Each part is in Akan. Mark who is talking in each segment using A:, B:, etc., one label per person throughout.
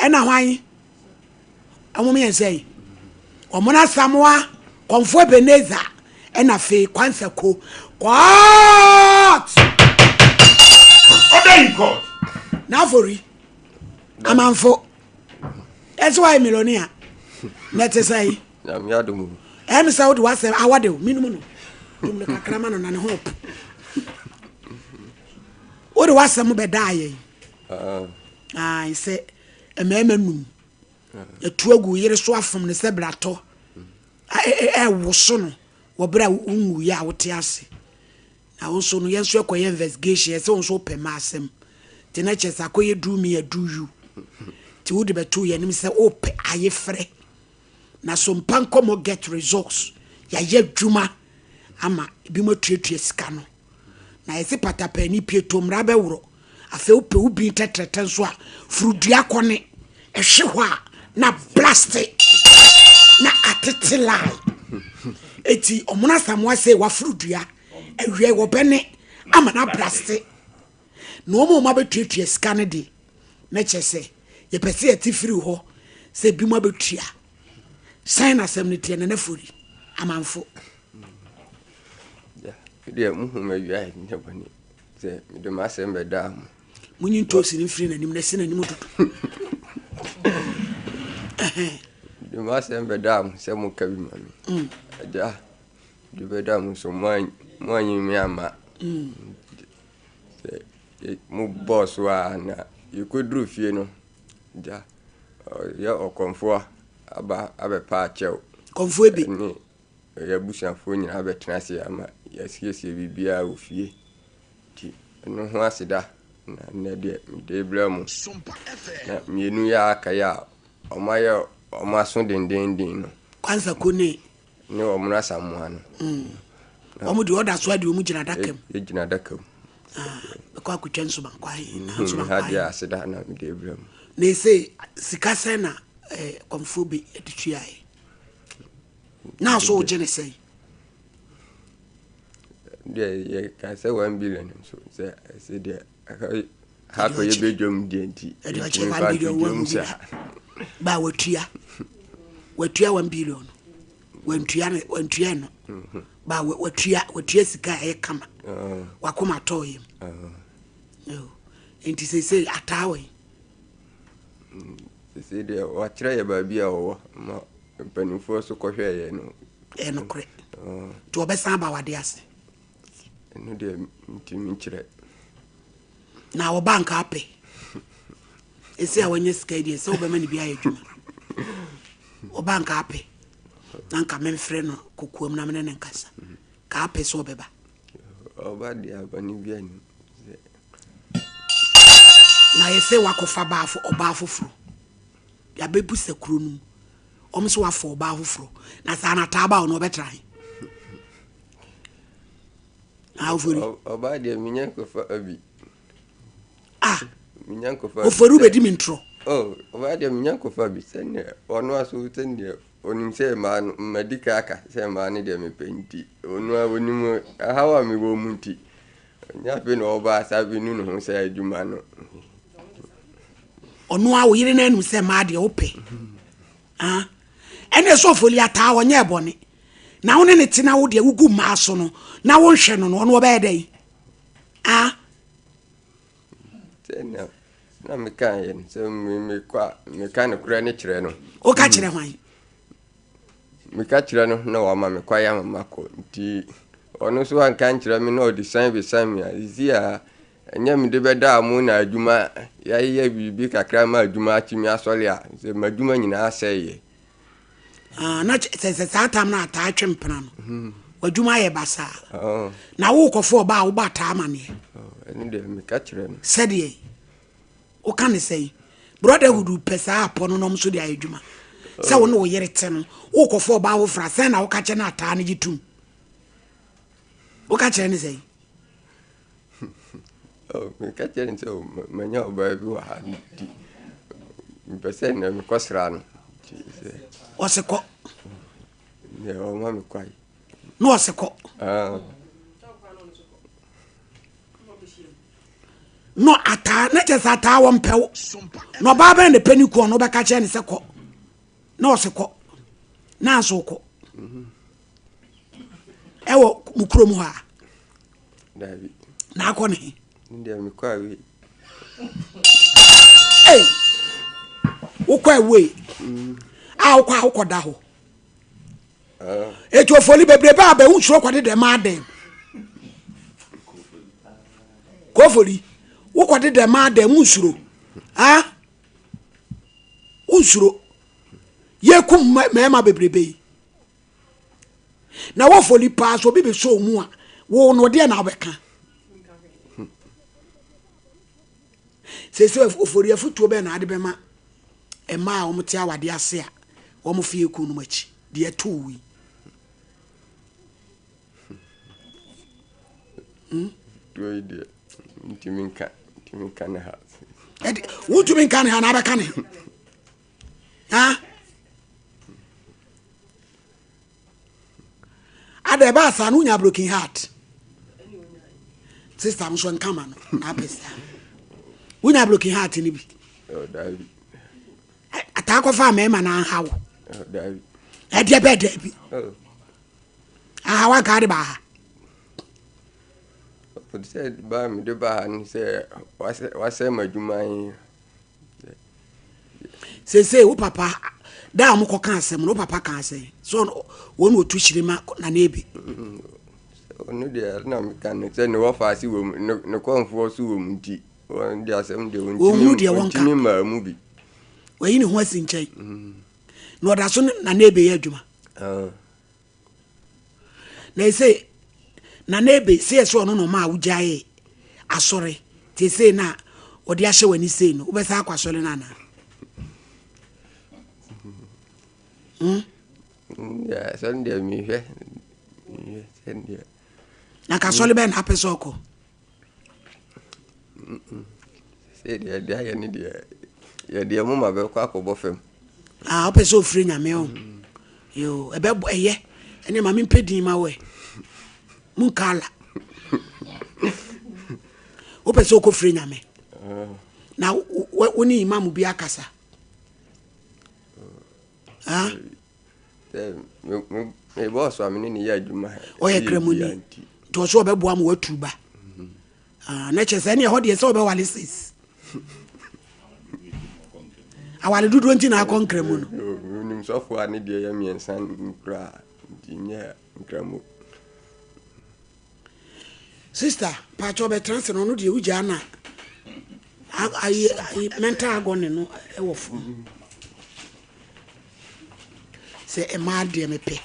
A: Ɛna hwan? Wɔn mmiɛnsa yi. Wɔn Asamoah, Kɔmfo Ebenezer, ɛna afei Kwansa Ko. Court!
B: Order in court.
A: N'afori, amanfo, ɛsɛ wayɛ millionaire. Na ɛte sɛ yi.
C: Nyame adom o.
A: Ɛyɛ me sɛ wode w'asɛm awɔ de o, menom no. Dum no kakra ma no na ne ho po. Wode w'asɛm bɛdaa yɛn. Ah. Ae sɛ mmarima num. Yɛtu agu yere so afom no sɛ bratɔ. Ɛwoso no wɔ berɛ a wonwuiɛ a wote ase. Na wo nso no yɛn nso yɛkɔyɛ investigation yɛsɛ wo nso wopɛ mma asɛm. Nti na kyerɛ sɛ akɔyɛ do me a do you. Nti wode bɛto yɛn anim sɛ wopɛ ayefrɛ. Na so mpa nkɔmmɔ get results. Yɛayɛ adwuma ama ebinom atuatua sika no. Na yɛse patapaani pie to mmara bɛworɔ. Afei wopɛ wo bin tɛtrɛtɛ nso a, foro dua kɔne, ɛhwe hɔ a na blaste na atete line. Eti ɔmono Asamoah sɛ waforo dua, awia wɔbɛne ama no abraste. Na wɔn a wɔabɛtuatua sika no de, na kyerɛ sɛ yɛpɛ sɛ yɛte firi hɔ sɛ ebinom abɛtua. Sɛn na asɛm no teɛ, Nana Fori, amanfo?
C: Deɛ muhu ma wia nyɛ bɔne sɛ mede m'asɛm bɛdaa mo.
A: Monyi ntoosi no mfiri n'anim na ɛsi n'anim dodo.
C: Mede m'asɛm bɛdaa mo sɛ moka bi ma me. Mm. Agya, mede bɛdaa mo so moanyi me amma. Mm. Sɛ mobɔɔ so a na yɛkɔduru fie no, agya, ɔyɛ ɔkɔmfoɔ aba abɛpa akyɛw.
A: Kɔmfoɔ bi.
C: Ne yɛn abusuafoɔ nyinaa bɛtena ase ama yɛasiesie biribiara wɔ fie. Nti ɛno ho aseda na nnɛ deɛ mede rebrɛ mo. Na mmienu yi a aka yi a wɔayɛ wɔn aso dendeenden no.
A: Kwansa ko ne.
C: Ne wɔn asamoa no.
A: Mm. Wɔn deɛ ɔda so adeɛ wɔn gyina adaka mu.
C: Gyina adaka mu.
A: Ah, bɛkɔ akotwa nsomankwan.
C: Nsomankwan. Ha deɛ aseda na mede rebrɛ mo.
A: Na ese sika sɛn na eh, kɔmfoɔ bi de tuaeɛ? Na so wogye ne sɛn?
C: Deɛ yɛka sɛ 1 billion nso sɛ ɛsɛ deɛ ha kɔyɛ bɛdwam deɛ nti
A: ɛde ɔkyɛ 1 billion
C: dwam saa.
A: Ba watua 1 billion, wantua ne wantua no ba watua sika a ɛyɛ kama. Wakoma tɔɔ yam. Nti seesei ataa wɔ yi.
C: Seesei deɛ wakyerɛ yɛ baabi a ɔwɔ ma mpanimfoɔ so kɔhwɛɛ yɛ no.
A: Ɛyɛ nokorɛ nti wɔbɛsan aba wade ase?
C: Ɛno deɛ ntumi nkyerɛ.
A: Na wɔba nka apɛ ɛsi a wanya sika yi deɛ sɛ wobɛma no bi ayɛ adwuma. Wɔba nka apɛ na nka memfrɛ no kokoam na mene ne nkasa ka apɛ sɛ ɔbɛba.
C: Ɔba deɛ abɔne bi anim sɛ
A: Na yɛsɛ wakɔfa baafo ɔbaa foforɔ, yɛabɛbu sɛ kuro no mu ɔm sɛ wafa ɔbaa foforɔ na saa na taa ba ɔno ɔbɛtra he awofori.
C: Ɔbaa deɛ menya nkɔfa abi.
A: Ah.
C: Menya nkɔfa.
A: Ofori, wobɛdi me ntorɔ.
C: Oh, ɔbaa deɛ menya nkɔfa bi sɛdeɛ ɔno aso sɛdeɛ onim sɛ mmaa no mmadi ka aka sɛ mmaa no deɛ mepɛ nti ɔno a onim ahaw a mewɔ mu nti ɔnyɛ afei na ɔba asa bi nu ne ho sɛ adwuma no.
A: Ɔno a wo yere no anim sɛ mmaa deɛ wopɛ. Ah, ɛne sɛ ofoli ataa ɔnyɛ bɔne na wo ne ne te na wo deɛ wogu mmaa so no na wonhwɛ no no ɔno ɔbɛyɛ dɛn? Ah.
C: Sɛnea na meka yɛ no sɛ mekɔ a meka nokorɛ no kyerɛ no.
A: Woka kyerɛ hwan?
C: Meka kyerɛ no na wama me kwae ama makɔ nti ɔno nso anka nkyerɛ me na ɔde san bɛsan me a ɛsi a ɛnyɛ mede bɛda mo na adwuma yɛayɛ biribi kakra ma adwuma atumi asɔre a sɛ m'adwuma nyinaa asɛeɛ.
A: Ah, na sɛ saa tam no ataa twe mpena no mhm. w'adwuma ayɛ basaa. Oh. Na wokɔfo ɔba a wobɔ ataa amaneɛ?
C: Oh, ɛno deɛ meka kyerɛ no.
A: Sɛdeɛ woka ne sɛn? Brotherhood pɛ saa apɔ no nom so de ayɛ adwuma sɛ wo ne wo yere te no wokɔfo ɔbaa foforɔ a sɛn na woka kyerɛ no ataa no gye tom? Woka kyerɛ ne sɛn?
C: Oh, meka kyerɛ no sɛ oh, manya ɔbaa bi wɔ ha nti mepɛ sɛ nnɛ mekɔsra no.
A: Ɔse kɔ.
C: Deɛ ɔma me kwae.
A: Na ɔse kɔ. Ah. No ataa na kyɛ sɛ ataa wɔn pɛw na ɔbaa bɛn na pɛ ne kuo no wobɛka kyerɛ ne sɛ kɔ na ɔse kɔ na nso kɔ ɛwɔ mo kurom hɔ a
C: Dabi.
A: Na akɔ ne he?
C: Ne deɛ mekɔ away.
A: Ei! Wokɔ away? A wokɔ a wokɔ da hɔ.
C: Ah.
A: Eti ofoli bebrebe a bɛn wosuro kɔde dɛm adɛn. Kofoli, wokɔde dɛm adɛn wonsuro. Ah? Wonsuro. Yɛkum mmarima bebrebe yi. Na wofoli paa so obi bɛsɔ mu a wo no deɛ na wobɛka. Sese ofori afutuo bɛn na ade bɛma mmaa a wɔte awadeɛ ase a wɔn fie kun nom akyi deɛ ɛto wo yi.
C: Hmm? Tuo yi deɛ ntumi nka ntumi nka ne ha.
A: Ɛde wontumi nka ne ha na abɛka ne ha. Ada ɛbaa saa no wonya broken heart. Sister nso nka ma no na apɛ saa. Wonya broken heart no bi.
C: Oh, daabi.
A: Ataa kɔfa mmarima na anha wo.
C: Oh, daabi.
A: Ɛdeɛ bɛɛ daabi.
C: Oh.
A: Aha wanka de baa ha.
C: Sɛ baa mede baa ha ne sɛ wasɛ m'adwuma yi.
A: Seesei wo papa da a wɔkɔka asɛm no wo papa ka asɛn sɛ wɔn na wɔtu hyire ma Nana Ebe.
C: Ɔno deɛ na meka no sɛ ne wɔfa ase wɔ mu ne kɔnfoɔ so wɔ mu nti wɔn de asɛm deɛ
A: wɔntumi deɛ wɔnka
C: wɔntumi mmaa mu bi.
A: Wayi ne ho asi nkyɛn na ɔda so ne Nana Ebe yɛ adwuma.
C: Ah.
A: Na ɛsɛ Nana Ebe sɛ yɛ sɛ ɔno na ɔma a wogyaee asɔre te sei na ɔde ahyɛ w'ani sei no wobɛsa akɔ asɔre no anaa?
C: Hmm? Asɔre deɛ mehwɛ mehwɛ sɛdeɛ.
A: Na ka asɔre bɛn na apɛ sɛ ɔkɔ?
C: Sɛ deɛ yɛde ayɛ ne deɛ yɛde ɛmo ma bɛkɔ akɔbɔ fam.
A: Ah, wopɛ sɛ ofiri nyame o. Yo, ɛbɛbɔ ɛyɛ. Ɛne ma mempɛ din ma wo ɛ. Munkala. Wopɛ sɛ wokɔfiri nyame. Na wo ne imam bi akasa. Ah?
C: Me bɔɔso a me ne ne yɛ adwuma.
A: Ɔyɛ kramoni. Nti ɔsɛ ɔbɛboa ma watu ba. Ah, na kyerɛ sɛ ɛne ɛhɔ deɛ sɛ ɔbɛwale sis. Awale dodoɔ nti na akɔ nkramu no.
C: Menim sɔfo a ne deɛ yɛ mmiɛnsa koraa nti nyɛ nkramu.
A: Sister, pakyɛ ɔbɛtena ase no ɔno deɛ wogyaa na ayi ayi mental agony no ɛwɔ fam. Sɛ mmaa deɛ mepɛ.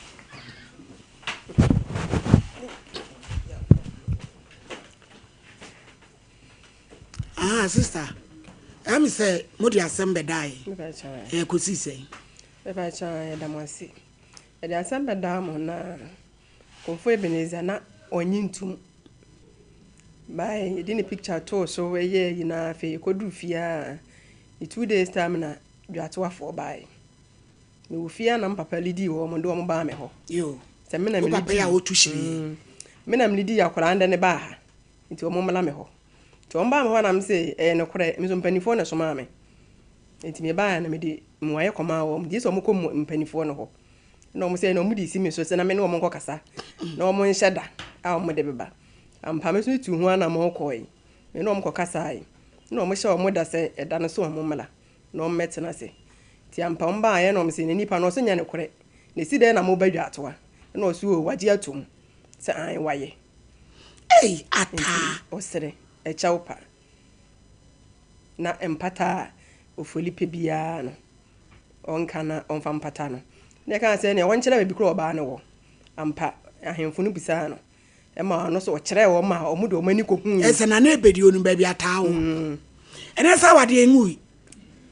A: Ah, sister, ɛmi sɛ mo de asɛm bɛdae. Ɛyɛ kɔsi sɛn?
B: Mepakyɛ yɛda mo ase. Yɛde asɛm bɛdaa mo na Komfo Ebenezer na ɔnye ntum. Bae yɛde ne picture too so ɛyɛɛ yi na afei yɛkɔduru fie a ne 2 days time na dwatoafoɔ bae. Mewɔ fie a na me papa lidii wɔn de wɔn baa me hɔ.
A: Yo.
B: Sɛ me na
A: Wo papa yi a wotu hyire yi.
B: Me na melidii akwadaa no de ne baa ha nti wɔn mmla me hɔ. Nti wɔn baa me hɔ na me se ɛyɛ nokorɛ me nso mpanimfoɔ na ɛsomaa me. Nti mebaeɛ na mede mmuaeɛ kɔmaa wɔn gye sɛ wɔn kɔ mpanimfoɔ no hɔ. Na wɔn sɛ na wɔn de si me so sɛ na me ne wɔn nkɔkasa na wɔn nhyɛ da a wɔn de bɛba. Ampa me nso tu ho anammɔn kɔe. Me ne wɔn kɔkasae. Na wɔn hyɛ wɔn da sɛ ɛda no so wɔn mmla na wɔn mmɛtena ase. Nti ampa wɔn baeɛ na wɔn sɛ na nipa no ɔsɛ nyɛ nokorɛ. Na esi dɛn na mo ba dwatoa? Na ɔsɛ o wagye atom sɛ an wayɛ.
A: Ei, ataa.
B: Ɔsrɛ ɛkyɛw pa. Na mpata a ofoli pɛ biara no ɔnka na ɔmfa mpata no. Na ɛka sɛ nea wɔnkyerɛ baabi koro ɔbaa no wɔ. Ampa ahemfo no bisaa no. Ɛma ɔno so ɔkyerɛɛ wɔn ma wɔn de wɔn ani kɔhuu.
A: Ɛsɛ na na ebedi onim baabi ataa wɔ. Ɛnɛ sɛ awadeɛ nwui.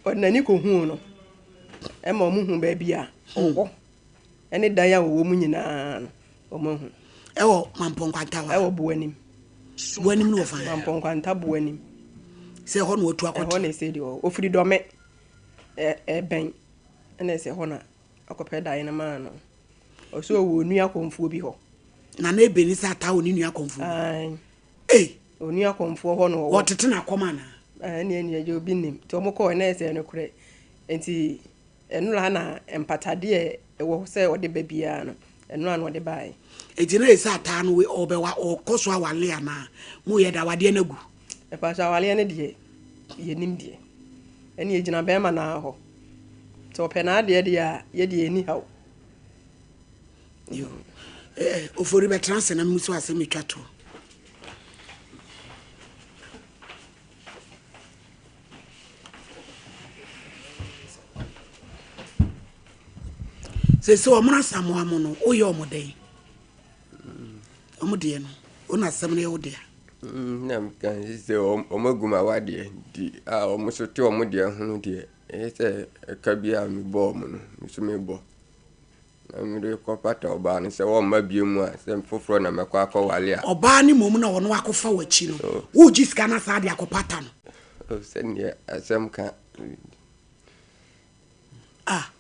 B: Ɔde n'ani kɔhuu no. Ɛma wɔn hu baabi a ɔwɔ. Ɛne dan a wɔwɔ mu nyinaa no wɔn ahu.
A: Ɛwɔ Mampɔn Nkwanta hɔ.
B: Ɛwɔ Boanim.
A: Boanim no wɔ fan.
B: Mampɔn Nkwanta Boanim.
A: Sɛ ɛhɔ na watu akɔtena.
B: Ɛhɔ na ɛsɛ deɛ ɔwɔ. Ofiri Dɔme ɛbɛn ɛna ɛsɛ hɔ na akɔpɛ dan no maa no. Ɔsɛ ɔwɔ onua kɔnfuo bi hɔ.
A: Na na ebeni sɛ ataa wɔ ne nua kɔnfuo bi.
B: Ae.
A: Ei.
B: Ɔnni akɔmfoɔ hɔ na ɔwɔ.
A: Wɔtete no akɔm anaa?
B: Ɛnneɛ ɛnneɛ agya obi nnim. Nti wɔn kɔɔɛ na ɛyɛ sɛ ɛyɛ nokorɛ. Nti ɛnora na mpatadeɛ a ɛwɔ sɛ ɔde ba biara no, ɛnora na ɔde baeɛ.
A: Nti na ɛyɛ sɛ ataa no ɔbɛwa ɔkɔ so awale anaa? Moyɛ dɛ awadeɛ no agu?
B: Mepakyɛ awareɛ no deɛ yɛnim deɛ. Ɛnneɛ ɛgyina bɛrima no ara hɔ. Sɛ ɔpɛ n'adeɛ deɛ a, yɛdeɛ yɛnni haw.
A: Yo. Eh, Ofori bɛtena ase na mmusu asɛm etwa to. Sese wɔn asamoa mo no, woyɛ wɔn dɛn? Wɔn deɛ no, wɔn asɛm no yɛ wo dea.
C: Mm, na meka sɛ wɔn agu ma wadeɛ nti a wɔn nso te wɔn deɛ ho no deɛ ɛyɛ sɛ ɛka bi a mebɔ wɔn no nso mebɔ. Na mede kɔpata ɔbaa no sɛ wɔmma bio mu a, sɛ foforɔ na mɛkɔ akɔwale a.
A: Ɔbaa no mmom na ɔno akɔfa w'akyi no, woregye sika no asan de akɔpata no.
C: Oh, sɛdeɛ asɛm ka.
A: Ah,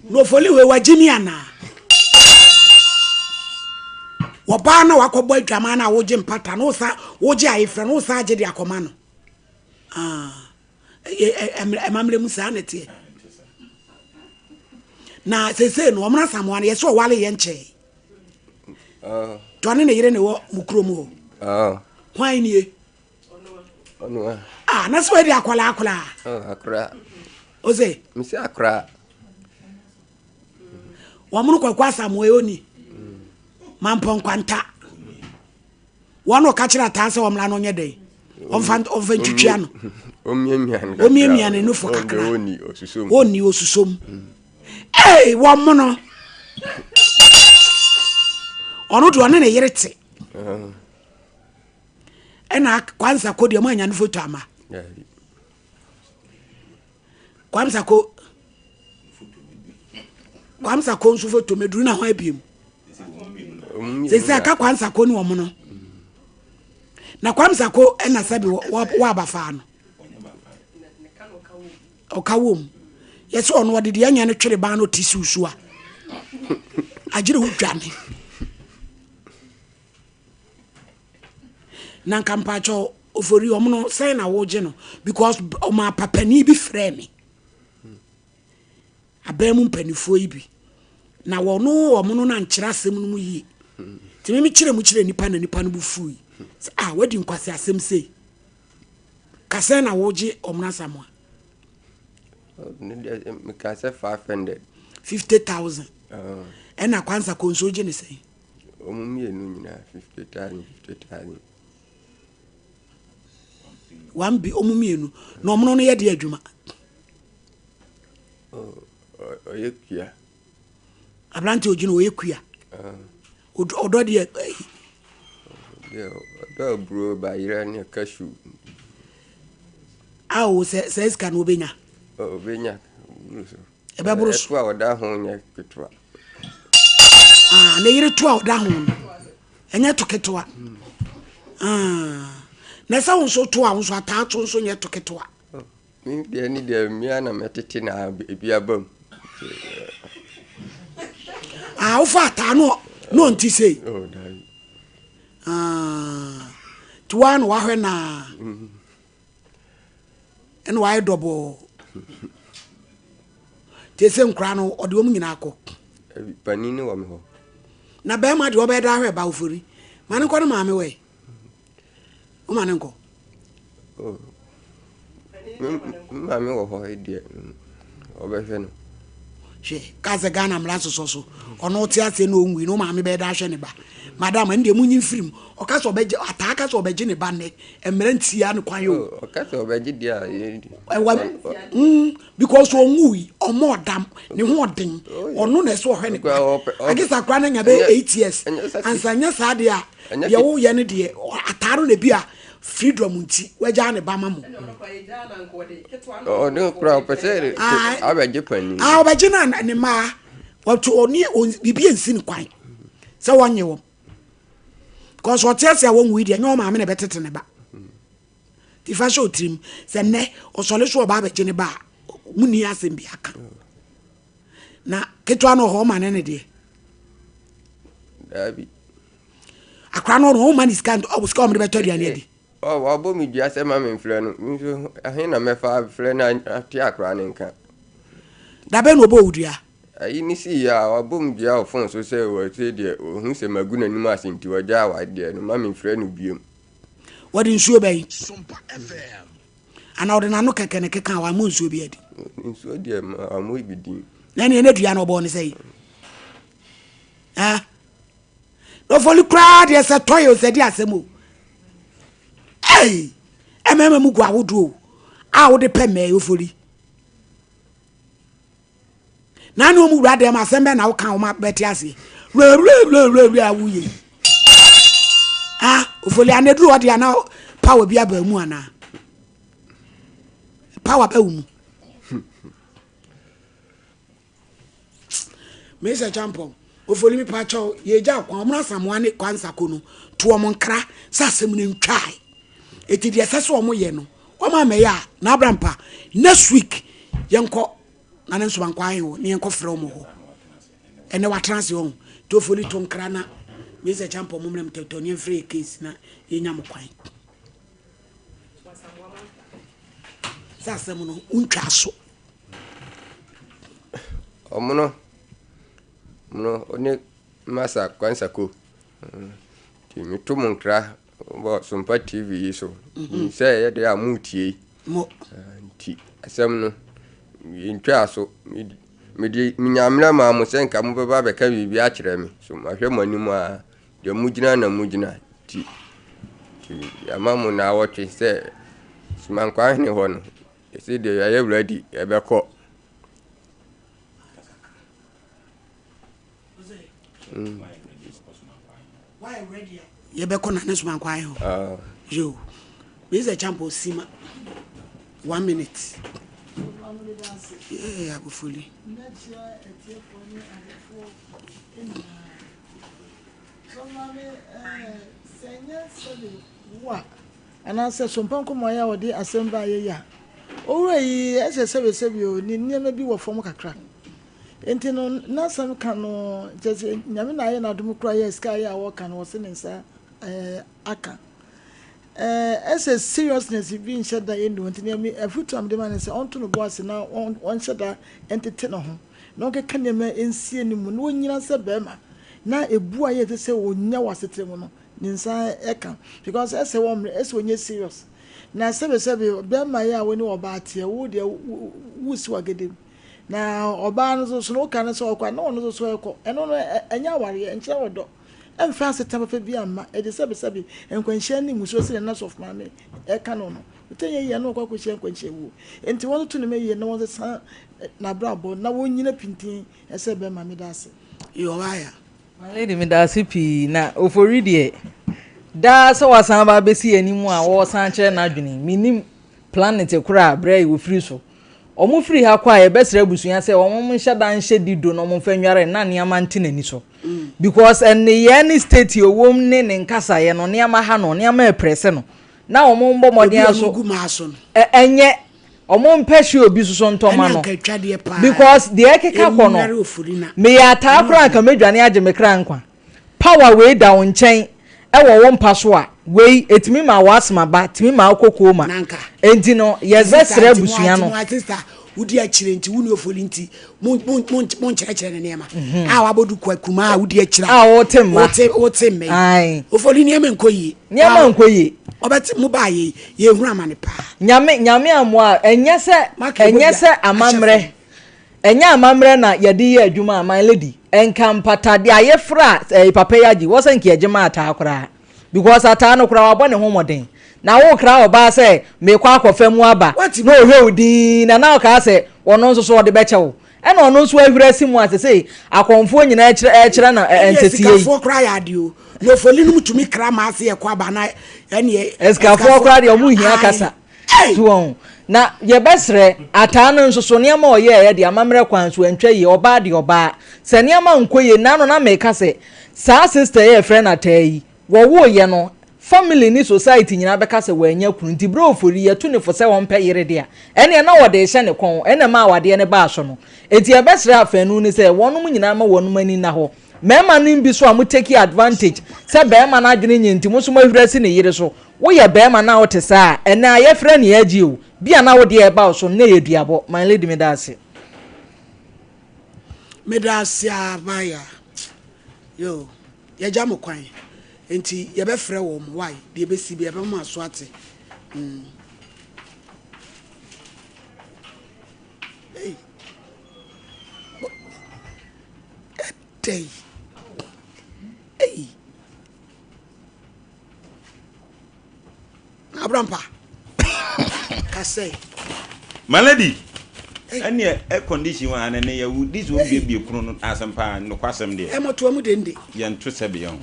A: na ofoli wei wagye mi anaa? Ɔbaa no a wakɔbɔ adwaman no a wogye mpata no, wosan wogye ayefrɛ no, wosan agye de akɔma no. Ah. Amammerɛ mu saa na ɛteɛ. Na seesei no, ɔmono Asamoah no, yɛsɛ ɔwale yɛ nkyɛe. Nti ɔne ne yere na ɛwɔ mo kurom hɔ. Hwan nie? Ah, na sɛ wɔadi akwadaa koraa.
C: Akora.
A: O se?
C: Mesi akora.
A: Wɔn Kwaku Asamoah yɛ oni. Mampɔ nkwanta. Wɔn na ɔka kyerɛ ataa sɛ ɔmmra no ɔnyɛ dɛn? Ɔmfa ɔmfa ntwitwia no. Ɔmiamia ne nufo kakra. Ɔnni ɔsusom. Ee wɔn mo no. Ɔno deɛ ɔne ne yere te. Ɛna Kwansa ko deɛ mo anya ne foto ama. Kwamsa ko Kwamsa ko nso foto meduru na ho abiem. Sisi aka Kwansa ko ne wɔn no. Na Kwamsa ko ɛna sɛbi wɔ abafaa no. Ɔka wom. Yɛsɛ ɔno ɔde deɛ ɛnyɛ no twere ban no ti siw so a. Agyere wo dwane. Na nka mpakyɛw ofori ɔmo no sɛn na wogye no because ɔmo apapani bi frɛ me abɛn mu mpanimfoɔ yi bi na wɔn wɔn no na nkyerɛ asɛm no mu yie nti me kyerɛ mu kyerɛ nipa na nipa no bu fui sɛ ah wadi nkwasi asɛm sei kasɛn na wogye ɔmo no asamoa.
C: Meka sɛ 500.
A: 50,000. Ɛna kwansa konso gye ne sɛn.
C: Wɔn mmienu nyinaa 50,000 50,000.
A: One bi wɔn mmienu na wɔn no yɛ de adwuma.
C: Ɔyɛ kua.
A: Aberante ogyina ɔyɛ kua. Ɔdɔ deɛ.
C: Ɔdɔ aburo bayerɛ ne cashew.
A: Awo sɛ sɛ sika no obenya.
C: Obenya.
A: Ɛbɛboro so.
C: Ɛto a ɔda ho nyɛ ketewa.
A: Ah, ne yere to a ɔda ho no, ɛnyɛ to ketewa. Ah, na ɛsɛ wo nso to a wo nso ataa to nso nyɛ to ketewa.
C: Oh, me deɛ ne deɛ mmea na mɛtete na ebi aba mu.
A: Ah, wofa ataa no na ɔnte sei.
C: Oh, dabi.
A: Ah, nti waa na wahwɛ naa. Mm. Ɛna wayɛ dɔbɔɔ. Nti ɛsɛ nkora no ɔde wɔn nyinaa kɔ.
C: Panin no wɔ me hɔ.
A: Na bɛrima deɛ ɔbɛyɛ daa hwɛ ba ofori. Ma ne nkɔ ne maame wɔ yi. Woma ne nkɔ.
C: Oh. Me maame wɔ hɔ deɛ ɔbɛhwɛ no.
A: Hwɛ, kaa sɛ Ghana mmara sosɔ so. Ɔno ɔte aseɛ na ɔnwui na wo maame bɛyɛ dɛ ahwɛ ne ba. Madam, ɛno deɛ monyi mfiri mu. Ɔka sɛ ɔbɛgye, ataa ka sɛ ɔbɛgye ne ba nnɛ. Mmara ntia no kwan o.
C: Oh, ɔka sɛ ɔbɛgye deɛ a yɛ.
A: Ɛwɔ, mm, because ɔnwui, ɔmɔ ɔdam, ne ho ɔden. Ɔno na ɛsɛ ɔhwɛ ne ba. Agye sɛ akora no anya bɛyɛ 8 years. Ansa nyɛ saa deɛ a, deɛ woyɛ no deɛ, ataa no na bi a freedom nti wagyaa ne ba ma mo.
C: Ɔno kora ɔpɛ sɛ abɛgye panin.
A: Ah, ɔbɛgye no ne mmaa. Wɔto ɔne biribi nsi no kwan sɛ wɔnye wɔn. Because ɔte ase a wɔnwui deɛ nyɛ ɔmaame na ɛbɛtete ne ba. Ti fa hyɛ otirim sɛ nnɛ ɔsɔre so ɔba abɛgye ne ba a mu ni asɛm bi aka. Na ketewa no ɔhɔ ɔma ne ne deɛ.
C: Daabi.
A: Akora no ɔno ɔma ne sika sika ɔmo de bɛtɔ aduane adi.
C: Wabɔ me dua sɛ ma memfrɛ no. Me nso ɛhe na mɛfa afrɛ no ate akora ne nka.
A: Da bɛn na ɔbɔɔ wo dua?
C: Ayi ne sii a wabɔ me dua wɔ fon so sɛ wɔsɛ deɛ ɔhu sɛ magu n'anim ase nti wagyaa awadeɛ no ma memfrɛ no biom.
A: Wɔde nsuo bɛn? Anaa ɔde n'ano kɛkɛ na ɛkeka wammɔ nsuo bi adi?
C: Nsuo deɛ wammɔ bi din.
A: Na ɛneɛ na dua no ɔbɔɔ no sɛn? Ah. Dɔfɔli koraa deɛ sɛ tɔyɛ o sɛ di asɛm o. Ei! Mmarima mu gu ahodoɔ o a wode pɛ mmɛɛ ofoli. Na ne wɔn wura dɛm asɛm bɛn na woka wɔn bɛte aseɛ. Wura a woyɛ yi. Ah, ofoli anaduru hɔ deɛ ana power bi aba mu anaa? Power bɛ wo mu. Mesa Champong, Ofoli me pa kyɛw, yɛgya kwan, ɔmo Asamoah ne Kwansako no, to ɔmo nkra sɛ asɛm no ntwae. Eti deɛ ɛsɛ sɛ ɔmo yɛ no, ɔmo amɛyɛ a, na abrampa, next week, yɛnkɔ na ne nsoba nkɔ ahen hɔ, na yɛnkɔ frɛ ɔmo hɔ. Ɛnɛ watena ase ɔho. Nti Ofoli to nkra na Mesa Champong mo mmerɛ mtɛtɔ ne yɛmfrɛ yɛ case na yɛnya mo kwan. Sɛ asɛm no, wontwaa so.
C: Ɔmono, mono ne Masa Kwansako. Nti meto mo nkra wɔ Sompa TV yi so. Mm-hmm. Sɛ ɛyɛ deɛ a moretie. Mo. Nti asɛm no, yɛntwaa so. Mede menya mmerɛ maa mo sɛ nka mobɛba abɛka biribi akyerɛ me. So mahwɛ mo anim a, deɛ mogyina na mogyina. Nti, nti yɛama mo naawɔtwe sɛ Somankwahene hɔ no, Yɛse deɛ yɛayɛ ready yɛbɛkɔ.
A: Mm. Yɛbɛkɔ na ne soma nkwa ayɛ hɔ. Yo. Mr. Champo Sima. One minute. Yeah, Abofoli.
D: Wo a Anaasɛ sompa nkɔmmɔyɛ a ɔde asɛm baeɛ yi a, owura yi, ɛsɛ sɛbesɛbe o, ne nneɛma bi wɔ fam kakra. Enti no, n'asɛm ka no, kyerɛ sɛ Nyame na ayɛ n'adom koraa yɛ sika ayɛ a ɔka no, ɔse ne nsa eh, aka. Eh, ɛsɛ seriousness bi nhyɛ da ɛnni hɔ, nti nea me afutu a mede ma no sɛ ɔnto ne bo ase na ɔnhyɛ da ntete ne ho, na ɔnkeka nneɛma nsie ne mu, na ɔnyina sɛ bɛrima, na ebu a yɛ ɛsɛ sɛ ɔnya wɔ asetena mu no, Ne nsa ɛka because ɛsɛ wɔ mmerɛ ɛsɛ ɔnyɛ serious na sɛbe sɛbe bɛɛma yi a wo ne ɔbaa teɛ wo deɛ wo si wagede mu na ɔbaa no nso so no woka no sɛ ɔkɔ a na ɔno nso so ɛkɔ ɛno no ɛnyɛ awareɛ ɛnkyerɛ ɔdɔ ɛmfa asetena papa bi amma ɛde sɛbe sɛbe nkwanhyia ne musuo sɛdeɛ na sɔfo maame ɛka no no wotɛ nyɛ yie na ɔkɔ akɔhyia nkwanhyia wuo nti wɔn to ne ma yie na wɔn sesa n'abrabɔ na wɔn nyina pintin ɛsɛ bɛɛma meda ase.
A: Yɛ ɔbaa ya.
E: My lady medaase pii na ofori deɛ daa sɛ wasan ba abɛsi yɛn anim a wɔresan kyerɛ n'adwene menim planet koraa berɛ a wɔfiri so wɔn firi ha kɔ a yɛbɛsrɛ abusua sɛ wɔn nhyɛ da nhyɛ dido na wɔn mfa nnware na nneɛma nte n'ani so because nneyɛɛ ne state ɔwom ne ne nkasaeɛ no nneɛma ha no nneɛma ɛprɛse no na wɔn mbɔ mmɔden aso ɛnyɛ Ɔmo mpɛ hwee obi soso ntɔ ma no because deɛ ɛkeka kɔ no meyɛ ataa koraa nka mɛdwane agye me kra nkwa power wei da wo nkyɛn ɛwɔ wo mpa so a wei ɛtumi ma wo asthma ba tumi ma wo kɔ coma enti no yɛbɛsrɛ abusua no.
A: Wodi akyire nti wo ne ofoli nti monkyerɛkyerɛ ne nneɛma mhm. a wabɔ duku akumaa a wodi akyire
E: a wote mma
A: wote mma yi ofoli nneɛma nkɔ yie
E: nneɛma nkɔ yie
A: ɔbɛte mo baa yɛ yɛhunu amane paa
E: nyame nyame amoa ɛnyɛ sɛ ɛnyɛ sɛ amammerɛ ɛnyɛ amammerɛ na yɛde yɛ adwuma my lady ɛnka mpata de ayɛ fra ɛyɛ papa yi agye wɔ sɛ nka yɛgye ma ataa koraa Because ataa no koraa wabɔ ne ho mmɔden. Na wokra ɔbaa sɛ mekɔ akɔfa mu aba na ɔhwɛ wo dinn na na ɔkaa sɛ ɔno nso so ɔde bɛkyɛ wo. Ɛna ɔno nso ahuri asi mu a sesei akɔmfoɔ nyinaa kyerɛ ɛkyerɛ no nteteɛ yi.
A: Asikafoɔ koraa yɛ adeɛ o. Na ofoli nom tumi kra maa se yɛkɔ aba na ɛneɛ.
E: Asikafoɔ koraa deɛ ɔmo hia kasa. So wɔn na yɛbɛsrɛ ataa no nso so nneɛma a ɔyɛɛyɛ deɛ amammerɛ kwan so antwa yie ɔbaa deɛ ɔbaa sɛ nneɛma nkɔ yie nna no na meka sɛ saa sister yi a yɛfrɛ no ataa yi wɔwoeɛ no family ne society nyinaa bɛka sɛ wannya kunu nti berɛ ofori yɛtu ne fo sɛ ɔmpɛ yere deɛ a ɛneɛ na wɔde rehyɛ ne kɔn ɛna ɛma awadeɛ no baa so no enti yɛbɛsrɛ afanu no sɛ wɔnom nyinaa ma wɔnom ani nna hɔ. Mmarima no bi so a mo take advantage sɛ barima no adwene nyɛ nti mo nso mo ahuri asi ne yere so. Woyɛ barima na wote saa a, ɛnɛ a yɛfrɛ no yɛagye o, bi a na wo deɛ ɛreba wo so no na ɛyɛ duabɔ. My lady meda ase.
A: Meda ase aa Maya. Yoo, yɛagya mo kwan nti yɛbɛfrɛ wɔn wai, deɛ ɛbɛsi biara yɛbɛma mo aso ate. Mm. Ei. Ɛdɛ yi. Ei. Abrampa. Kasɛ.
F: My lady. Ɛneɛ air condition wɔ ha no ɛnɛ yɛwo this wɔn biebie kunu no asɛm paa nokwasɛm deɛ.
A: Ɛmɔtoa mu dende.
F: Yɛnto sɛbe yɛn ho.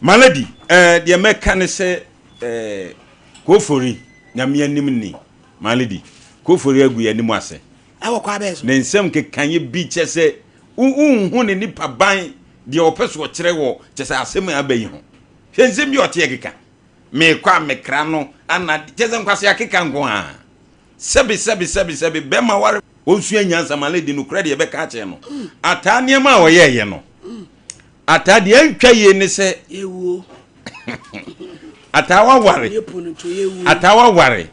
F: My lady, ɛɛ deɛ mɛka ne sɛ ɛɛ Kofori nyame anim ni. My lady, Kofori agu yɛn anim ase.
A: Ɛwɔ kwa bɛɛ so.
F: Ne nsɛm kekaeɛ bi kyɛ sɛ wonhu ne nipa ban deɛ ɔpɛ so ɔkyerɛ wɔ kyɛ sɛ asɛm a aba yi ho. Hwɛ nsɛm bi a ɔte ɛkeka. Meekɔ a mekra no ana kyɛ sɛ nkwasea akeka nko ara. Sɛbe sɛbe sɛbe sɛbe bɛrima ware ɔnsua nyansa my lady nokorɛ deɛ ɛbɛka akyerɛ no. Ataa nneɛma a ɔyɛɛyɛ no. Ataa deɛ ɛntwa yie ne sɛ.
A: Ewuo.
F: Ataa waware. Ataa waware.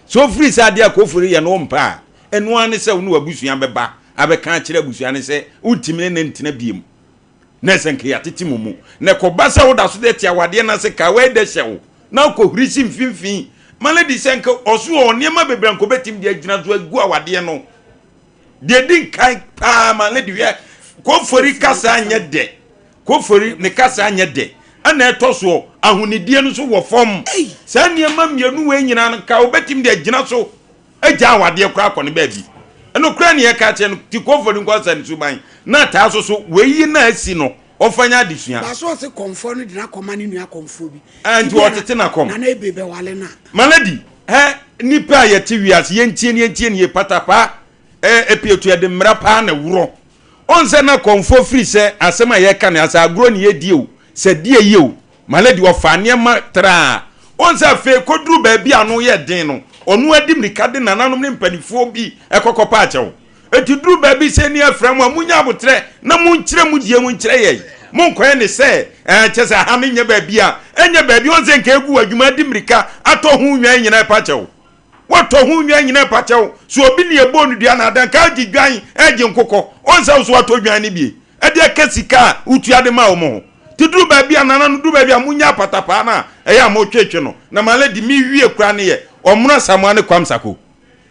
F: Sɛ ofiri sɛ adeɛ a Kofori yɛ no wompɛ a, ɛno ara ne sɛ wo ne w'abusua bɛba abɛka akyerɛ abusua no sɛ wontumi ne no ntena biom. Na ɛsɛ nka yɛatete mo mu. Na ɛkɔba sɛ woda so de te awadeɛ no ase ka wei de hyɛ wo na wokɔhuri si mfimfini. Ma no adi sɛ nka ɔso wɔ nneɛma bebree a nka ɔbɛtumi de agyina so agu awadeɛ no. Deɛ ɛdi nkan paa ma lady hwɛ Kofori kasa nyɛ dɛ. Kofori ne kasa nyɛ dɛ. Ɛna ɛtɔ soɔ ahonidie no nso wɔ fam. Saa nneɛma mmienu wei nyinaa no nka wobɛtumi de agyina so agya awadeɛ koraa akɔ ne baabi. Ɛno koraa ne yɛka kyerɛ no ti Kofori nkɔ nsa ne suban na ataa so so wei yi na asi no ɔmfa nyɛ adesua.
A: Baso ɔse kɔmfoɔ no de no akɔma ne nua kɔmfoɔ bi.
F: Ɛɛ nti ɔtete n'akɔm.
A: Nana Ebe bɛwale no a.
F: My lady, hɛ nipa a yɛte wiase yɛntie ne yɛntie ne yie patapaa ɛ epietu yɛde mmara paa na ɛworɔ. Ɔn sɛ na kɔmfoɔ firi sɛ asɛm a yɛka no asɛ agorɔ ne yɛdie o sɛ deɛ yie o. My lady ɔfaa nneɛma traa. Ɔn sɛ afei kɔduru baabi a ano yɛ den no ɔno ara di mmirika de nananom ne mpanifoɔ bi kɔkɔpa akyɛw. Enti duru baabi sɛ ni afra mo a, munya aboterɛ na monkyerɛ mo die mu nkyerɛ yɛn. Monkɔyɛ ne sɛ, ɛɛ, kyerɛ sɛ aha no nyɛ baabi a, ɛnyɛ baabi, ɔn sɛ nka egu w'adwuma adi mmirika atɔ ho nnwan nyinaa ɛpa kyɛw. Watɔ ho nnwan nyinaa ɛpa kyɛw. So obi ne ɛbɔɔ no dua na ada nka agye dwan ɛgye nkokɔ. Ɔn sɛ wo so watɔ dwan no bie ɛde aka sika a wotua de ma wɔn ho. Nti duru baabi a nana no duru baabi a monya apatapaa no a ɛyɛ a motwetwe no. Na my lady me wie koraa ne yɛ Ɔmono Asamoah ne Kwam Sako.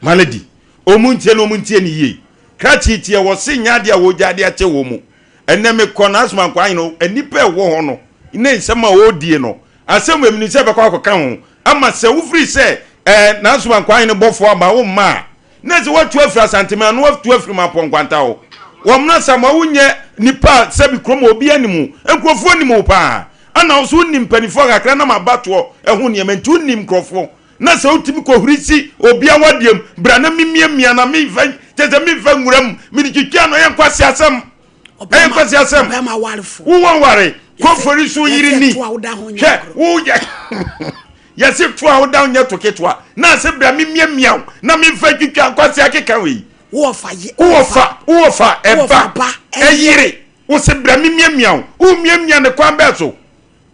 F: My lady. Ɔmu ntie na ɔmu ntie no yie. Krakye teɛ wɔ se nyɛ adeɛ a wɔgya de akyɛ wɔ mu. Ɛnɛ me kɔ N'Asoma Nkwaa Hene hɔ, nnipa a ɛwɔ hɔ no ne nsɛm a ɔredie no, asɛm wei menim sɛ ɛbɛkɔ akɔka ho ama sɛ wofiri sɛ ɛɛ N'Asoma Nkwaa Hene bɔfoɔ aba wo mma a, na sɛ woatu afiri Asanteman na woatu afiri Mampɔn Nkwanta hɔ. Wɔn Asamoah wonyɛ nipa a sɛbi kurom hɔ obiara nim wo, nkurɔfoɔ nim wo paa. Ɛna wo nso wonim mpanimfoɔ kakra nam abatoɔ ho nneɛma nti wonim nkurɔfoɔ. Na sɛ wotumi kɔhuri si obi awadeɛ mu, bra na memiamia na memfa, kyɛ sɛ memfa nwura mu, mede twitwa no, ɛyɛ nkwaseasɛm. Ɛyɛ nkwaseasɛm. Wowɔ ware, kɔfori so yere ni. Hwɛ, woyɛ yɛse to a woda nyɛ to ketewa. Na ase bra memiamia wo na memfa twitwa nkwasea keka wei. Wowɔ fa, ɛba, ɛyere. Wo se bra memiamia wo. Womiamia ne kwan bɛɛ so.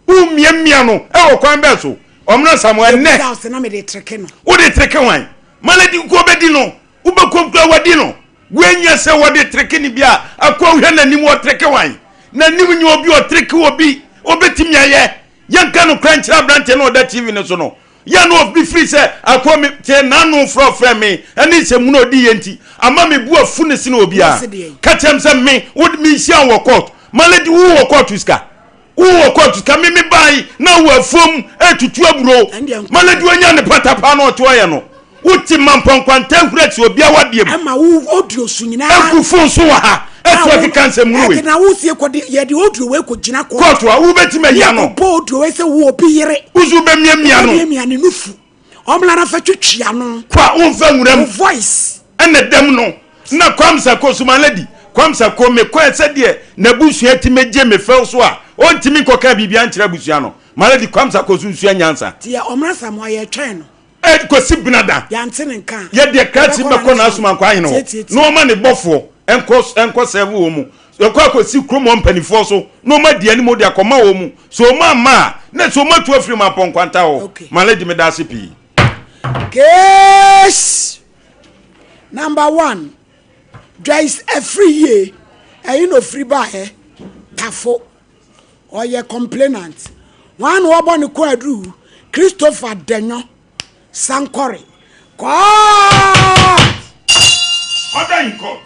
F: Womiamia no wɔ kwan bɛn so? Ɔmena Samuel ɛnɛ.
A: Yɛbisa ɔsɛ na mede treke no.
F: Wode treke hwan? Malady nko bɛdi no. Wobɛkɔ kura wadi no. Woanya sɛ wɔde treke ne bi a akɔ hwɛ n'anim ɔtreke hwan? N'anim nyɛ obi ɔtreke obi. Obɛtumi ayɛ. Yɛnka no kora nkyerɛ aberanteɛ na ɔda TV no so no. Yɛ na obi firi sɛ akɔ me te n'ano frɛ ɔfrɛ me ɛne nsɛmunu ɔdi yɛ nti ama me bu afu ne sene obiara. Ka kyerɛ m sɛ me wo menhyia wɔ court. Malady wo wɔ court sika. Wowɔ kɔɔto ka me me bae na wɔ afuom retutu aburo. Malady onya ne pata paa na ɔte ɔyɛ no. Wote ma mpɔnkwanta hura si obi awadeɛ mu.
A: Ɛma wo audio so nyinaa.
F: Egu phone so wɔ ha. Ɛto akeka nsɛm hunu wei.
A: Na wo sie kɔ de yɛde audio wei kɔ gyina kɔɔto.
F: Kɔɔto a wobɛtumi ayi ano.
A: Yɛkɔ bɔ audio wei sɛ wo obi yere.
F: Woso wobɛmiamia no.
A: Wobɛmiamia ne nufu. Ɔmmra na fa twitwi ano.
F: Kɔ a womfa nwura mu.
A: Wo voice.
F: Ɛna dɛm no na Kwam Sako so my lady Kwam Sako mekɔɛ sɛdeɛ n'abusua tumi gye me fɛw so a ɔntumi nkɔka biribiara nkyerɛ abusua no my lady Kwam Sako so nsua nyansa.
A: Nti yɛ ɔmmra Samoa yɛtwɛn no.
F: Ɛ kɔsi benada.
A: Yɛante ne nka a.
F: Yɛdeɛ krakye bɛkɔ n'asoma nkɔ ahene hɔ na ɔma ne bɔfoɔ nkɔ nkɔ sɛve wɔn mu. Yɛkɔ akɔsi kurom hɔ mpanimfoɔ so na wɔn adi anim de akɔma wɔn mu. Sɛ wɔn amma a, na sɛ wɔn atu afiri Mampɔn Nkwanta hɔ.
A: Okay.
F: Malady, meda ase pii.
A: Case number one, Joyce Afriyie, ɛyi na ofiri baeɛ, Tafo, ɔyɛ complainant. Wɔn na wɔbɔ ne kɔ aduru, Christopher Denyo, Sankore, court!
F: Order in court.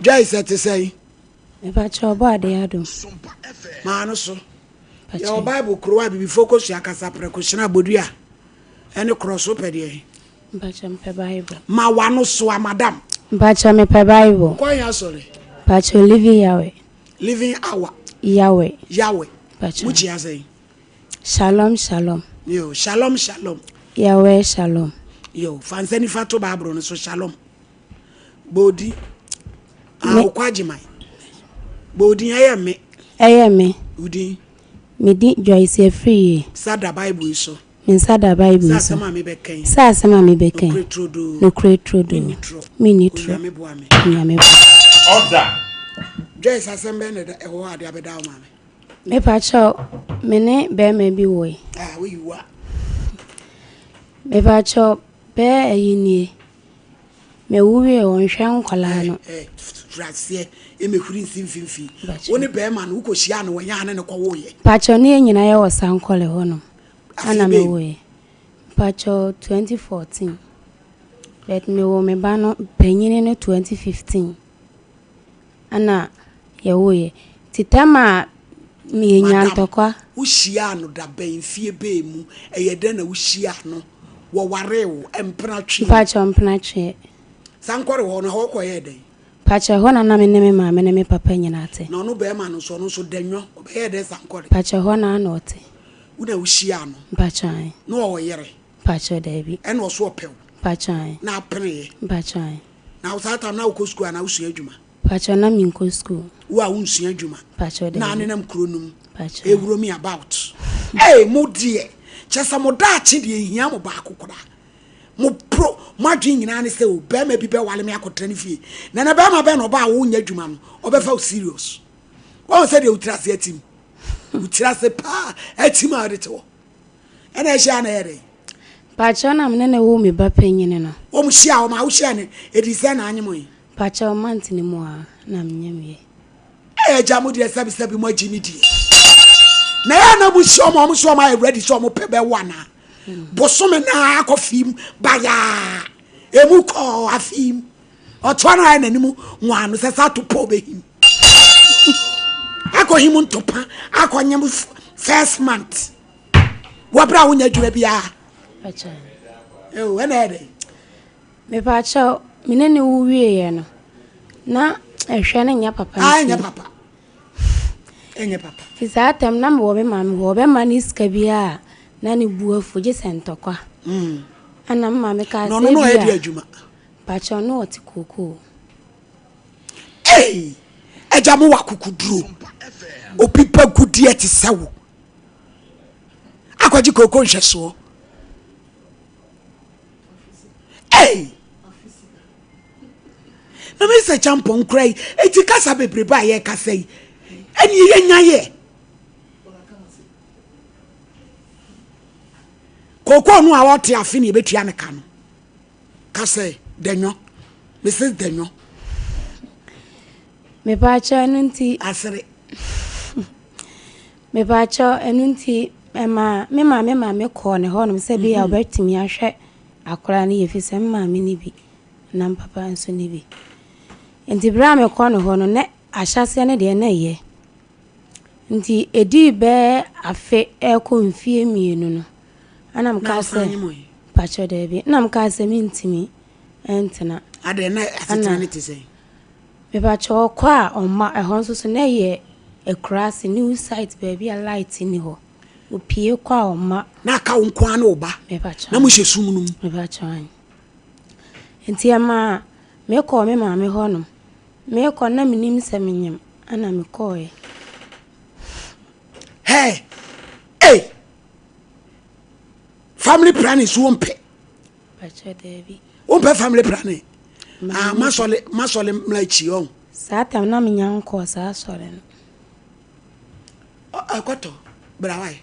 A: Joyce, ɛte sɛn?
G: Mepakyɛ ɔbɔ adeɛ adom.
A: Maa no so. Yɛwɔ Bible koro a bibifoɔ kɔsua kasa prɛko hyena bodua ɛne korɔ so pɛ deɛ.
G: Mpakyɛ mepɛ Bible.
A: Ma wano so a madam.
G: Mpakyɛ mepɛ Bible.
A: Kɔ yɛn asɔre.
G: Mpakyɛ Living Yahweh.
A: Living Hour.
G: Yahweh.
A: Yahweh.
G: Mpakyɛ.
A: Mo kyia sɛn?
G: Shalom shalom.
A: Yo, shalom shalom.
G: Yahweh shalom.
A: Yo, fa nsa nifa to Bible no so shalom. Bɔ odin. Ah, okɔ agyeman. Bɔ odin ɛyɛ me.
G: Ɛyɛ me.
A: Odin.
G: Me din Joyce Afriyie.
A: Sa da Bible yi so.
G: Me nsa da Bible yi so.
A: Sɛ asɛm a mebɛka yi.
G: Sɛ asɛm a mebɛka yi.
A: Nokorɛ turodoo.
G: Nokorɛ turodoo.
A: Menni torɔ.
G: Menni torɔ.
A: Onyame boa me.
G: Onyame boa me.
F: Order.
A: Joyce asɛm bɛn na ɛwɔ hɔ a de abɛda wo maame?
G: Mepa kyɛw, me ne bɛrima bi woe.
A: Ah, woyi wa.
G: Mepa kyɛw, bɛyɛ ayi nie. Mewo wie ɔnhwɛ nkwadaa no.
A: Eh, firi aseɛ ɛmɛhuri nsi mfimfini. Wo ne bɛrima no wokɔhyia no wɔnyɛ ha ne ne kɔwoeɛ.
G: Pakyɛw ne yɛn nyinaa yɛwɔ Sankɔle hɔ nom. Ana mewoeɛ. Pakyɛw 2014. But mewoo me ba no panyini no 2015. Ana yɛwoeɛ. Nti tɛm a yɛnya ntɔkwa.
A: Madam, wohyiaa no da bɛn, mfie bɛn mu, ɛyɛ dɛn na wohyiaa no, wɔwaree wo, mpena tweɛ?
G: Mpakyɛw mpena tweɛ.
A: Sankɔre hɔ no, ɛhɔ wokɔyɛɛ dɛn?
G: Mpakyɛw ɛhɔ na na me ne me maame ne me papa nyinaa te.
A: Na ɔno bɛɛma no nso, ɔno nso dɛnwɔ, ɔbɛyɛɛ dɛn Sankɔre?
G: Mpakyɛw ɛhɔ na na ɔte.
A: Wo na wohyiaa no?
G: Mpakyɛw ae.
A: Na ɔwɔ yere?
G: Mpakyɛw daabi.
A: Ɛna ɔso ɔpɛ wo?
G: Mpakyɛw ae.
A: Na apeneeɛ?
G: Mpakyɛw ae.
A: Na saa time na wokɔ sukuu anaa wosua adwuma?
G: Mpakyɛw na menkɔ sukuu.
A: Wo a wonsua adwuma?
G: Mpakyɛw daabi.
A: Na anenam kuro no mu?
G: Mpakyɛw.
A: Ewuro me about. Ee mo deɛ, kyerɛ sɛ mo daakye deɛ nhia mo baako koraa. Mo pro, mo adwene nyinaa ne sɛ o bɛrima bi bɛwale me akɔtena ne fie. Na na bɛrima bɛn na ɔbaa a wonyɛ adwuma no, ɔbɛfa wo serious. Wɔn sɛ deɛ wo tiri ase atim. Wo tiri ase paa atim a ɔde te hɔ. Ɛna ɛhyɛ a na ɛyɛ dɛn?
G: Mpakyɛw na me ne no woo me ba panyin no.
A: Wɔn hyia wɔn a wohyia no edi sɛ na anyem yi.
G: Mpakyɛw month no mu a na menyem yɛ.
A: Ɛyɛ agya mo deɛ sɛbi sɛbi mo agye ne die. Na ɛyɛ na mo hyia wɔn a wɔn so wɔn ayɛ ready sɛ wɔn pɛ bɛwo anaa. Bosome na akɔ fim bayaa emu kɔɔ afim. Ɔtoa no ayɛ n'anim nwaa no sɛ sɛ ato pɔ bɛhim. Akɔ him ntopa akɔ nyem first month. Wɔbrɛ a wonya adwuma biara. Ɛwɔ ɛna ɛyɛ dɛn?
G: Mepakyɛw, me ne no wo wieeɛ no, na ɛhwɛ no nyɛ papa
A: nti. Ah, ɛnyɛ papa. Ɛnyɛ papa.
G: Nti saa tɛm na mewɔ me maame hɔ, ɔbɛma ne sika bi a na ne bu afu gye sɛ ntɔkwa. Mm. Ɛna me maame kaa sɛ
A: Na ɔno na ɔyɛ de adwuma.
G: Pakyɛw, na ɔte kookoo.
A: Ei, agya mo wɔ akokoduro. Obi ba gudeɛ te sɛ wo. Akɔgye kookoo nhwɛsoɔ. Ei! Na me sɛ kyampɔn kura yi, eti kasa bebrebe a yɛkasa yi, ɛne yɛnya yɛ. Kookoo no a ɔte afe ne yɛbɛtua ne ka no. Ka sɛ dɛnyɔ, Mrs. Dɛnyɔ.
G: Mepaakyɛw ɛno nti.
A: Asere.
G: Mepaakyɛw ɛno nti ɛma me maame ma me kɔɔ ne hɔnom sɛ bi a mhm. ɔbɛtumi ahwɛ akwadaa no yie fi sɛ me maame ne bi na me papa nso ne bi. Nti berɛ a mekɔ ne hɔ no na ahyɛaseɛ no deɛ na ɛyɛ. Nti ɛdii bɛyɛ afe ɛrekɔ mfie mmienu no ɛna mekaa sɛ pakyɛ daabi ɛna mekaa sɛ mentumi ntena.
A: Adɛn na asetena no te sɛn?
G: Mepakyɛ ɔkɔ a ɔmma ɛhɔ nso so na ɛyɛ akuraase new site baabi a light nni hɔ. Opie kɔ a ɔmma.
A: Na aka wo nko ara ne wo ba.
G: Mepakyɛ.
A: Na mohyɛ sum no mu.
G: Mepakyɛ ae. Nti ɛmaa mekɔɔ me maame hɔ nom. Mekɔ na menim sɛ menyem ɛna mekɔɔɛ.
A: Hey! Hey! Family planning so wompɛ.
G: Pakyɛ daabi.
A: Wompɛ family planning? Ah, masɔle masɔle mmla akyi ɔn.
G: Saa tam na menya nkɔɔ saa asɔre no.
A: Ɔ, Kɔtɔ, bra wae.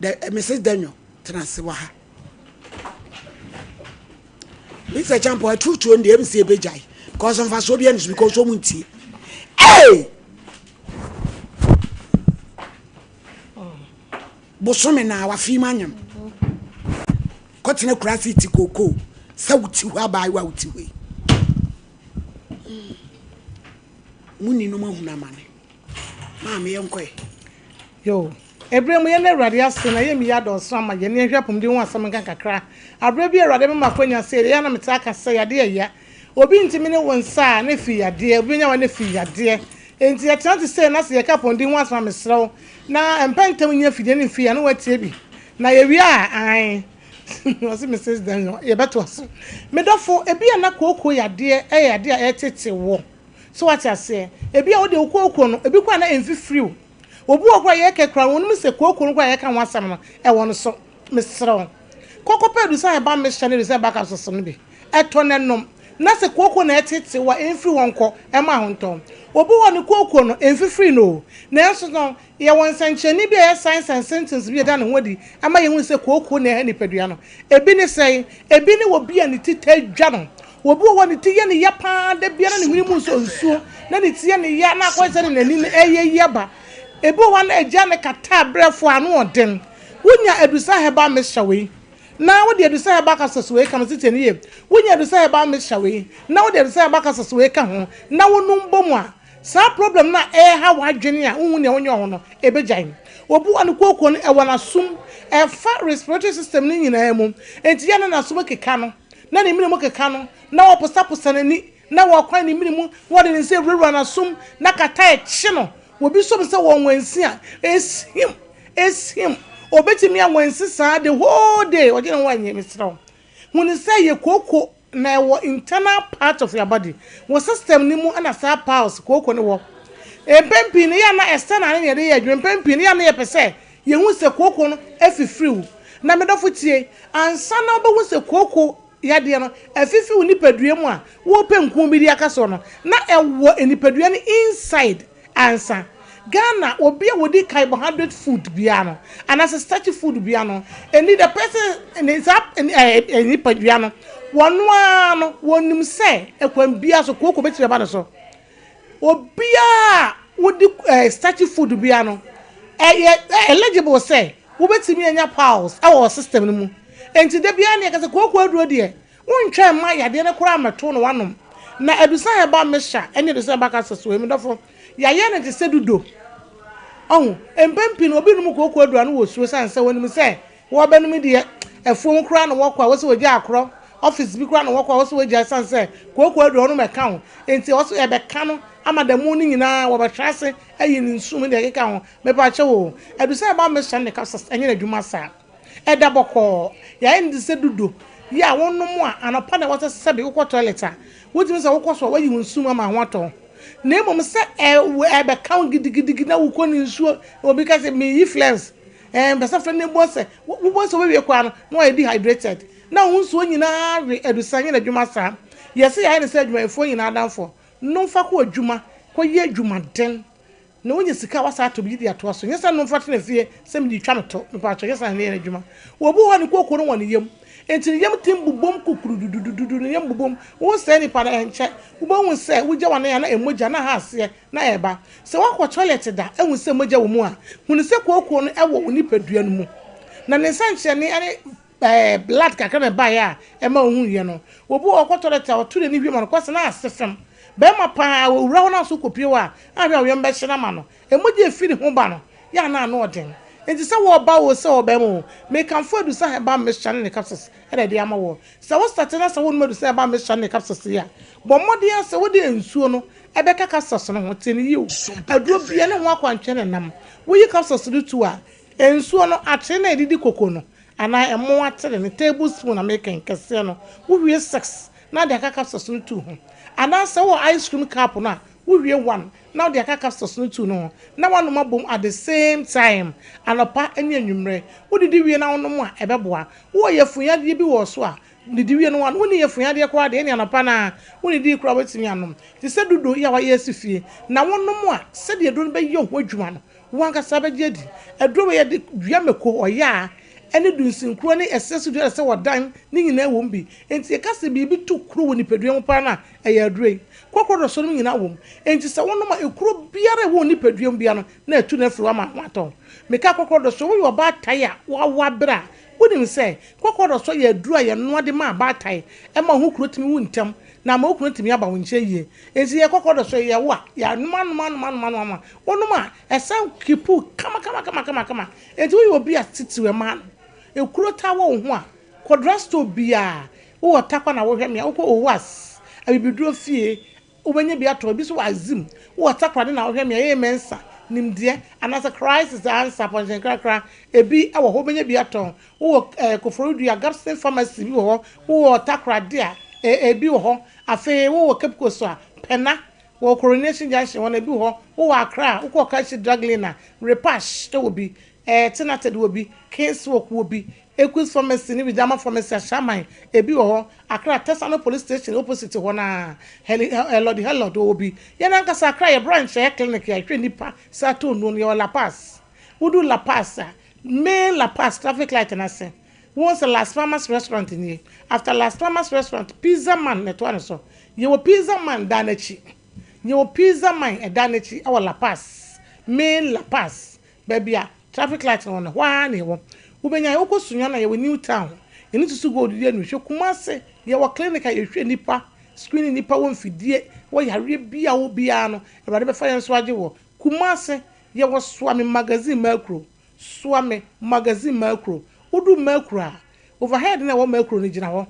A: Dɛ, Mrs. Daniel, tena ase wɔ ha. Mr. Champo, atutuo no deɛ ɛmu sɛ ɛbɛgyae. Because mfasoɔ bi ani so because wɔn ntie. Hey! Bosome na wafi mu anyam. Kɔtena kurase ti kookoo sɛ wote hɔ abaayewa wote hɔ yi. Mo ninom ahunu amane. Maame yɛnkɔ ɛ.
D: Yo, ɛberɛ mu yɛn Awurade ase na yɛmmi yɛ adɔɔso ama yɛn ne yɛnhwɛ apɔmuden ho asɛm nka kakra. Aberɛ bi Awurade mema akwanya sɛ yɛde yɛ na metaa ka sɛ yadeɛ ɛya. Obi ntumi ne wo nsa a ne fi yadeɛ, obi nya wa ne fi yadeɛ. Enti yɛtena te sɛ na sɛ yɛka apɔmuden ho asɛm a mesrɛ wo na mpɛ ntɛm nya fidie ne mfi a na watie bi. Na yɛwie a ae. Ɔse Mrs. Daniel yɛbɛtoa so. Medɔfo, ebi a na kooko yadeɛ ɛyɛ yadeɛ a ɛtete wɔ. So wate aseɛ? Ebi a wode wo kooko no, ebi koraa na ɛmfifiri wo. Obi wɔ koraa yɛkɛ koraa wɔnim sɛ kooko no koraa yɛka ho asɛm no ɛwɔ no so. Mesrɛ wo. Kɔkɔpɛ adusan a ɛba mixture ne adusan a ɛba capsules no bi. Ɛtɔ na nom. Na sɛ kooko na ɛtete wo a ɛmfiri hɔ nkɔ ɛma ahontɔn. Obi wɔ ne kooko no ɛmfifiri no o. Nanso no yɛwɔ nsɛnkyerɛnne bi a ɛyɛ signs and symptoms bi a ɛda ne ho adi ama yɛhu sɛ kooko na ɛha nipadua no. Ebi ne sɛn? Ebi ne obi a ne ti taa dwa no. Obi wɔ hɔ ne ti yɛ ne ya paa da biara ne hwene mu nso nsuo na ne ti yɛ ne ya na akɔyɛ sɛ ne n'ani no ɛyɛ yi aba. Ebi wɔ hɔ na agya ne kata abrɛfo ano ɔden. Wonya adusa herbal mixture wei na wode adusa herbal capsules wei ka ho tete ne yie. Wonya adusa herbal mixture wei na wode adusa herbal capsules wei ka ho na wonum bɔ mu a saa problem na ɛha w'adwene a wohu nea wonyɛ ho no ebegyae. Obi wɔ ne kooko no ɛwɔ n'asom ɛfa respiratory system no nyinaa mu enti yɛ na n'asom keka no na ne mene mu keka no na wɔposaposa n'ani na wɔkwan ne mene mu na wɔde ne nsa ewurawura n'asom na kata ɛkye no obi som sɛ wɔn wansi a esim esim obetumi awansi saa the whole day ɔgye ne ho anyɛ mesrɛ wo huni sɛ yɛ kooko na ɛwɔ internal part of your body wɔ system no mu ɛna saa piles kooko no wɔ mpɛn pii no yɛ na external ne yɛde yɛ adwuma mpɛn pii no yɛ na yɛpɛ sɛ yɛhu sɛ kooko no afifiri wo na medɔfo tie ansa na wobɛhu sɛ kooko yadeɛ no afifi wo nipadua mu a wɔpɛ nku bi de aka so no na ɛwɔ nipadua no inside ansa. Ghana obi a wɔdi carbohydrate food bia no anaasɛ starchy food bia no ɛni the person ne saa ɛɛ nipadua no wɔn ara no wɔnim sɛ ɛkwan bia so kooko bɛtumi aba ne so. Obiara wodi starchy food bia no ɛyɛ eligible sɛ wobɛtumi anya piles ɛwɔ system no mu. Nti da biara ne yɛka sɛ kooko aduro deɛ wontwɛn ma yadeɛ no koraa mmɛto no wanom. Na adusan herbal mixture ɛne adusan herbal capsules wɔ emu dɔfo yɛayɛ no te sɛ dudo. Ɔho mpɛn pii no obi nom kooko aduro ano wɔ suo san sɛ wɔnim sɛ wɔbɛnom deɛ afuom koraa na wɔkɔ a wɔsɛ wɔgya akorɔ office bi koraa na wɔkɔ a wɔsɛ wɔgya san sɛ kooko aduro ɔno mɛka ho nti ɔsɛ ɛbɛka no ama da mu no nyinaa wɔbɛhwɛ ase ayi ne nsum ne ɛkeka ho mepa kyɛw o adusan herbal mixture ne capsules ɛnyɛ n'adwuma saa. Ɛda bɔkɔɔ yɛayɛ no te sɛ dudo yi a wonom a anɔpa na wɔsɛ sɛbe wokɔ toilet a wotumi sɛ wokɔ so a wayi wo nsum ama ho atɔ na mmom sɛ ɛbɛka wo gidigidigi na wokɔ ne nsuo obi ka sɛ meyi flames mpɛ sɛ fɛ ne bɔ sɛ wobɔ sɛ wowie koraa no na wayɛ dehydrated na wo nsuo nyinaa we adusan nyɛ n'adwuma saa. Yɛsɛ yɛayɛ no sɛ adwumayɛfoɔ nyinaa adamfo nom fa kɔ adwuma kɔyɛ adwumaden na wonya sika wasa ato bi de atoa so nyɛ sɛ nom fa tena fie sɛ mede twa me to mepa akyɛ nyɛ sɛ ne yɛ adwuma. Obi wɔ hɔ ne kooko no wɔ ne yam enti ne yam tim bobom kukurududududu ne yam bobom wo sɛ nipa no ɛnkyɛ wobɛhu sɛ wogya w'anan a na ɛmogya na ha aseɛ na ɛba sɛ woakɔ toilet da ɛhu sɛ mogya wɔ mu a hunu sɛ kooko no ɛwɔ wo nipadua no mu na ne nsɛnkyerɛnne ɛne blood kakra na ɛbaeɛ a ɛma wo hu yɛ no. Obi wɔ ɔkɔ toilet a ɔto n'ani hwie ma no kɔsɛ na ase fam bɛrima paa wɔwura hɔ no aso kɔpie hɔ a ahwɛ a wɔyɛm bɛhyɛ no ama no emogya efiri ne ho ba no yɛ ana ano ɔden nti sɛ wɔba wo sɛ ɔbɛn mu mekamfo adusa herbal mixture ne ne capsules ɛna ɛde ama wɔ sɛ wo start na sɛ wɔnom adusa herbal mixture ne ne capsules yi a bɔ mmɔden sɛ wode nsuo no ɛbɛka capsules no ho te ne yie o aduro bia ne ho akwankyɛn ne nam woyi capsules no tu a nsuo no atere na ɛdidi koko no anaa ɛmo atere ne tablespoon na meka kɛseɛ no wohwie 6 na de aka capsules no tu ho anaasɛ wɔ ice cream cup no a wohwie 1 na wode aka capsules no tu no ho na wanom abom at the same time anɔpa ne anwummerɛ wodidi wie na wonom a ɛbɛboa wowɔ yɛfunyadeɛ bi wɔ so a.
H: Didi wie no, wonni yafunu yadeɛ koraa deɛ, ɛnneɛ anɔpa no ara wonnidii koraa wobɛtumi anom. Te sɛ dodo yi a wɔayɛ asi fie na wonom a, sɛdeɛ aduro no bɛyɛ wo ho adwuma no, wo ankasa bɛgye adi. Aduro wei yɛde dua mako, ɔyaa, ne dunsinkuro ne ɛserɛ so dua a ɛsɛ sɛ wɔdan ne nyinaa wɔ mu bi. Enti yɛka sɛ biribi to kuro wɔ nipadua mu paa no a, ɛyɛ aduro yi. Kɔkɔrɔdɔsɔ no nyinaa wɔ mu. Enti sɛ wonom a, ekuro biara a ɛwɔ wo nipadua mu biara no, na atu no afiri hɔ ama ho atɔ wo. Meka kɔkɔrɔdɔsɔ, woyɛ ɔbaatan a woawo abrɛ a, wonim sɛ kɔkɔrɔdɔsɔ yɛ aduro a yɛnoa de ma abaatan, ɛma wo ho kuro tumi wu ntɛm, na ama wo kunu atumi aba wo nkyɛn yie. Enti yɛ kɔkɔrɔdɔsɔ yi, yɛwo a, yɛanom anom anom anom anom anom a, wonom a, ɛsan keep wo kama kama kama kama kama. Enti woyɛ obi a titiriw ɛma no, ekuro taa wɔ wo ho a, kɔ drugstore biara, Wowɔ Tarkwa na wohwɛ me a, wokɔ Owas, Abibiduro fie, wobɛnya bi atɔ. Ebi nso wɔ Axim. Wowɔ Takoradi na wohwɛ me a, yɛyɛ Mensah, Nimdeɛ, anaasɛ Crisis Ansa, Pɔnkyenkrakra, ebi wɔ hɔ, wobɛnya bi atɔn. Wowɔ eh, Koforidua, Gabson Pharmacy bi wɔ hɔ. Wowɔ Takoradi a, eh, ebi wɔ hɔ. Afei wowɔ Cape Coast a, Pɛna, wɔ Coronation Junction hɔ no, ebi wɔ hɔ. Wowɔ Accra a, wokɔ Okaishie Drug Lane a, Repash wɔ bi. Eh, Tenated wɔ bi, Kingswalk wɔ bi, Equis Pharmacy ne Widama Pharmacy Ashaiman, ebi wɔ hɔ, Accra, Tesano Police Station opposite hɔ no ara, Heli, eh, Lord Helord wɔ bi. Yɛn ankasa Accra, yɛ branch a ɛyɛ clinic a yɛhwɛ nnipa sɛ atɔ nnuro no, yɛwɔ La Paz. Wodu La Paz a, main La Paz traffic light no ase, wohu sɛ Las Palmas Restaurant nie. After Las Palmas Restaurant, Pizza Man na ɛtoa no so. Yɛwɔ Pizza Man dan no akyi. Yɛwɔ Pizza Man ɛdan no akyi wɔ La Paz, main La Paz. Baabi a traffic light no wɔ no, ɛhɔ ara na yɛwɔ. Wobɛnya yɛn. Wokɔ Sunyani a, yɛwɔ New Town. Yɛne Susu Gold di anim. Hwɛ Kumasi, yɛwɔ clinic a yɛhwɛ nnipa, screen nnipa wɔ mfidie, wɔ yareɛ bi a wɔ biara no, Awurade bɛfa yɛn so agye wɔ. Kumasi, yɛwɔ Soame Magazine Makuro. Soame Magazine Makuro. Wodu Makuro a, overhead no a ɛwɔ Makuro no gyina hɔ.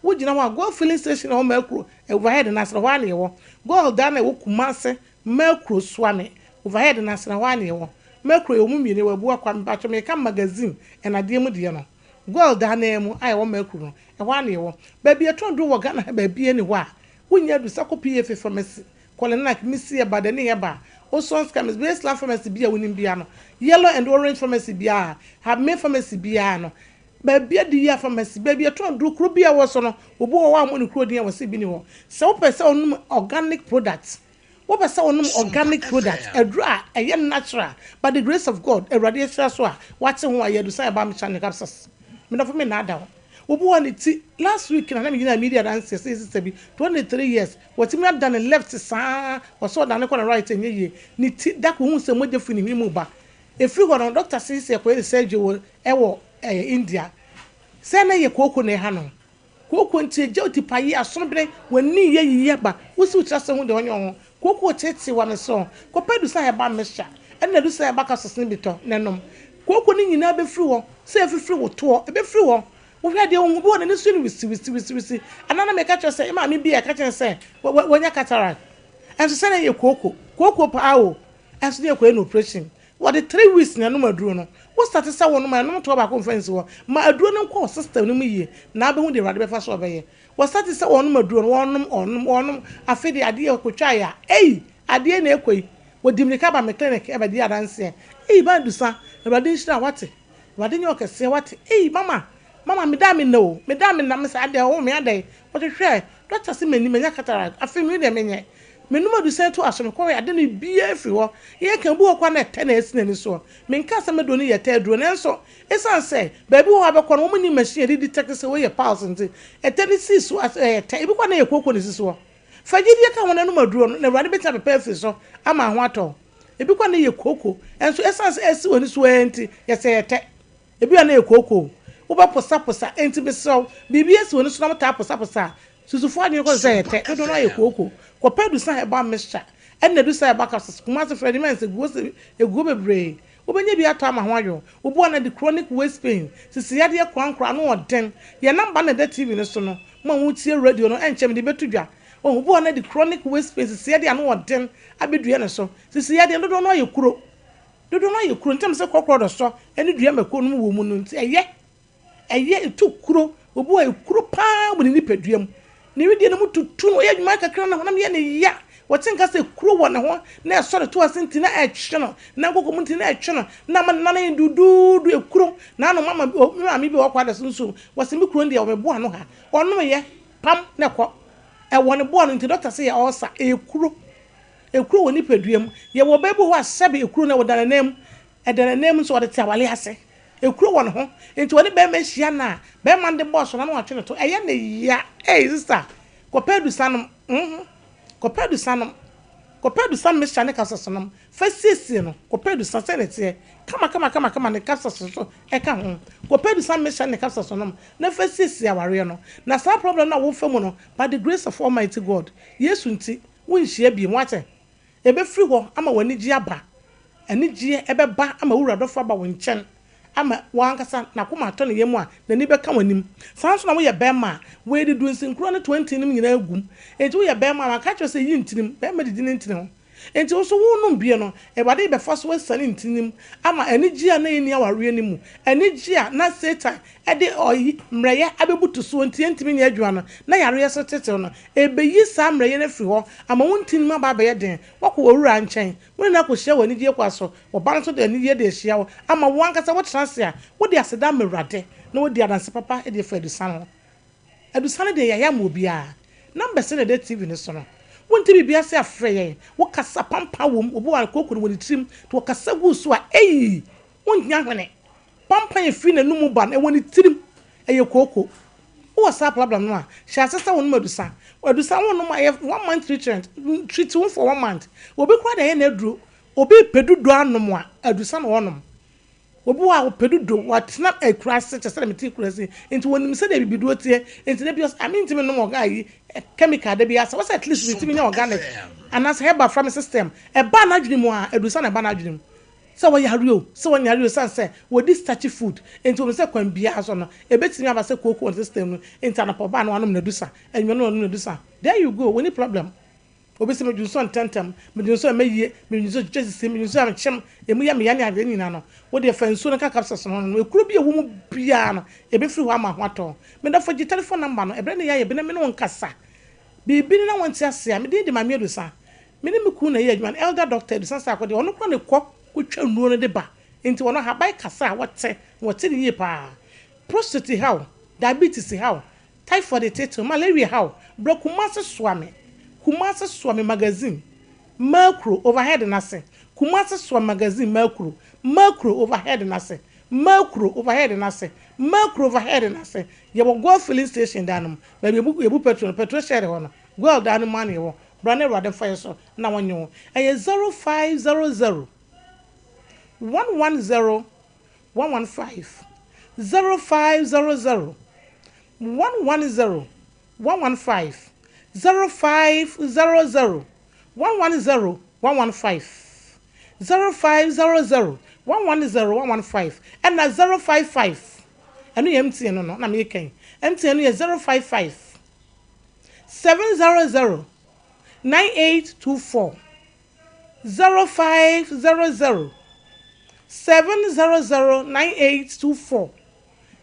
H: Wogyina hɔ a, Gold filling station a ɛwɔ Makuro, overhead no ase no, ɛhɔ ara na yɛwɔ. Gold dan no a ɛwɔ Kumasi, Mercuro soa me overhead no ase na hɔ ara na yɛwɔ. Mercuro yɛwɔ mu mmienu yɛwɔ Abuakwa mepakyɛw meka magazine and adeɛ mu deɛ no. Goil dan no ara mu a ɛwɔ Mercuro no ɛhɔ ara na yɛwɔ. Baabi yɛtɔn aduro wɔ Ghana ha baabiara nni hɔ a wonnya aduru sɛ kɔ PFA pharmacy, Kɔlenak, Misi Herbal, Dani Herbal, Oson's Chemist, Baseline Pharmacy bi a wonim biara no, Yellow and Orange Pharmacy biara, Habme Pharmacy biara no, baabi Adiyia Pharmacy, baabi yɛtɔn aduro kuro biara wɔ so no, obi wɔ hɔ a wɔmmɔ ne kuro din a wɔse bi nni hɔ. Sɛ wopɛ sɛ wonom organic product Wopɛ sɛ wonom organic product, aduro a ɛyɛ natural, by the grace of God, Awurade ahyira so a wate ho a, yɛ adusan ɛba mekyɛ ne capsules. Me dɔfo me nnaada wo. Obi wɔ hɔ a ne ti, last week na na me gyina media adanseɛ sɛ yɛ sister bi, 23 years, watumi adane left saa, ɔsɛ ɔdane kɔ ne right ɛnyɛ yie, ne ti, da koro wohu sɛ mogya firi ne hwene mu ba. Ɛfiri hɔ no, doctor se sɛ yɛkɔyɛ ne surgery wɔ ɛwɔ ɛɛ India, sɛ na ɛyɛ kooko na ɛha no. Kooko nti agyaw tipaye, asobere, w'ani yɛ yiye aba, wusiw kyerɛ sɛ hu deɛ ɔnyɛ wo ho. Kooko teetee wa mesrɛ wo, kɔpɛ adusa herbal mixture ɛne adusa herbal capsules no bi tɔ na nom. Kooko no nyinaa bɛfiri hɔ sɛ ɛfifiri wo toɔ, ɛbɛfiri hɔ. Wohwɛ deɛ wohu bi wɔ n'ani so no wisiwisiwisiwisi. Anaa na meka kyerɛ sɛ maame bi a ɛka kyerɛ no sɛ wanya cataract. Ɛnso sɛ na ɛyɛ kooko, kooko paa o, ɛnso na yɛkɔyɛ no operation. Wɔde 3 weeks na ɛnom aduro no. Wo starte sɛ wonom a, nom toa baako mfa nsi hɔ. Ma aduro no nkɔ wo system no mu yie na wobɛhu deɛ Awurade bɛfa so a ɔbɛyɛ. Wɔ starte sɛ wɔnom aduro no, wɔnom, wɔnom, wɔnom, afei deɛ adeɛ kɔtwaeɛ a, ei! Adeɛ na ɛkɔ yi. Wɔdi mmirika ba me clinic bɛgye adanseɛ. Ei, Badusa, Awurade nhyira wo, wate? Awurade nyɛ wo kɛseɛ, wate? Ei, mama, mama, meda a menna o, meda a menna, mese adɛn, ɔwoo me adɛn? Wɔhwehwɛɛ, doctor se m'ani, manya cataract, afei me deɛ menyɛ. Menom adusan to aso, mekɔhwɛ ade no biara firi hɔ. Yɛka obi wɔ hɔ koraa na ɛtɛ na asi n'ani soɔ. Menkaa sɛ m'aduro no yɛ ɛtɛ aduro, nanso ɛsiane sɛ baabi wɔ hɔ a bɛkɔ no wɔnni machine a yɛde detect sɛ wei yɛ piles nti, ɛtɛ no sii so as ɛyɛ ɛtɛ. Ebi koraa na ɛyɛ kooko na ɛsi soɔ. Fa gyidie ka ho na nom aduro no, na Awurade bɛtumi apepa afiri so ama ho atɔ wo. Ebi koraa na ɛyɛ kooko, nso ɛsiane sɛ asi w'ani so ara nti, yɛsɛ ɛyɛ ɛtɛ. Ebi a na ɛyɛ kooko. Wobɛposaposa, enti mesrɛ wo, biribi asi w'ani so na wotaa posaposa a, Susufo adwene kɔ so sɛ ɛyɛ tɛ, dodow no ara yɛ kooko. Kɔpɛ adusa herbal mixture ɛne adusa herbal capsules, Kumasi frɛ de mɛnsa egu hɔ sɛ egu hɔ bebree. Wobɛnya bi atɔ ama ho ayɔ. Obi wɔ hɔ na de chronic waist pain, sisi yadeɛ korankora, ano ɔden. Yɛn number na ɛda TV no so no, mo a motie radio no ɛnkyɛ mede bɛto dwa. Wahu, obi wɔ hɔ na de chronic waist pain, sisi yadeɛ ano ɔden abɛdua ne so. Sisi yadeɛ no dodoɔ no ara yɛ kuro. Dodoɔ no ara yɛ kuro, nti na mesɛ kɔkorɔ dɔsɔ ne dua mako nom wɔ mu no nti ɛyɛ. Ɛyɛ, etu kuro. Obi wɔ hɔ a, ekuro pa ara wɔ ne nipadua mu. Ne wedeɛ no mu tutu no, ɔyɛ adwuma kakra na honam yɛ no ya. Ɔte nka sɛ kuro wɔ ne ho na ɛsɔ ne to ase nti na ɛtwe no, na nkoko mu nti na ɛtwe no, na ama ne nan ayɛ duduudu, ekuro. N'ano mama bi, me maame bi wɔ hɔ kwada so nso, wɔse me kuro no deɛ wɔ me bo ano ha. Ɔnomyɛ, pam na ɛkɔ. Ɛwɔ ne bo ano nti dɔkta se yɛ ɔɔsa, ɛyɛ kuro. Ekuro wɔ nipadua mu. Yɛwɔ ɔbaa bi wɔ hɔ a sɛbe ekuro no ɛwɔ da ne nan mu. Ɛda ne nan mu nso ɔde te awale ase. Ekuro wɔ ne ho. Nti ɔne bɛɛma hyia no a, bɛɛma no de bɔɔ so no na watwe ne to. Ɛyɛ ne ya. Ei sister, kɔpɛ adusa nom. Uhmm. Kɔpɛ adusa nom. Kɔpɛ adusa mixture ne capsules nom. Fa siesie no. Kɔpɛ adusa sɛnea ɛteɛ. Kama kama kama kama ne capsules nso ɛka ho. Kɔpɛ adusa mixture ne capsules nom na fa siesie awareɛ no. Na saa problem no a wofa mu no, by the grace of Almighty God, Yesu nti, wonhyia biom. Woate? Ɛbɛfiri hɔ ama w'anigyeɛ aba. Anigyeɛ bɛba ama wo wura dɔfo aba wo nkyɛn ama w'ankasa n'akoma atɔ ne yam a n'ani bɛka w'anim. Saa ara nso na woyɛ barima a, wɔadi dunsinkron ne toantin nom nyinaa agu mu. Enti woyɛ barima a, wɔaka akyerɛ wo sɛ yi ntini mu. Barima didi ne ntini ho. Enti wo nso worenom bie no, Awurade rebɛfa so asiane ntini mu ama anigyeɛ a na ɛnni awareɛ no mu, anigyeɛ a na Satan de ɔyi, mmerɛyɛ abɛbutu soɔ nti ɛntumi nyɛ adwuma no, na yareɛ so tetew no, ɛrebɛyi saa mmerɛyɛ no afiri hɔ ama wo ntini mu aba abɛyɛ den. Woakɔ w'awuraa nkyɛn, wo ne no akɔhyia wɔ anigyeɛ kwa so, wo ba no nso de anigyeɛ de ahyia wo, ama wo ankasa wotena ase a, wode aseda ama Awurade, na woadi adanse papa de afa adusa no ho. Adusa no deɛ yɛayɛ ama obiara. Numbers no na ɛda TV no so no. Wonte biribi ase a frɛ yɛn. Wokasa pampa wom, obi wɔ hɔ a kooko no wɔ ne tirim, nti ɔkasa gu so a, ei! Wonhia hwene. Pampan a ɛfiri n'anomu ba no, ɛwɔ ne tirim. Ɛyɛ kooko. Wowɔ saa problem no a, hyɛ ase sɛ wonom adusa. Adusa wonom a, ɛyɛ one month treatment. Treat wo for one month. Obi koraa de ayɛ n'aduro. Obi repɛ dudo anom a, adusa na ɔnom. Obi wɔ hɔ a, ɔpɛ dudo. Watena akuraase kyɛ sɛdeɛ mete akuraase yi. Nti ɔnim sɛdeɛ bibiduro teɛ. Nti da bi ɔsɛ, ah, mentumi nnom ɔga ayi, chemical da biara. Sɛ wɔsɛ at least metumi nya organic anaasɛ herbal fra me system. Ɛba n'adwene mu a, adusa na ɛba n'adwene mu. Sɛ wɔyare o, sɛ wɔnyare o, esiane sɛ wɔdi starchy food nti, wɔnim sɛ kwan biara so no, ebetumi aba sɛ kooko wɔ ne system mu nti anɔpa ɔba a na wanom n'adusa, anwummere na wanom n'adusa. There you go, wonni problem. Obi se medwonsɔ ntɛmntɛm, medwonsɔ a ɛmma yie, medwonsɔ twitwa sisi, medwonsɔ a mekyem, emu yɛ me ya ne adeɛ ne nyinaa no, wo deɛ fa nsuo no ka capsules no ho nom. Ekuro bi a ɛwɔ mu biara no, ebefiri hɔ ama ho atɔ wo. Me dɔfo, gye telephone number no, ɛberɛ ne yɛ ayɛ bi na me ne wo nkasa. Biribi ni na wonte ase a, me din de Maame Adusa. Me ne me kunu na ɛyɛ adwuma no, Elder Doctor Adusa Sarko deɛ ɔno koraa na ɛkɔ kɔtwa nnuro no de ba, nti ɔno ahaban kasa a wɔte na wɔte no yie paa. Prostate haw, diabetes haw, typhoid tetew, malaria haw, bra Kumasi soa me, Kumasi soa me magazine, Makuro, overhead no ase, Kumasi soa me magazine, Makuro, Makuro, overhead no ase, Makuro, overhead no ase, Makuro, overhead no ase, yɛwɔ Goil filling station dan no mu, baabi yɛbu yɛbu petrol no, petrol shed hɔ no, Goil dan no mu ara na yɛwɔ. Bra na Awurade mfa yɛ so na ɔnye wo. Ɛyɛ 0500 110 115. 0500 110 115. 0500 110 115. 0500 110 115. Ɛna 055. Ɛno yɛ MTN no no na meka yi. MTN no yɛ 055 700 9824 0500 700 9824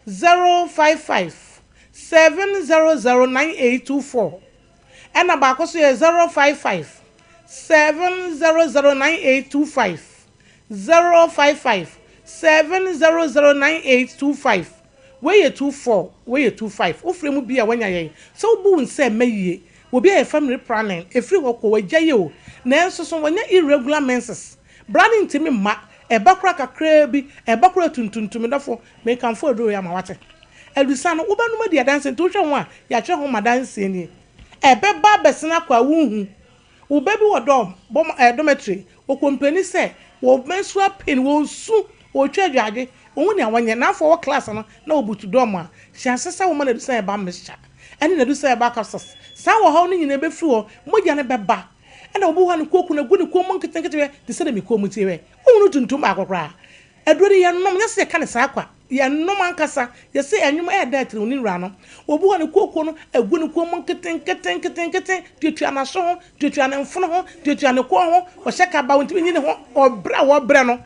H: 055 700 9824 ɛna baako so yɛ 055 700 9825 055 700 9825 Wei yɛ 24, wei yɛ 25. Wofrɛ mu bi a woanya yɛn. Sɛ wobu wo nsa ɛmma yie. Obi a yɛ family planning, ɛfiri hɔ kɔ, wagyae o. Nanso so wanya irregular menses. Bra no ntumi mma. Ɛba koraa kakraa bi, ɛba koraa tuntuntum. Me dɔfo, mekamfo aduro wei ama wo, wate? Adusa no, wobɛnom adi adanse nti wohwɛ ho a, yɛatwerɛ ho ma adanseɛ nie. Ɛbɛba abɛsene akɔ a wonhu. Wo ba bi wɔ dɔm, bɔ eh, dormitory, ɔkɔmpleni sɛ wɔ menstrual pain, wɔnsu, wɔtwa adwaadwe, ɔnhu nea wɔnyɛ, na afei ɔwɔ class no na ɔbutu dɔm a, hyɛ ase sɛ woma no adusan herbal mixture ɛne n'adusan herbal capsules. Saa ɔhaw no nyinaa bɛfiri hɔ, mogya no bɛba, ɛna obi wɔ hɔ a ne kooko no agu ne kɔn mu nketenkete hwɛ, te sɛ deɛ me kɔn mu teɛ hwɛ, wohunu tuntum baako koraa. Aduro no yɛnnom, nyɛ sɛ yɛka no saa kwa, yɛnnom ankasa, yɛse ɛnwom ɛɛda atiriw ne wura no. Obi wɔ hɔ ne kooko no agu ne kɔn mu nketenkete nketenkete, tuatua n'aso ho, tuatua ne mfono ho, tuatua ne kɔn ho, ɔhyɛ kaba, ɔntumi nyi ne ho, ɔbrɛ a wɔbrɛ no.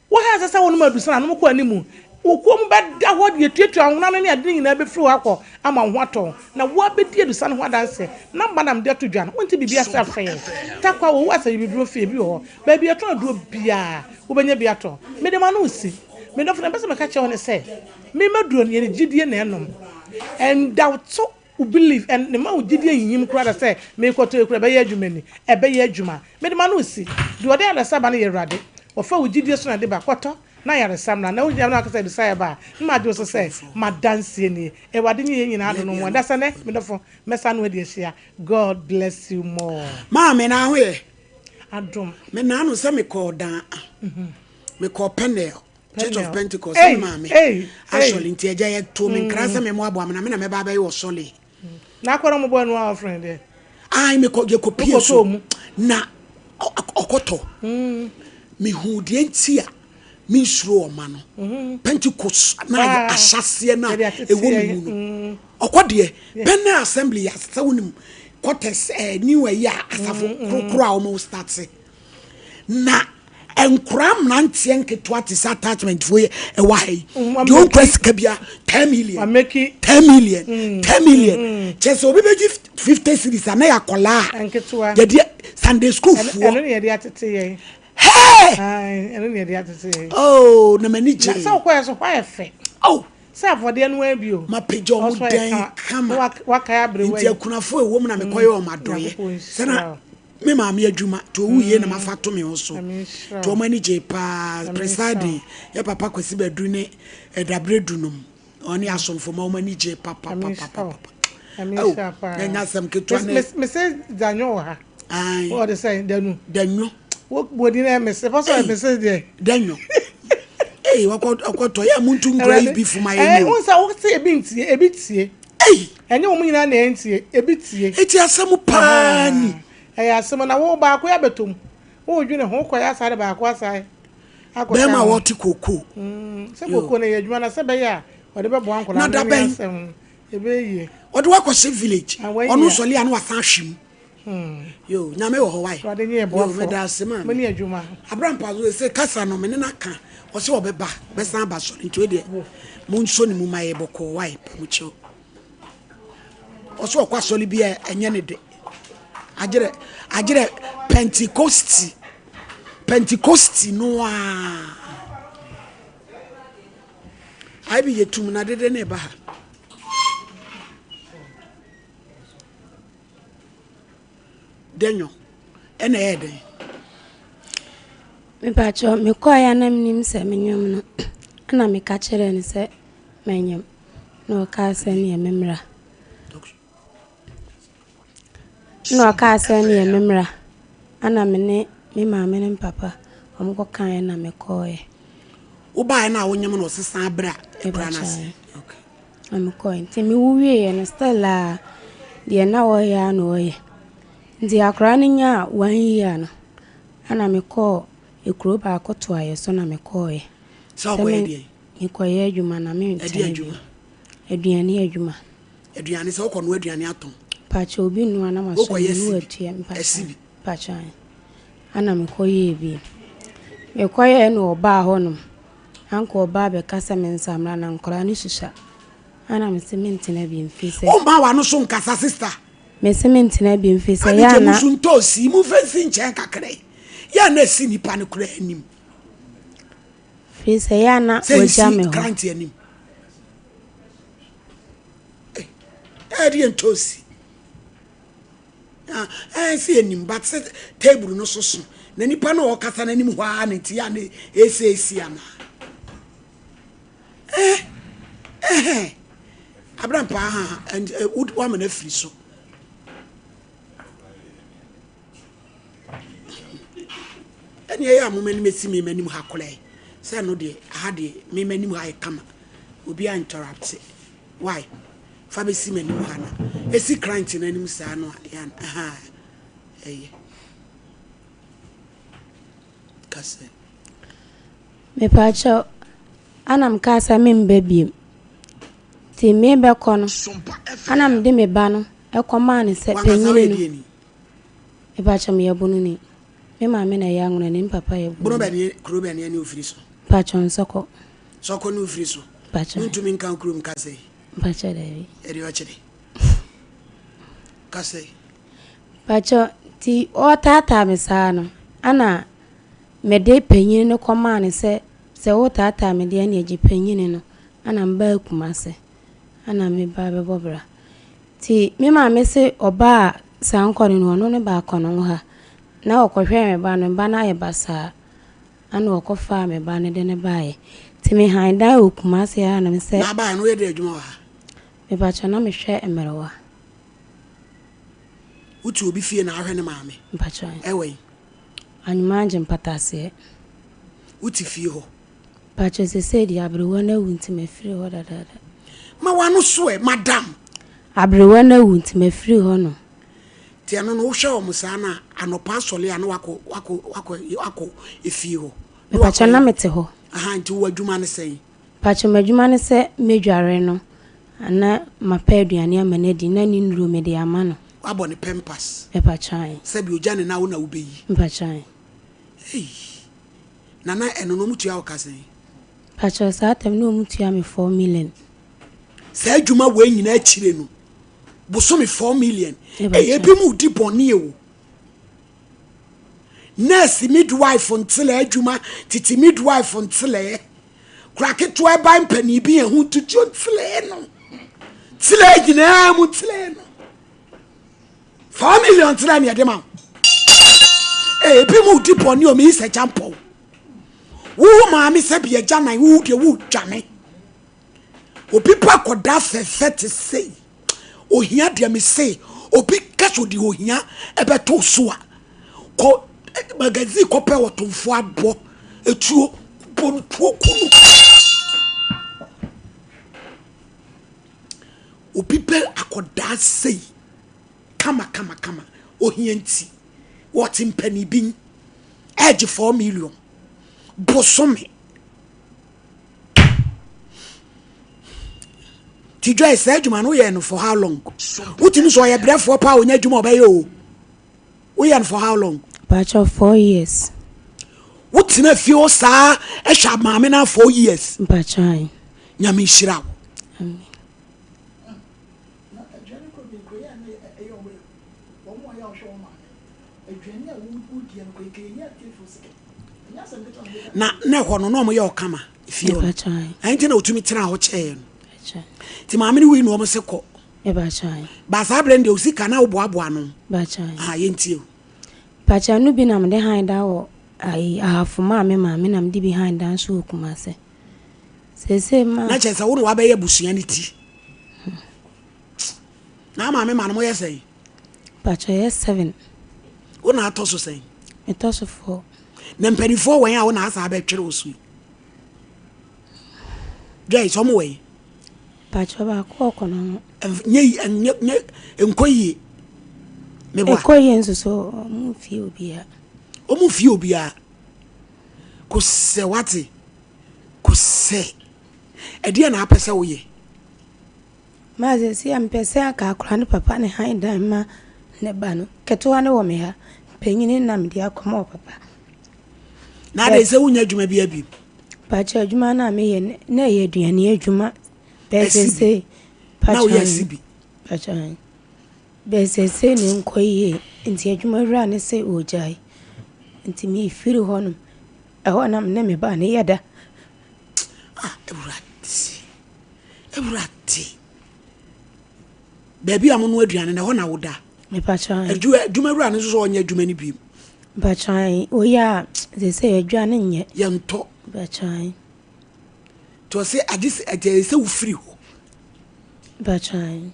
H: Wo ha ɛsɛ sɛ wonom adusan a, nom kɔ anim. Wo kɔn mu bɛda hɔ deɛ tuatua wo honam no ne ade no nyinaa bɛfiri hɔ akɔ ama wo ho atɔ wo, na woabɛdi adusa no ho adanseɛ. Namba na mede ato dwa no, wonte biribi ase afrɛ yɛn. Tarkwa, Owu Asɛyibiduro Fie bi wɔ hɔ. Baabi a yɛtɔn aduro biara, wobɛnya bi atɔ. Mede m'ano resi. Me dɔfo, deɛ mepɛ sɛ meka kyerɛ wo ne sɛ, me m'aduro no, yɛde gyidie na ɛnom. Ɛndawto wo belief, ɛn, mma wo gyidie nhinhim koraa da sɛ merekɔtɔ yi koraa, ɛbɛyɛ adwuma ni. Ɛbɛyɛ adwuma. Mede m'ano resi. Deɛ ɔde ayaresa ba no yɛ Awurade. Wɔfa wo gyidie so na ɛde ba. Kɔtɔ. Na ayaresa mmra. Na wogyina na wakasa bisa yɛ ba a, na magye wo so sɛ, M'adanseɛ nie. Awurade nye yɛn nyinaa adom no mu. Ɛda sɛ nɛ, me dɔfo, mɛsan ne wo adi ahyia. God bless you more.
A: Maame na ho yɛ.
H: Adom.
A: Me naa no sɛ me kɔɔ dan. Me kɔɔ Peniel. Church of Pentecost. Hey, maame. Hey, asɔre nti agya yɛ to me nkra sɛ me mo aboa me na me na mɛba abɛyɛ ɔsɔle.
H: Na akɔrɔ mo bɔ ɛnu a ɔfrɛ deɛ.
A: Ayi me kɔ yɛ kɔ pie so na ɔkɔtɔ. Mehuu deɛ nti a mensuro ɔma no. Mm-hmm. Pentecost na ayɛ ahyɛseɛ no a ɛwɔ me mu no. Mm. Ɔkɔ deɛ Pennell Assembly yɛ sɛ wonim quarters eh, new ayi a asafo mm, mm. korokoro a wɔn starte na nkora mmeranteɛ nketewa te sɛ attachment foɔ yɛ ɛwɔ ha yi deɛ ɔnkura sika bia 10 million 10 million 10 million kyɛ sɛ obi bɛgye 50 series a na yɛ akɔlaa a yɛde Sunday school foɔ
H: ɛno ne yɛde atete yɛn
A: hey
H: ɛno ne yɛde atete yɛn
A: oh na m'ani gye
H: na sɛ wokɔyɛ so hɔ ayɛ fɛ
A: oh
H: sɛ afɔdeɛ no ara bio
A: mapagya ɔmo dan kama nti akunafo ɛwɔ mu na mekɔyɛ ɔmo adɔyɛ sɛ na Me maame adwuma nti owu yie na mafa ato me ho so nti wɔn ani gyee paa presiding yɛ papa Kwasi Badu ne Ɛdabrɛ du nom wɔn ne asomfo ma wɔn ani gyee papapapapa oh ɛnyɛ asɛm ketewa ne.
H: Mese Danyo wɔ ha.
A: Ayi.
H: Wɔde sɛ Danu.
A: Danyo.
H: Wo bodi na mese fɔsɔ mese deɛ.
A: Danyo. Ee wakɔ ɔkɔtɔ yɛ amuntu nkura yi bi fuma yɛ ni o.
H: Ɛɛ n sɛ wo se ebi ntie ebi tie.
A: Ei!
H: Ɛnyɛ wɔn nyinaa na ɛntie, ebi tie.
A: Eti asɛm paa ni.
H: Ɛyɛ asɛm na wo baako yɛ abɛtɔ mu. Wodwene ho wokɔyɛ asaa de baako asae akɔka
A: Bɛrima a wɔte kookoo.
H: Sɛ kookoo no ɛyɛ adwuma na sɛ bɛyɛ a wɔde bɛboa nkwadaa
A: Na
H: no
A: da
H: ne
A: bɛn?
H: asɛm ɛbɛyɛ yie.
A: Ɔde wo akɔhyɛ village. Ɔno sɔle a na wasan ahwe mu. Yo, Nyame wɔ hɔ wai.
H: Awurade nye yɛn
A: Yo,
H: boafo.
A: meda ase maame.
H: Mo ne adwuma.
A: Abrampa so ese kasa no me ne no aka. Ɔse ɔbɛba, bɛsan aba sɔre nti wei deɛ monsɔ ne mu ma yɛ bɔkɔɔ wai pamukyɛw. Ɔse ɔkɔ asɔre bi a ɛnyɛ ne de. Agyerɛ agyerɛ Pentecosti. Pentecosti no a. Ayi bi yɛ tum na dede ne ba ha. Dɛnyɔ, ɛna ɛyɛɛ dɛn?
G: Mepakyɛw, mekɔe a na minnim sɛ menyem no, ɛna meka kyerɛɛ no sɛ manyem, na ɔkaa sɛ neɛ memmra. Ɛna ɔkaa sɛ neɛ memmra, ɛna me ne me maame ne me papa wɔn kɔkaeɛ na mekɔeɛ.
A: Wobaeɛ no a wonyem no ɔsesa bra akura no ase?
G: Okay. Na mekɔe. Nti mewo wieeɛ no still a deɛ na ɔyɛ ara na ɔyɛ. Nti akwadaa no nyaa one year no ɛna mekɔɔ ekuro baako toaeɛ so na mekɔeɛ.
A: Sɛ wokɔyɛ deɛn?
G: Mekɔyɛ adwuma na mentena bio. Aduane adwuma.
A: Aduane sɛ wokɔ noa aduane atɔn?
G: Mpakyɛ obi noa na masɔ mu na watua. Mpakyɛ mpakyɛ ɛna mekɔyɛɛ bi. Mekɔyɛɛ na ɔbaa hɔnom. Anka ɔba abɛka sɛ mensa mmra na nkwadaa no susua. Ɛna mese mentena bi mfiri sɛ.
A: Womma w'ano so nkasa sister.
G: Mese mentena bi mfiri sɛ yɛ
A: ana.
G: Abigya
A: musu ntoosi momfa nsi nkyɛn kakra yi. Yɛ ana esi nipa no koraa anim.
G: Firi sɛ yɛ ana wagya me hɔ.
A: Sɛ nsi krante anim. Eh, ɛdeɛ ntoosi. Ah, ɛɛ sɛ yɛnim but sɛ table no so so na nipa no a ɔkasa n'anim hɔ ara na nti yɛ a na ɛsɛ esi anaa eh ɛhɛn abrampa ha and wama no afiri so ɛne ɛyɛ a moma anim esi me m'anim ha koraa sɛ ɛno deɛ aha deɛ me m'anim ha yɛ kama obi a interrupt Why? Fa bɛsi m'anim ha na ɛsi client no anim saa no a yɛ ahaa ɛyɛ. Ka sɛ.
G: Mepaakyɛw, ana mekaa sɛ memba biom. Nti merebɛkɔ no, ana mede me ba no kɔmaa no sɛ
A: Wankasa
G: panyini
A: woyɛ
G: no.
A: deɛ ni?
G: Mepaakyɛw meyɛ Bononi. Me maame na ɛyɛ Anwonani, me papa yɛ
A: Bono
G: Bononi.
A: bɛn ne kuro bɛn ne ɛne ofiri so?
G: Mepaakyɛw Nsɔkɔ.
A: Sɛ ɔkɔ ne ofiri so.
G: Mpakyɛ.
A: Wontumi nka kurom kasa yi.
G: Mpakyɛ daabi.
A: Ɛdeɛ ɔkyerɛ. Kasa yi.
G: Mpakyɛ nti ɔtaataa me saa no ana mede panyin no kɔmaa no sɛ sɛ wotaataa me deɛ ɛne agye panyin no ana mbaa Kumase ana meba bɛbɔ bra. Nti me maame se ɔbaa saa nkɔ no no ɔno ne baakɔ no ha na ɔkɔhwɛɛ me ba no me ba no ayɛ basaa. Ɛna ɔkɔfaa me ba no de no baeɛ. Nti me han dan wɔ Kumasi ha nom sɛ.
A: Na abaeɛ no woyɛ dɛn adwuma wɔ ha?
G: Mepakyɛ na mehwɛ mmerewa.
A: Wote obi fie na ahwɛ ne maame?
G: Mpakyɛ.
A: Ɛwɔ yi?
G: Anwumangye mpataseɛ.
A: Wote fie hɔ?
G: Mpakyɛ sesei deɛ aberewa no awu nti mafiri hɔ dadaada.
A: Ma w'ano so ɛ madam.
G: Aberewa no awu nti mafiri hɔ nom.
A: Nti ɛno no wohwɛ wɔn saa na anɔpa asɔle a na wakɔ wakɔ wakɔ wakɔ efie hɔ.
G: Na Mepakyɛ na mete hɔ.
A: Aha nti wo adwuma ne sɛn?
G: Mepakyɛ m'adwuma ne sɛ mɛdware no na mapɛ aduane ama no adi na ne nnuro mede ama no.
A: Wabɔ no pɛmpas.
G: Mepakyɛ ae.
A: Sɛbi ogya ne nan wo na wobɛyi.
G: Mepakyɛ ae.
A: Ei Nana ɛno no wɔn tua wo ka sɛn?
G: Mepakyɛ saa tam no wɔn tua me 4 million.
A: Saa adwuma wei nyinaa akyire no bosome 4 million. Ɛyɛ ebi mu di bɔne o. Nurse midwife ntelɛ adwuma tete midwife ntelɛ. Kora ketewa ɛba mpanin bi ɛho ntutuo ntelɛ no. Ntelɛ nyinaa mu ntelɛ no. 4 million ntelɛ ne ɛde ma wo. Ebi mu di bɔne o meyi sɛ gyampɔw. Wo maame sɛ bi agya nan wo deɛ wo dwane. Obi ba akɔdaa fɛfɛ te sei. Ohia deɛ me se obi ka sɛ ɔde ohia ɛbɛto so a kɔ magazine kɔpɛ ɔtomfo abɔ etuo bɔ no tuo ku no. Obi bɛ akɔdaa sei kama kama kama ohia nti wɔte mpanin bi ɛgye 4 million bosome. Ti Joyce saa adwuma no woyɛ no for how long? Wotumi sɛ ɔyɛ brɛfoɔ paa ɔnya adwuma ɔbɛyɛ o. Woyɛ no for how long?
G: Pakyɛ 4 years.
A: Wotena fie hɔ saa ɛhwɛ maame no 4 years?
G: Mpakyɛ.
A: Nyame nhyira wo.
G: Amen.
D: Na aduane kɔ bi nkɔ yɛ a na ɛyɛ ɔmo yɛ wɔn a ɔyɛ a ɔhwɛ wɔn maame aduane a wodie no kɔ yɛ yɛ atiefoɔ sika ɛnyɛ asɛm ketewa
A: na na ɛhɔ no na ɔmo yɛ ɔkama fie hɔ no ɛn nti na otumi tena hɔ kyɛɛ no nti maame no wui na ɔmo se kɔ ba saa berɛ no deɛ osi ka na woboaboa no ah yɛntie o.
G: Pakyɛ no bi na mede han da wɔ ayi ahafo maa me maame na mede bi han da nso wɔ Kumase. Seesei ma.
A: Na kyerɛ sɛ wo na wabɛyɛ abusua no ti. Na maame ma no moyɛ sɛn?
G: Pakyɛ yɛ seven.
A: Wo na atɔ so sɛn?
G: Metɔ so four.
A: Na mpanimfoɔ wɔn a wo na asa abɛtwere wo so yi. Joyce ɔmo wɔ yi.
G: Pakyɛ baako ɔkɔ no ho.
A: Nye nye nye nkɔ yie.
G: Meboa. Ɛkɔ yie nso so ɔmo fie obiara.
A: Ɔmo fie obiara. Kò sɛ wate. Kò sɛ. Ɛdeɛ na apɛ sɛ woyɛ.
G: Maa sɛsi a mepɛ sɛ anka akora ne papa ne han dan ma ne ba no. Ketewa no wɔ me ha. Panyini na mede akɔma wɔ papa.
A: Na ade sɛ wonya adwuma bi abi.
G: Pakyɛ adwuma no a meyɛ na ɛyɛ aduane adwuma. Bɛɛ sɛsei.
A: Na woyɛ asi bi.
G: Pakyɛ bɛɛ sɛsei ne nkɔ yie nti adwuma wura ne sɛ ɔgyae. Nti mefiri hɔ nom. Ɛhɔ na me ne me ba ne yɛ da.
A: Ah, Awurade. Awurade. Baabi a mo no aduane na ɛhɔ na woda.
G: Mepakyɛ.
A: Adwuma wura no nso sɛ ɔnyɛ adwuma no bi.
G: Mpakyɛ oyɛ a sɛ aduane nyɛ.
A: Yɛntɔ.
G: Mpakyɛ.
A: Nti ɔsɛ agye sɛ ɛkyɛ sɛ wofiri hɔ.
G: Mpakyɛ.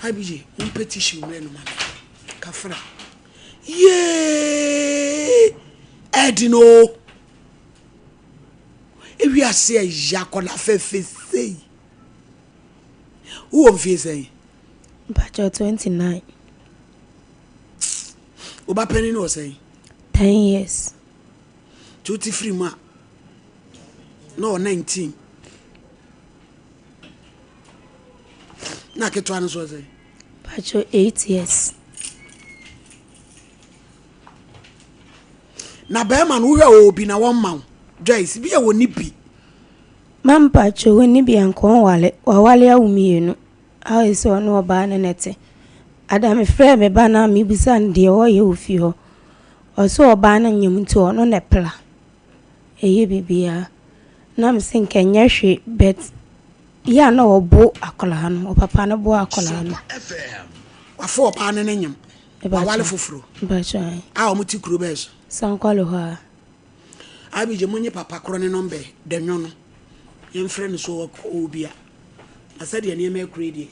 A: Abigye, mompɛ tissue mmerɛ no ma me. Kafra. Yee! Ɛdi no. Ewiase ɛyɛ akɔla fɛfɛ sei. Wowɔ mfie sɛn?
G: Mpakyɛ 29.
A: Wo ba panin no wɔ sɛn?
G: 10 years.
A: Nti wote firi mu a na ɔwɔ 19. Na ketewa no nso wɔ sɛn?
G: Mpakyɛ 8 years.
A: Na bɛrima no wohwɛ wɔ bi na wɔmma wo. Joyce bi a wɔ ni bi.
G: Ma mpakyɛw onni bi a nka ɔnwale. Wawale awo mienu a ɔyɛ sɛ ɔne ɔbaa no na ɛte. Ada mefrɛɛ me ba no a mebisa no deɛ ɔyɛ wɔ fie hɔ. Ɔse ɔbaa no nyem nti ɔno na ɛpla ɛyɛ biribiara. Na mese nka ɛnyɛ hwee but yɛ a na ɔbo akwadaa no, ɔpapa no bo akwadaa no.
A: Wafa ɔbaa no ne nyem. Wawale foforo.
G: Mpakyɛw.
A: A wɔn te kuro bɛɛ so.
G: Sankwalo hɔ a.
A: Abigye mo nye papa korɔ ne nɔmbɛ dɛnwɔ no yɛmfrɛ no so ɔwɔ bi a na sɛdeɛ nneɛma akure deɛ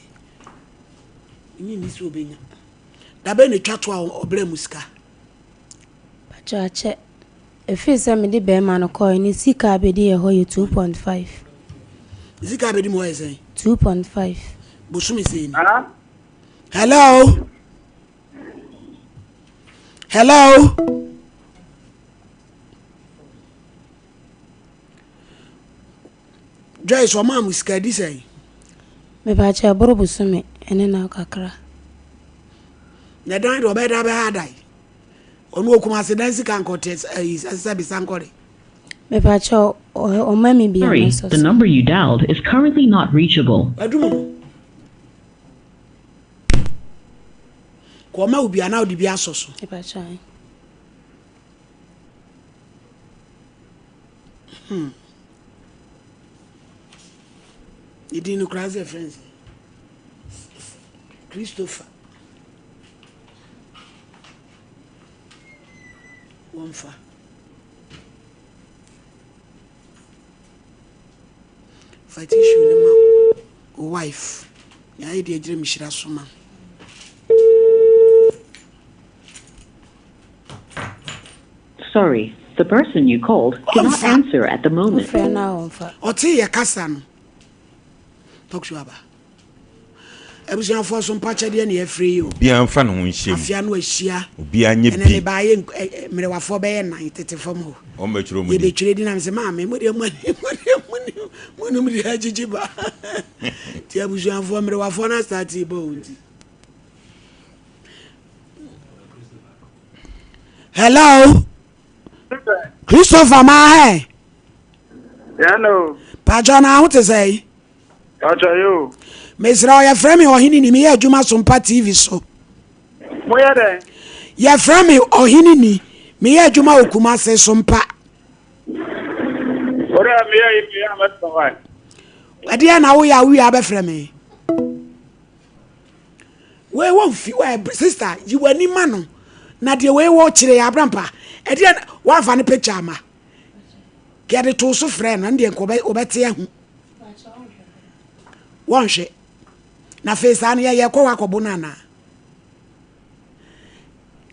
A: menye nni sɛ ɔbɛnya da bɛn na ɛtwa to a ɔbrɛ mu sika.
G: Pakyɛ akyɛ ɛfiri sɛ mede bɛɛma no kɔɛ ne sika a bɛdi yɛ hɔ yɛ 2.5.
A: Ne sika a bɛdi mu hɔ yɛ sɛn?
G: 2.5.
A: Bosome sɛn ni? Hello. Hello. Joyce ɔmaa mo sika di sɛn?
G: Mepakyɛ ɛboro bosome ɛne na kakra.
A: Na dan de ɔbɛyɛ dan bɛha adan. Ɔno okuma ase dan sika nkɔte ɛyi sɛ bisa nkɔre.
G: Mepakyɛ ɔma mi bi
I: Sorry, the number you dialed is currently not reachable.
A: Adum no. Kɔ ɔma wo bi anaa ɔde bi asɔ so.
G: Mepakyɛ.
A: Hmm. Ne din no koraa sɛ friends. Christopher. Wɔmfa. Fa tissue no ma wo wife. Nea ayɛ deɛ gyina mehyira so ma.
I: Sorry, the person you called cannot answer at the moment.
G: Wofrɛ no a ɔmfa.
A: Ɔtee yɛ kasa no. Talk show aba. Abusuafoɔ so mpakyɛdeɛ na yɛafrɛ yi o.
F: Obiara mfa ne ho nhyɛ mu.
A: Afea no ahyia.
F: Obiara nyɛ bi.
A: Ɛnɛ mebaa yɛ mmerewafoɔ bɛyɛ nan tete fam hɔ.
F: Wɔn bɛtwerɛ mu din.
A: Yɛbɛtwerɛ din na mesɛ maame mo deɛ mo ani mo deɛ mo nim mo nim deɛ agyegye ba. Nti abusuafoɔ mmerewafoɔ no asate ba o nti. Hello. Christopher maa hɛ.
J: Hello.
A: Pàjọ́ na aho te sɛ yi.
J: Pàjọ́ yi o.
A: Mesrɛ wo yɛfrɛ me ɔhene ni meyɛ adwuma Sompa TV so.
J: Moyɛ dɛn?
A: Yɛfrɛ me ɔhene ni meyɛ adwuma wɔ Kumase Sompa.
J: Wode a meyɛ yi meyɛ a mɛfrɛ wo ae.
A: Ɛdeɛ na woyɛ a wowie abɛfrɛ me. Wei wɔ mfi wɔ sister yi w'ani ma no na deɛ wei wɔ kyerɛ yɛ abrampa ɛdeɛ wɔamfa ne picture ama yɛde too so frɛ no ɛno deɛ nka wɔbɛte ahu. Wɔnhwɛ. Na afei saa no yɛyɛ kɔ hɔ akɔbo no anaa?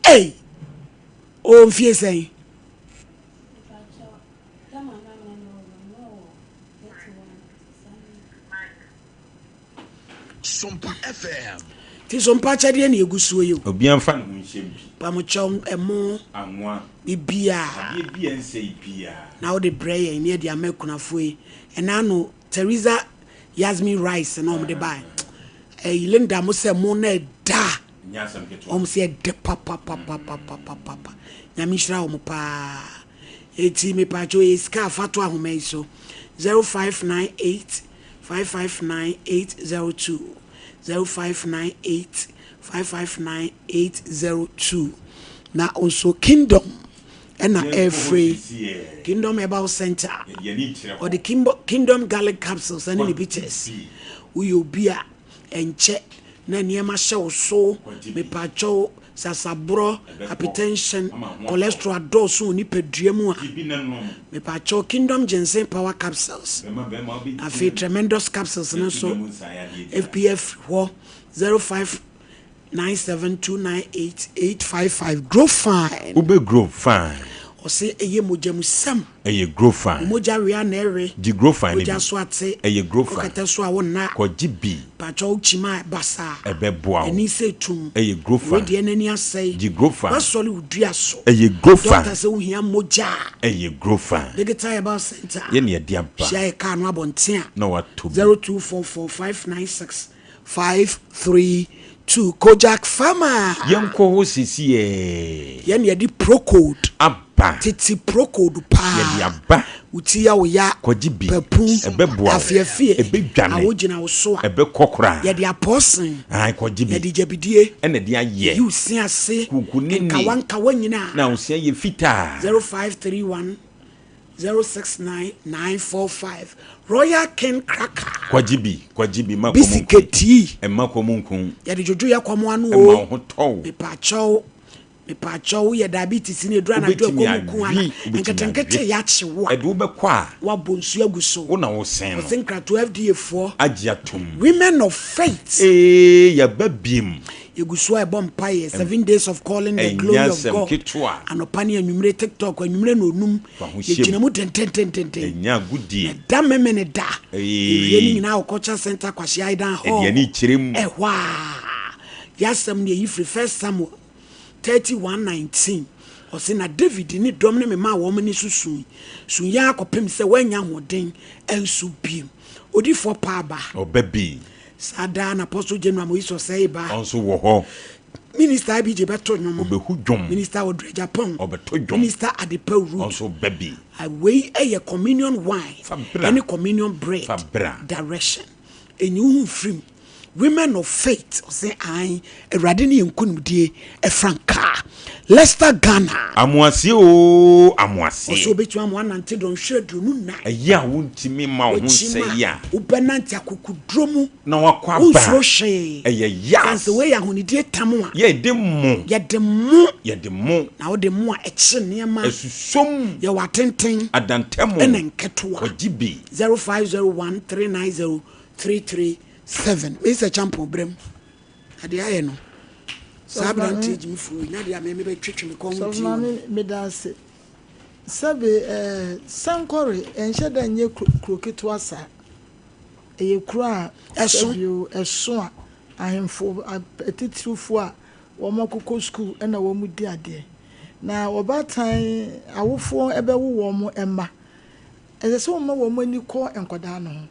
A: Ei! Ɔwɔ mfie sɛn?
K: Sompa FM.
A: Ti sompa kyɛdeɛ na egu soɔ yi o.
F: Obiara nfa ne ho nhyɛ mu bi.
A: Pamokyɛw ɛmo.
F: Anwa.
A: Biribiara.
F: Adeɛ bi a ɛnsɛe biara.
A: Na wode brɛ yɛn na yɛde ama akunafoɔ yi. Ɛna ano Teresa Yasmin Rice na wɔde bae. Ɛyi Linda mo sɛ mo na ɛda.
F: Nyɛ asɛm ketewa.
A: Wɔn sɛ ɛdɛ papapapapapapa. Nyame nhyira wɔn paa. Eti mepatwo yɛ sika afa to ahoma yi so. 0598 559 802 0598 559 802 na nso Kingdom ɛna ɛfiri Kingdom Herbal Center ɔde Kingdom Garlic Capsules ɛne ne bitters woyɛ obi a ɛnkyɛ na nneɛma hyɛ wo so mepakyɛw sasaborɔ hypertension cholesterol adɔɔso wɔ nipadua mu a mepakyɛw Kingdom Ginseng Power Capsules afei Tremendous Capsules no nso FPF hɔ 05 97298855 grow fine.
F: Wobɛ grow fine.
A: Ɔse ɛyɛ mogya mu sɛm.
F: Ɛyɛ grow fine.
A: Mogya wea na ɛwe.
F: Gye grow fine no bi.
A: Mogya so ate.
F: Ɛyɛ grow fine.
A: Kɔkɛtɛ so a wo nna.
F: Kɔgye bi.
A: Pakyɛ wo kyima a basaa.
F: Ɛbɛboa wo.
A: Ani sɛ tum.
F: Ɛyɛ grow fine.
A: Wedeɛ n'ani asɛe.
F: Gye grow fine.
A: Wasɔre wo dua so.
F: Ɛyɛ grow fine.
A: Doctor sɛ wohia mogya a.
F: Ɛyɛ grow fine.
A: Digital Herbal Center.
F: Yɛ ne yɛde aba.
A: Hyia yɛ kaa no abɔnten a.
F: Na watɔ bi.
A: 0244596 532 Kojak Pharma.
F: Yɛnkɔ hɔ sesiɛɛ.
A: Yɛn na yɛde Procode.
F: Aba.
A: Tete Procode paa.
F: Yɛde aba.
A: Wo ti yɛ wo ya.
F: Kɔgye bi.
A: Papu.
F: Ɛbɛboa wo.
A: Afeafie.
F: Ɛbɛdwane.
A: Awo gyina wo so a.
F: Ɛbɛkɔ koraa.
A: Yɛde apɔɔsen.
F: Ae, kɔgye bi.
A: Yɛde gyabidie.
F: Ɛna ɛde ayɛ.
A: Yi wo se ase.
F: Kuku ne ne.
A: Nkawa nkawa nyinaa.
F: Na wo se ayɛ fitaa.
A: 0531 069 945 Royal King Cracker.
F: Kɔgye bi, kɔgye bi, mma kɔm nku.
A: Bisiketi.
F: Mma kɔm nku.
A: Yɛde dwodwo yɛ kɔm ano o.
F: Ɛma wo ho tɔ wo.
A: Mepaakyɛw. Mepaakyɛw woyɛ diabetes ne eduru anadwo
F: Wobɛtumi
A: ɛkɔm ku ana
F: awe, wobɛtumi
A: nketenkete
F: awe.
A: yakye wo a
F: Ɛde wo bɛkɔ a.
A: Wabɔ nsuo agu so.
F: Wo na wosen no.
A: Ɔse nkratoɔ FDA foɔ.
F: Agye atom.
A: Women of faith.
F: Ee yɛba biem.
A: Yɛgu so a ɛbɔ mpaeɛ seven days of calling the glory
F: Ɛnyɛ
A: of
F: asɛm
A: God.
F: ketewa.
A: Anɔpa ne anwummere TikTok anwummere na onum.
F: Fa ho hyɛ
A: Yɛgyina
F: mu.
A: mu dendendendenden.
F: Ɛnyɛ agodie.
A: Ɛda memene da. Yɛwie ne
F: Ee.
A: nyinaa wɔ Culture Center Kwasi Aidan
F: Ɛde
A: Hall.
F: ani kyerɛ mu.
A: Ɛhɔ a. Yɛasɛm no yɛyi firi First Samuel 31:19. Ɔse na David ne dɔm no memaa wɔn ani so sui, sui ara kɔpem sɛ wɔannya ahoɔden ansu bio. Odiyifoɔ paa ba.
F: Ɔba bi.
A: Saa daa na Apostle General Moise Osei ba.
F: Ɔnso wɔ hɔ.
A: Minister IBJ bɛto nnwom.
F: Ɔbɛhu dwom.
A: Minister Audrey Agyapong.
F: Ɔbɛto dwom.
A: Minister Adepa Ruth.
F: Ɔnso ba bi.
A: Wei yɛ communion wine
F: Fa bra.
A: ɛne communion bread
F: Fa bra.
A: direction. Ɛnyi wo ho mfiri mu. Women of faith ɔsɛ ae Awurade ne yɛn nkonimdie frankaa. Leicester Ghana.
F: Amoaseɛ oo amoaseɛ.
A: Ɔsɛ obetumi ama wanante dɔnhwere 24.
F: Ɛyɛ a wontumi mma wo ho
A: Wakyima
F: nsɛe a.
A: wobɛnante akokoduro mu.
F: Na wakɔ aba.
A: Wonsuro hwee.
F: Ɛyɛ yas.
A: Sane sɛ wei yɛ ahonidie tam a.
F: Yɛde mo.
A: Yɛde mo.
F: Yɛde mo.
A: Na wode mo a ɛkye nneɛma.
F: Ɛsusom.
A: Yɛwɔ atenten.
F: Adantamu.
A: Ɛna nketewa.
F: Kɔgye bi.
A: 0501 390 337. Mr. Champon brem. Adeɛ ayɛ no. Saa aberanteɛ gyimifoɔ yi, na deɛ a me mebɛtwetwe me kɔn ho
D: Sɔfo
A: tie
D: maame
A: o.
D: meda ase. Sɛbe eh, Sankore ɛnhyɛ da nyɛ kuro ketewa saa. Ɛyɛ kuro a
A: Ɛso.
D: sɛbe o, ɛso a ahemfo atitirifoɔ a wɔn akokɔ sukuu ɛna wɔn di adeɛ. Na ɔbaatan awofoɔ ɛbɛwo wɔn mma. Ɛsɛ sɛ wɔma wɔn ani kɔ nkwadaa no ho.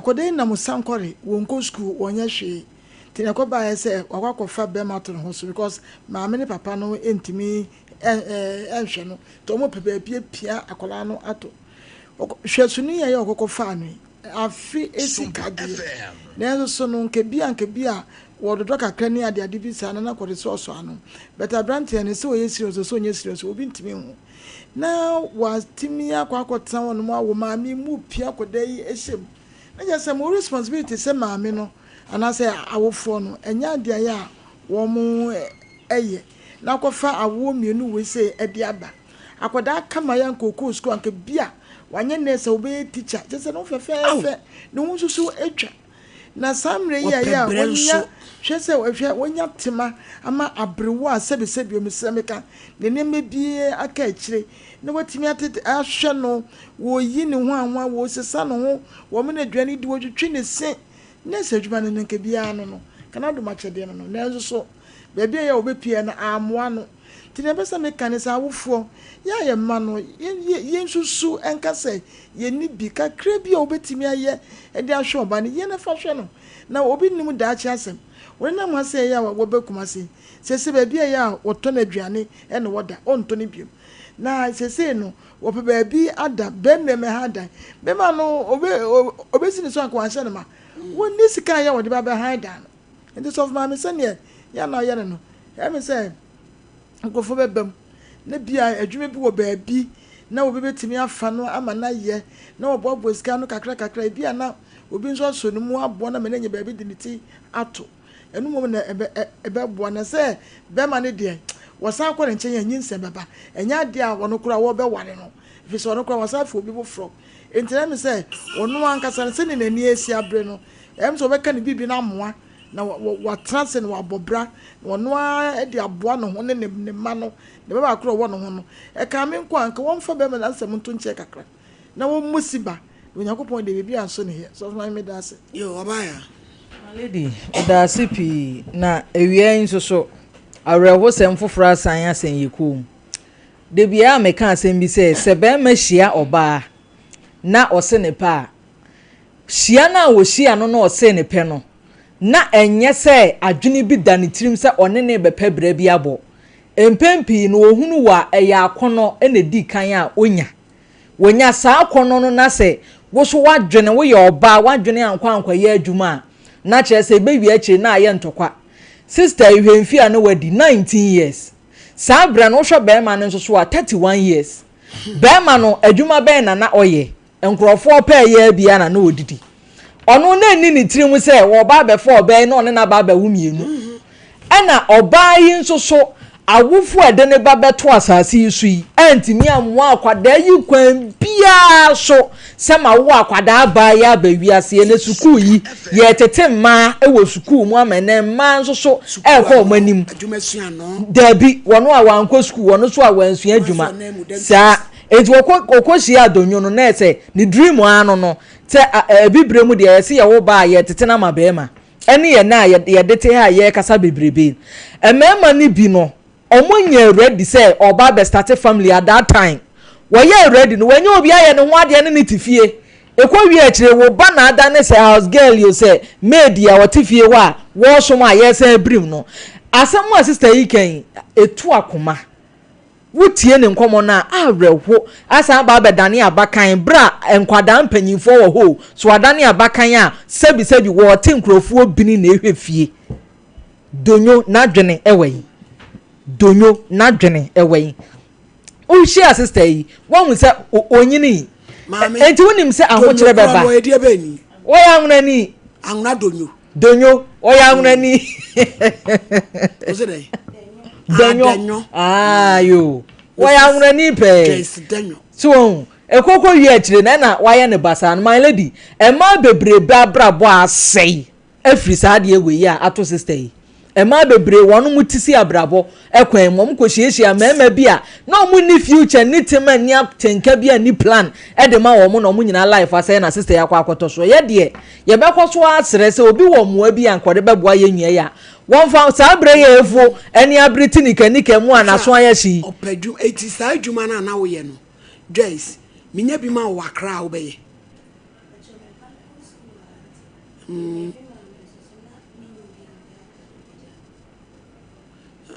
D: Akwadaa yi nam Sankore, wɔnkɔ sukuu, wɔnyɛ hwee. Nti na ɛkɔbaeɛ sɛ wakɔ akɔfa bɛrima ato ne ho so because maame ne papa no ntumi ɛnhwɛ no. Nti wɔn pɛ baabi apia akwadaa no ato. Hwɛ suni a ɛyɛ ɔkɔkɔ faa no yi. Afe esi kadeɛ. Nanso so no nka bi a nka bi a wɔdodɔ kakra ne ade ade bi saa na na kɔde sɛ ɔsɔ ano. But aberanteɛ no sɛ ɔyɛ serious sɛ ɔnyɛ serious obi ntumi nhu. Na watumi akɔ akɔtena hɔ nom awo maame mu pia akwadaa yi ahyɛ mu. Na kyerɛ sɛ mo responsibility sɛ maame no anaasɛ awofoɔ no ɛnyɛ adeɛ a ɛyɛ a wɔn ɛyɛ. Na akɔfa awoɔ mmienu wei sɛ ɛde aba. Akwadaa kama yɛ anka ɔkɔɔ sukuu anka bi a wanyɛ nurse a ɔbɛyɛ teacher. Kyerɛ sɛ ne ho fɛfɛɛfɛ ne ho nso so atwa. Na saa mmerɛ yi a ɛyɛ a
A: Wɔpɛ brɛ
D: wɔnya
A: nso.
D: hwɛ sɛ hwɛ wɔnya tema ama aberewa a sɛbesɛbe omisrɛ meka ne nneɛma bi aka akyire na watumi atete ahwɛ no wɔyi ne ho anwa wɔsesa ne ho wɔn no aduane di wɔtwitwi ne se nurse adwuma no no nka biara no no kana dom akyɛdeɛ no no nanso so baabi a yɛ a wɔbɛpie no amoa no. Nti deɛ ɛpɛ sɛ meka ne sɛ awofoɔ yɛ a yɛ mma no yɛnsusu nka sɛ yɛnni bi kakra bi a wobɛtumi ayɛ de ahwɛ ɔba no yɛn fa hwɛ no. Na obi nim daakye asɛm. Wɔnenam ha sɛ ɛyɛ a wɔbɛ Kumase sɛsɛ baabi a ɛyɛ a wɔtɔ no aduane ɛna wɔda ɔntɔ no biom. Na sɛsɛ no wɔpɛ baabi ada bɛrima mɛ ha dan bɛrima no obɛsi ne so anka wanhyɛ no ma wɔnni sika a ɛyɛ a wɔde ba bɛhan dan no. Nti sɔfo maame sɛneɛ yɛ na ɔyɛ no no ɛmi sɛ nkurɔfoɔ bɛba mu na bia adwuma bi wɔ baabi na obi bɛtumi afa no ama no ayɛ na wɔboaboa sika no kakra kakra ebi a na obi nso asɔ ne mu aboa no ama no anya baabi de ne ti ato. Ɛno mmom na ɛbɛboa na sɛ bɛrima no deɛ wɔsan kɔ ne nkyɛn yɛ nyinsɛn bɛba. Ɛnyɛ adeɛ a wɔno koraa wɔbɛware no ɛfiri sɛ ɔno koraa wɔsan afa obi foforɔ. Nti na ɛmi sɛ ɔno ankasa no sɛnea n'ani asi abere no ɛmi sɛ ɔbɛka ne biribi no amoa na watena ase na wabɔ bra na ɔno ara de aboa ne ho ne ne mma no ne ba baako a ɔwɔ ne ho no ɛka me nko a nka wɔmfa bɛrima no asɛm nto nkyɛn kakra na wɔmmɔ si ba na Onyankopɔn de biribi anso ne yɛ sɔfo maame meda ase.
A: Yo, ɔbaa ya.
E: My lady, meda ase pii na awia yi nso so awerɛhosɛm foforɔ asan asɛn yɛ kurom. Da biara meka asɛm bi sɛ sɛ bɛrima hyia ɔbaa na ɔse ne pɛ a hyia no a wɔhyia no na ɔse ne pɛ no na ɛnyɛ sɛ adwene bi da ne tirim sɛ ɔne ne bɛpɛ berɛ bi abɔ. Mpɛn pii no ohunu wɔ a ɛyɛ akɔnnɔ ɛna edi kan a onya. Wɔnya saa akɔnnɔ no na sɛ wo nso w'adwene, woyɛ ɔbaa, w'adwene ankɔ ankɔyɛ adwuma a, na kyerɛ sɛ ɛbɛwie akyire na ayɛ ntɔkwa. Sister yi hwɛ mfie a na wadi, 19 years. Saa berɛ no wohwɛ barima no nso so a, 31 years. Barima no, adwuma bɛn na na ɔyɛ? Nkurɔfoɔ pɛ yɛ biara na na ɔdidi. Ɔno na ɛnni ne tirim sɛ wɔreba abɛfa ɔbaa yi na ɔne no aba abɛwo mmienu. Ɛna ɔbaa yi nso so, awofoɔ a ɛde ne ba bɛto asase yi so yi antumi ammoa akwadaa yi kwan biara so sɛ mawo akwadaa baa yi aba wiase. Ɛnɛ sukuu yi, yɛretete mmaa wɔ sukuu mu ama ɛnɛ mmaa nso so ɛrekɔ wɔn anim. Daabi, wɔn a wɔankɔ sukuu, wɔn nso a wɔansua adwuma. Saa. Enti wɔkɔ wɔkɔhyiaa Donyo no na ɛsɛ ne dream ara no no sɛ abibire mu deɛ yɛse yɛwo ba a yɛtete no ama barima ɛne yɛn a yɛde te ha a yɛrekasa bebrebe mmarima no bi no wɔn nyɛɛ ready sɛ ɔba abɛ starte family at that time wɔyɛɛ ready no wɔanya obi ayɛ ne ho adeɛ ne ne te fie ɛkɔ wie akyire wo ba na adane sɛ house girl o sɛ maid a ɔte fie hɔ a wɔresom a yɛresan abirim no asɛm a sister yi ka yi ɛtu akoma. Wotie ne nkɔmmɔ no a, awerɛho asan aba abɛdane abakan berɛ a nkwadaa mpanyinfoɔ wɔ hɔ o, so adane abakan a sɛbisɛbi wɔɔte nkurɔfoɔ bini na ɛhwɛ fie. Donyo n'adwene ɛwɔ yi. Donyo n'adwene ɛwɔ yi. Wohyia sista yi, woahu sɛ onyini.
A: Maame,
E: Enti wonim sɛ ahokyerɛ
A: Donyo koraa
E: bɛba.
A: no ɔyɛ deɛ bɛn ni?
E: Wɔyɛ anwonani.
A: Anwona Donyo.
E: Donyo, ɔyɛ anwonani.
A: Ɔsɛ dɛ.
E: Danyo.
A: Danyo.
E: Ah, yo. Wɔyɛ anwonani pɛɛ.
A: Joyce Danyo.
E: So wɔn ekoko wie akyire na ɛna wayɛ ne basaa no my lady. Mmaa bebrebe abrabɔ asɛe afiri saa adeɛ wei a ato sister yi. Mmaa bebree wɔn mo ti si abrabɔ kwan mu, wɔn kɔ hyiahyia mmarima bi a na wɔn nni future, nni tema, nni atenka bi a nni plan de ma wɔn na wɔn nyinaa life asɛe na sister yi akɔ akɔtɔ so. Yɛ deɛ yɛbɛkɔ so asrɛ sɛ obi wɔ mmoa bi a nka ɔde bɛboa yɛn nua yi a wɔmfa saa berɛ yi a efuo ani abere te nika nika mu a n'aso ayɛ hye yi.
A: Ɔpɛ adwuma, eti saa adwuma no a na woyɛ no Joyce, menya bi ma wo wɔ Accra a wobɛyɛ? Mm.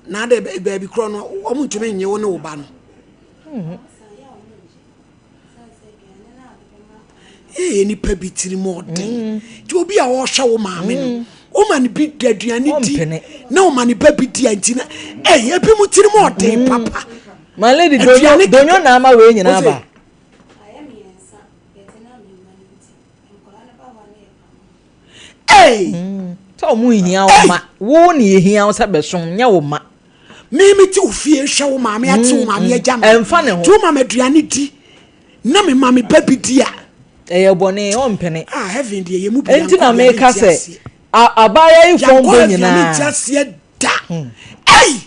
A: Na adɛ baabi korɔ no wɔn ntumi nye wo ne wo ba no. Ee nipa bi tiri mu ɔden. Mm. Nti obi a ɔrehwɛ wo maame no, mm. woma no bi da aduane di na woma ne ba bi di a nti na ɛyɛ ebi mu tiri mu ɔden mm. papa.
E: My lady donyo donyo na ama wei nyinaa ba.
A: Hey!
E: Mm. Sɛ ɔmo nhia wo ma, wo na ehia wo sɛ bɛsom, nyɛ wo ma.
A: Me me te wo fie hwɛ wo maame ate wo maame agya me.
E: Ɛmfa ne ho.
A: Ti wo maame aduane di na me maame ba bi di a.
E: Ɛyɛ bɔne, ɔmpene.
A: Ah, heaven deɛ yɛ mu bi
E: Enti na meka sɛ, abaayewa yi fɔm bɔ nyinaa.
A: Yankɔ heaven a mente aseɛ da. Ei!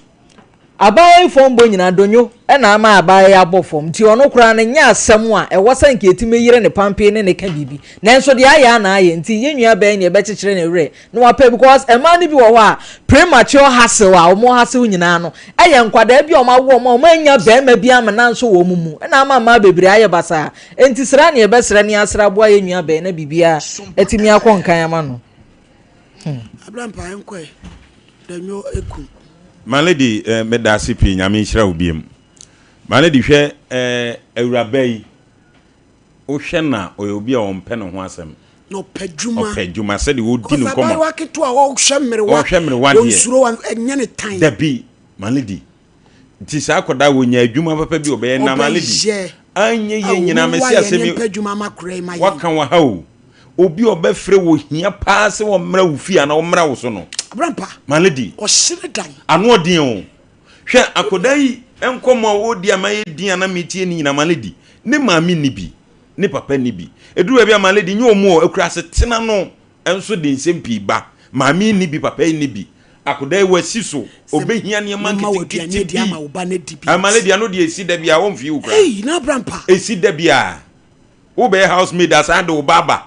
E: Abaayewa yi fam bɔ nyinaa, Donyo na ama abaayewa yi abɔ fam, nti ɔno koraa no nyɛ asɛm a ɛwɔ sɛ nka yɛtumi yere ne pampee ne no ka biribi. Nanso deɛ ayɛ ara na ayɛ, nti yɛn nua baa yi na yɛbɛkyekyere ne werɛ na wapɛ because mmaa no bi wɔ hɔ a premature hustle a wɔn hustle nyinaa no yɛ nkwadaa bi a wɔn awo wɔn a wɔn annya barima bi amena nso wɔn mu na ama mmaa bebree ayɛ basaa. Nti srɛ na yɛbɛsrɛ ne asrɛ aboa yɛn nua baa yi na biribiara atumi akɔ nkan ama no. Hmm.
A: Abrampa nkɔɛ. Danyo eku.
F: My lady eh, meda ase pii nyame nhyira wo biem. My lady hwɛ eh, awuraba yi wohwɛ na ɔyɛ obi a ɔmpɛ ne ho asɛm.
A: Na ɔpɛ adwuma.
F: Ɔpɛ adwuma sɛdeɛ ɔdi ne nkɔmmɔ.
A: Abayewa ketewa a ɔhwɛ mmerewa.
F: Ɔhwɛ mmerewa deɛ.
A: Ɔnsuro ɛnyɛ ne tan.
F: Dabi my lady nti saa akɔdaa wɔnya adwuma papa bi ɔbɛyɛ na my lady anyɛ yie nyinaa mese asɛm yi waka wɔ ha o obi a ɔbɛfrɛ wɔ hia paa sɛ wɔmmra wo fie anaa wɔmmra wo so no my lady ano ɔden o hwɛ akɔdaa yi nkɔmmɔ a wɔredi ama yɛ din ana metie ne nyinaa my lady ne maame nni bi ne papa nni bi ɛduru baabi a my lady nyɛ ɔmu o akura ase tena no nso de nsɛm pii ba. Maame yi nni bi, papa yi nni bi. Akwadaa yi wasi so, ɔbɛhia nneɛma nketenkete bi. Ama lady ano deɛ ɛsi da biara, ɔmfii wo koraa. Ɛsi da biara. Wobɛyɛ house maid asan de wo ba aba.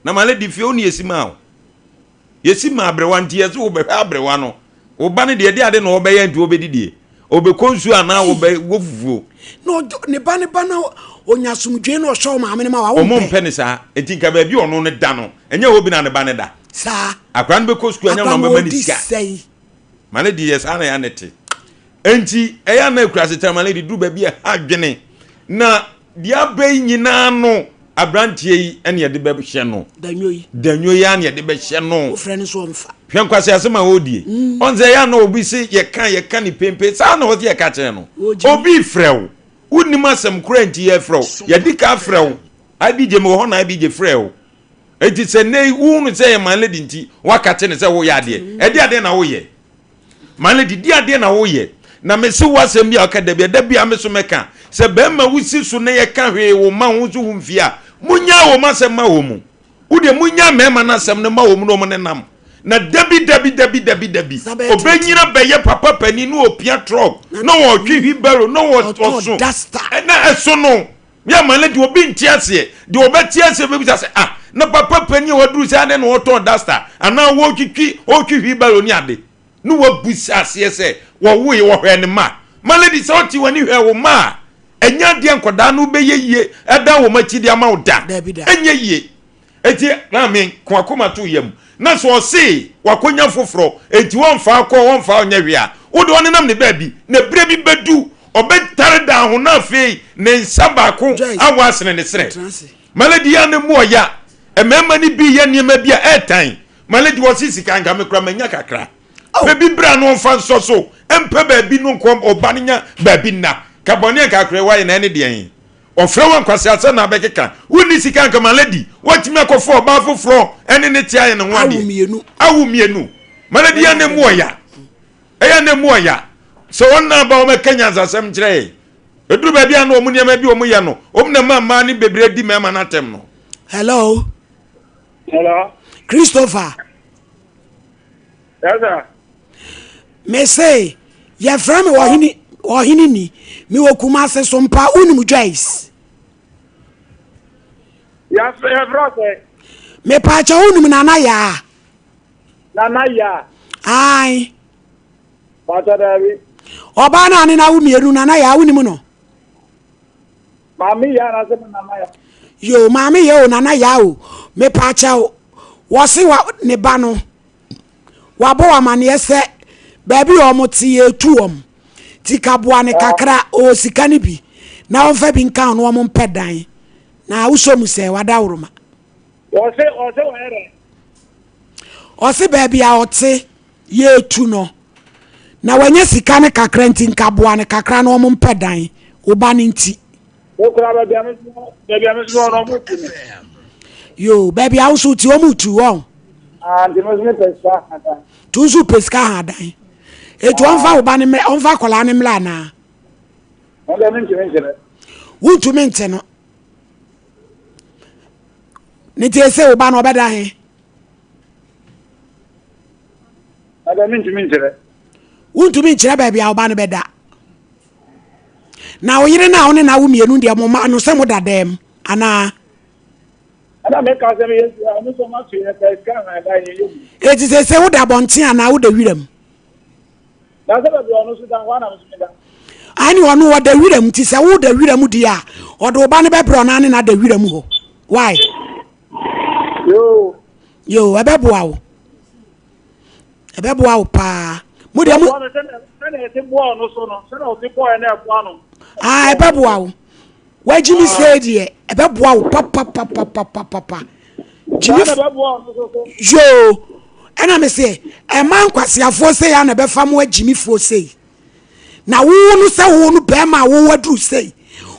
F: Na ma lady fie wo ne yɛsi maa wo. Yɛsi maa aberewa nti yɛse wobɛhwɛ aberewa no. Wo ba no deɛ ɛde ade na ɔbɛyɛ nti ɔbɛdi deɛ. Ɔbɛkɔ nsuo anaa ɔbɛwɔ fufuo.
A: Na ne ba ne ba na ɔnya asomdwoe na ɔhwɛ ɔmaame no ma wa
F: Ɔmo mpɛ ne saa. Nti nka baabi ɔno no da no, ɛnyɛ hɔ bi na ne ba no da.
A: Saa.
F: Akwadaa no bɛkɔ sukuu ɛnyɛ na ɔbɛma ne sika. Ma ne deɛ saa na ɛyɛ ne te. Nti ɛyɛ na akura asetena ma ne de duru baabi a ɛha adwene. Na Deɛ aba yi nyinaa no, aberanteɛ yi ɛne yɛde bɛhyɛ no.
A: Danwo yi.
F: Danwo yi ara na yɛde bɛhyɛ no.
A: Wofrɛ no so ɔmfa.
F: Hwɛ nkwasi asɛm a ɔredie. Ɔn sɛ ɛyɛ a na obi se yɛka yɛka ne pempe saa na ɔse yɛka kyerɛ no. Obi frɛ wo. Wonnim asɛm koraa nti yɛfrɛ wo. Yɛdi ka frɛ wo. IBJ mewɔ hɔ na IBJ frɛ wo. Enti sɛ nnɛ yi wohunu sɛ ɛyɛ man lady nti woaka kye no sɛ woyɛ adeɛ. Ɛde adeɛ na woyɛ. Man lady di adeɛ na woyɛ. Na mese wo asɛm bi a woka da bi a da bi a me so mɛka. Sɛ bɛrima wosi so na yɛka hwee wo ma wo nso wo mfie a monyaa wɔn asɛm ma wɔn mu. Wo deɛ monyaa mmarima no asɛm no ma wɔn na wɔn nenam. Na dabi dabi dabi dabi dabi ɔbɛnyina bɛyɛ papa panin na ɔpia trɔk na ɔtwe wheelbarrow na ɔso na ɛso no. Yɛ ma no deɛ obi nte aseɛ deɛ ɔbɛte aseɛ bɛbisa sɛ ah na papa panin a waduru sɛ adɛn na ɔtɔn duster anaa wɔtwitwi ɔtwi wheelbarrow ne ade ne wabusa aseɛ sɛ wɔwoe wɔhwɛ ne ma ma lady sɛ ɔte w'ani hwɛ wo ma a ɛnyɛ adeɛ nkɔdaa no bɛyɛ yie ɛdan wɔn akyi de ama wo da ɛnyɛ yie Enti maame ko akoma to yam na sɛ ɔse wakonya foforɔ enti wɔmfa akɔ wɔmfa ɔnyɛ hwee a wode ɔnenam ne baabi na berɛ bi bɛdu ɔbɛtare dan ho na afei ne nsa baako awɔ asene ne serɛ. Malady yɛ na mu ɔya mmarima no bi yɛ nneɛma bi a ɛɛtan Malady wɔse sika nka me kora manya kakra pɛ bi bra no ɔmfa nsɔ so mpɛ baabi no nkɔ ɔba no nya baabi nna ka bɔne a nka akora wayɛ na ɛne deɛn Ɔfrɛ wo nkwaseasɛm na abɛkeka. Wonni sika nka ma lady. Woatumi akɔfa ɔbaa foforɔ ɛne ne te ayɛ ne ho adeɛ.
A: Awo mmienu.
F: Awo mmienu. Ma lady yɛ na emu ɔya. Ɛyɛ na emu ɔya. Sɛ wɔn na aba wɔn ɛka nyansasɛm nkyerɛ yɛn. Eduru baabi a na wɔn nneɛma bi wɔn yɛ no, wɔn na ɛma mmaa no bebree di mmarima no atɛm no.
A: Hello.
J: Hello.
A: Christopher.
J: Yes, sir.
A: Me se, yɛfrɛ me ɔhene ɔhene ni. Me wɔ Kumase so mpa wonim Joyce.
J: Yɛfrɛ sɛ.
A: Mepaakyɛ wonim Nana Yaa.
J: Nana Yaa.
A: Ae.
J: Paakyɛ daabi.
A: Ɔbaa no a ne na wo mmienu Nana Yaa wonim no.
J: Maame Yaa na sɛ Nana Yaa.
A: Yo, maame yɛ o Nana Yaa o. Mepaakyɛ wɔse wa ne ba no. Wabɔ wɔn amaneɛ sɛ baabi a wɔn te yɛretu wɔn nti ka boa no kakra ɔwɔ sika no bi na ɔmfa bi nka ho na wɔn mpɛ dan na wosɔ mu sɛ wadaworoma.
J: Ɔse ɔse wɔyɛ dɛ.
A: Ɔse baabi a ɔte yɛretu no na wanya sika no kakra nti nka boa no kakra na wɔn mpɛ dan wo ba no nti.
J: Wo kura baabi a me baabi a me so no ɔmo tu me.
A: Yo baabi a wo so ti ɔmo tu wɔn.
J: Ah nti mo so me pɛ sika ha dan.
A: Tu nso pɛ sika ha dan. Etu ɔnfa wo ba ne mmerɛ ɔnfa akwadaa ne mmerɛ anaa.
J: Wɔn deɛ mentumi nkyerɛ.
A: Wontumi nte no. Ne ti ese wo ba no ɔbɛda he.
J: Ɛdɛ mentumi nkyerɛ.
A: Wontumi nkyerɛ baabi a wo ba no bɛda. Na wo yere no a wo ne no awo mmienu deɛ mo mma no sɛ mo da dɛm anaa?
J: Ɛna meka sɛ meyɛ si a ɔmo sɛ ɔmo ato yɛ pɛ sika han da yɛ yɛ mu.
A: Eti sɛ sɛ woda abɔnten anaa woda wiram?
J: Na sɛ baabi a ɔno nso da hɔ a na me nso meda.
A: Ɛne ɔno ɔda wiram nti sɛ woda wiram deɛ a ɔde wo ba no bɛbrɛ ɔno ne no ada wiram hɔ. Why?
J: Yoo.
A: Yoo ɛbɛboa wo. Ɛbɛboa wo paa. Mo deɛ mo.
J: Sɛnea ɛte boa ɔno so no sɛnea ɔte boa yɛ na ɛboa no.
A: Ah ɛbɛboa wo. Wagyi mi sɛ deɛ ɛbɛboa wo papapapapapa. Gyimi yoo ɛna me sɛ ɛma nkwaseafoɔ sɛ yɛ na ɛbɛfa mo agyimifoɔ sei. Na wo no sɛ wo no bɛrima a wo waduru sei.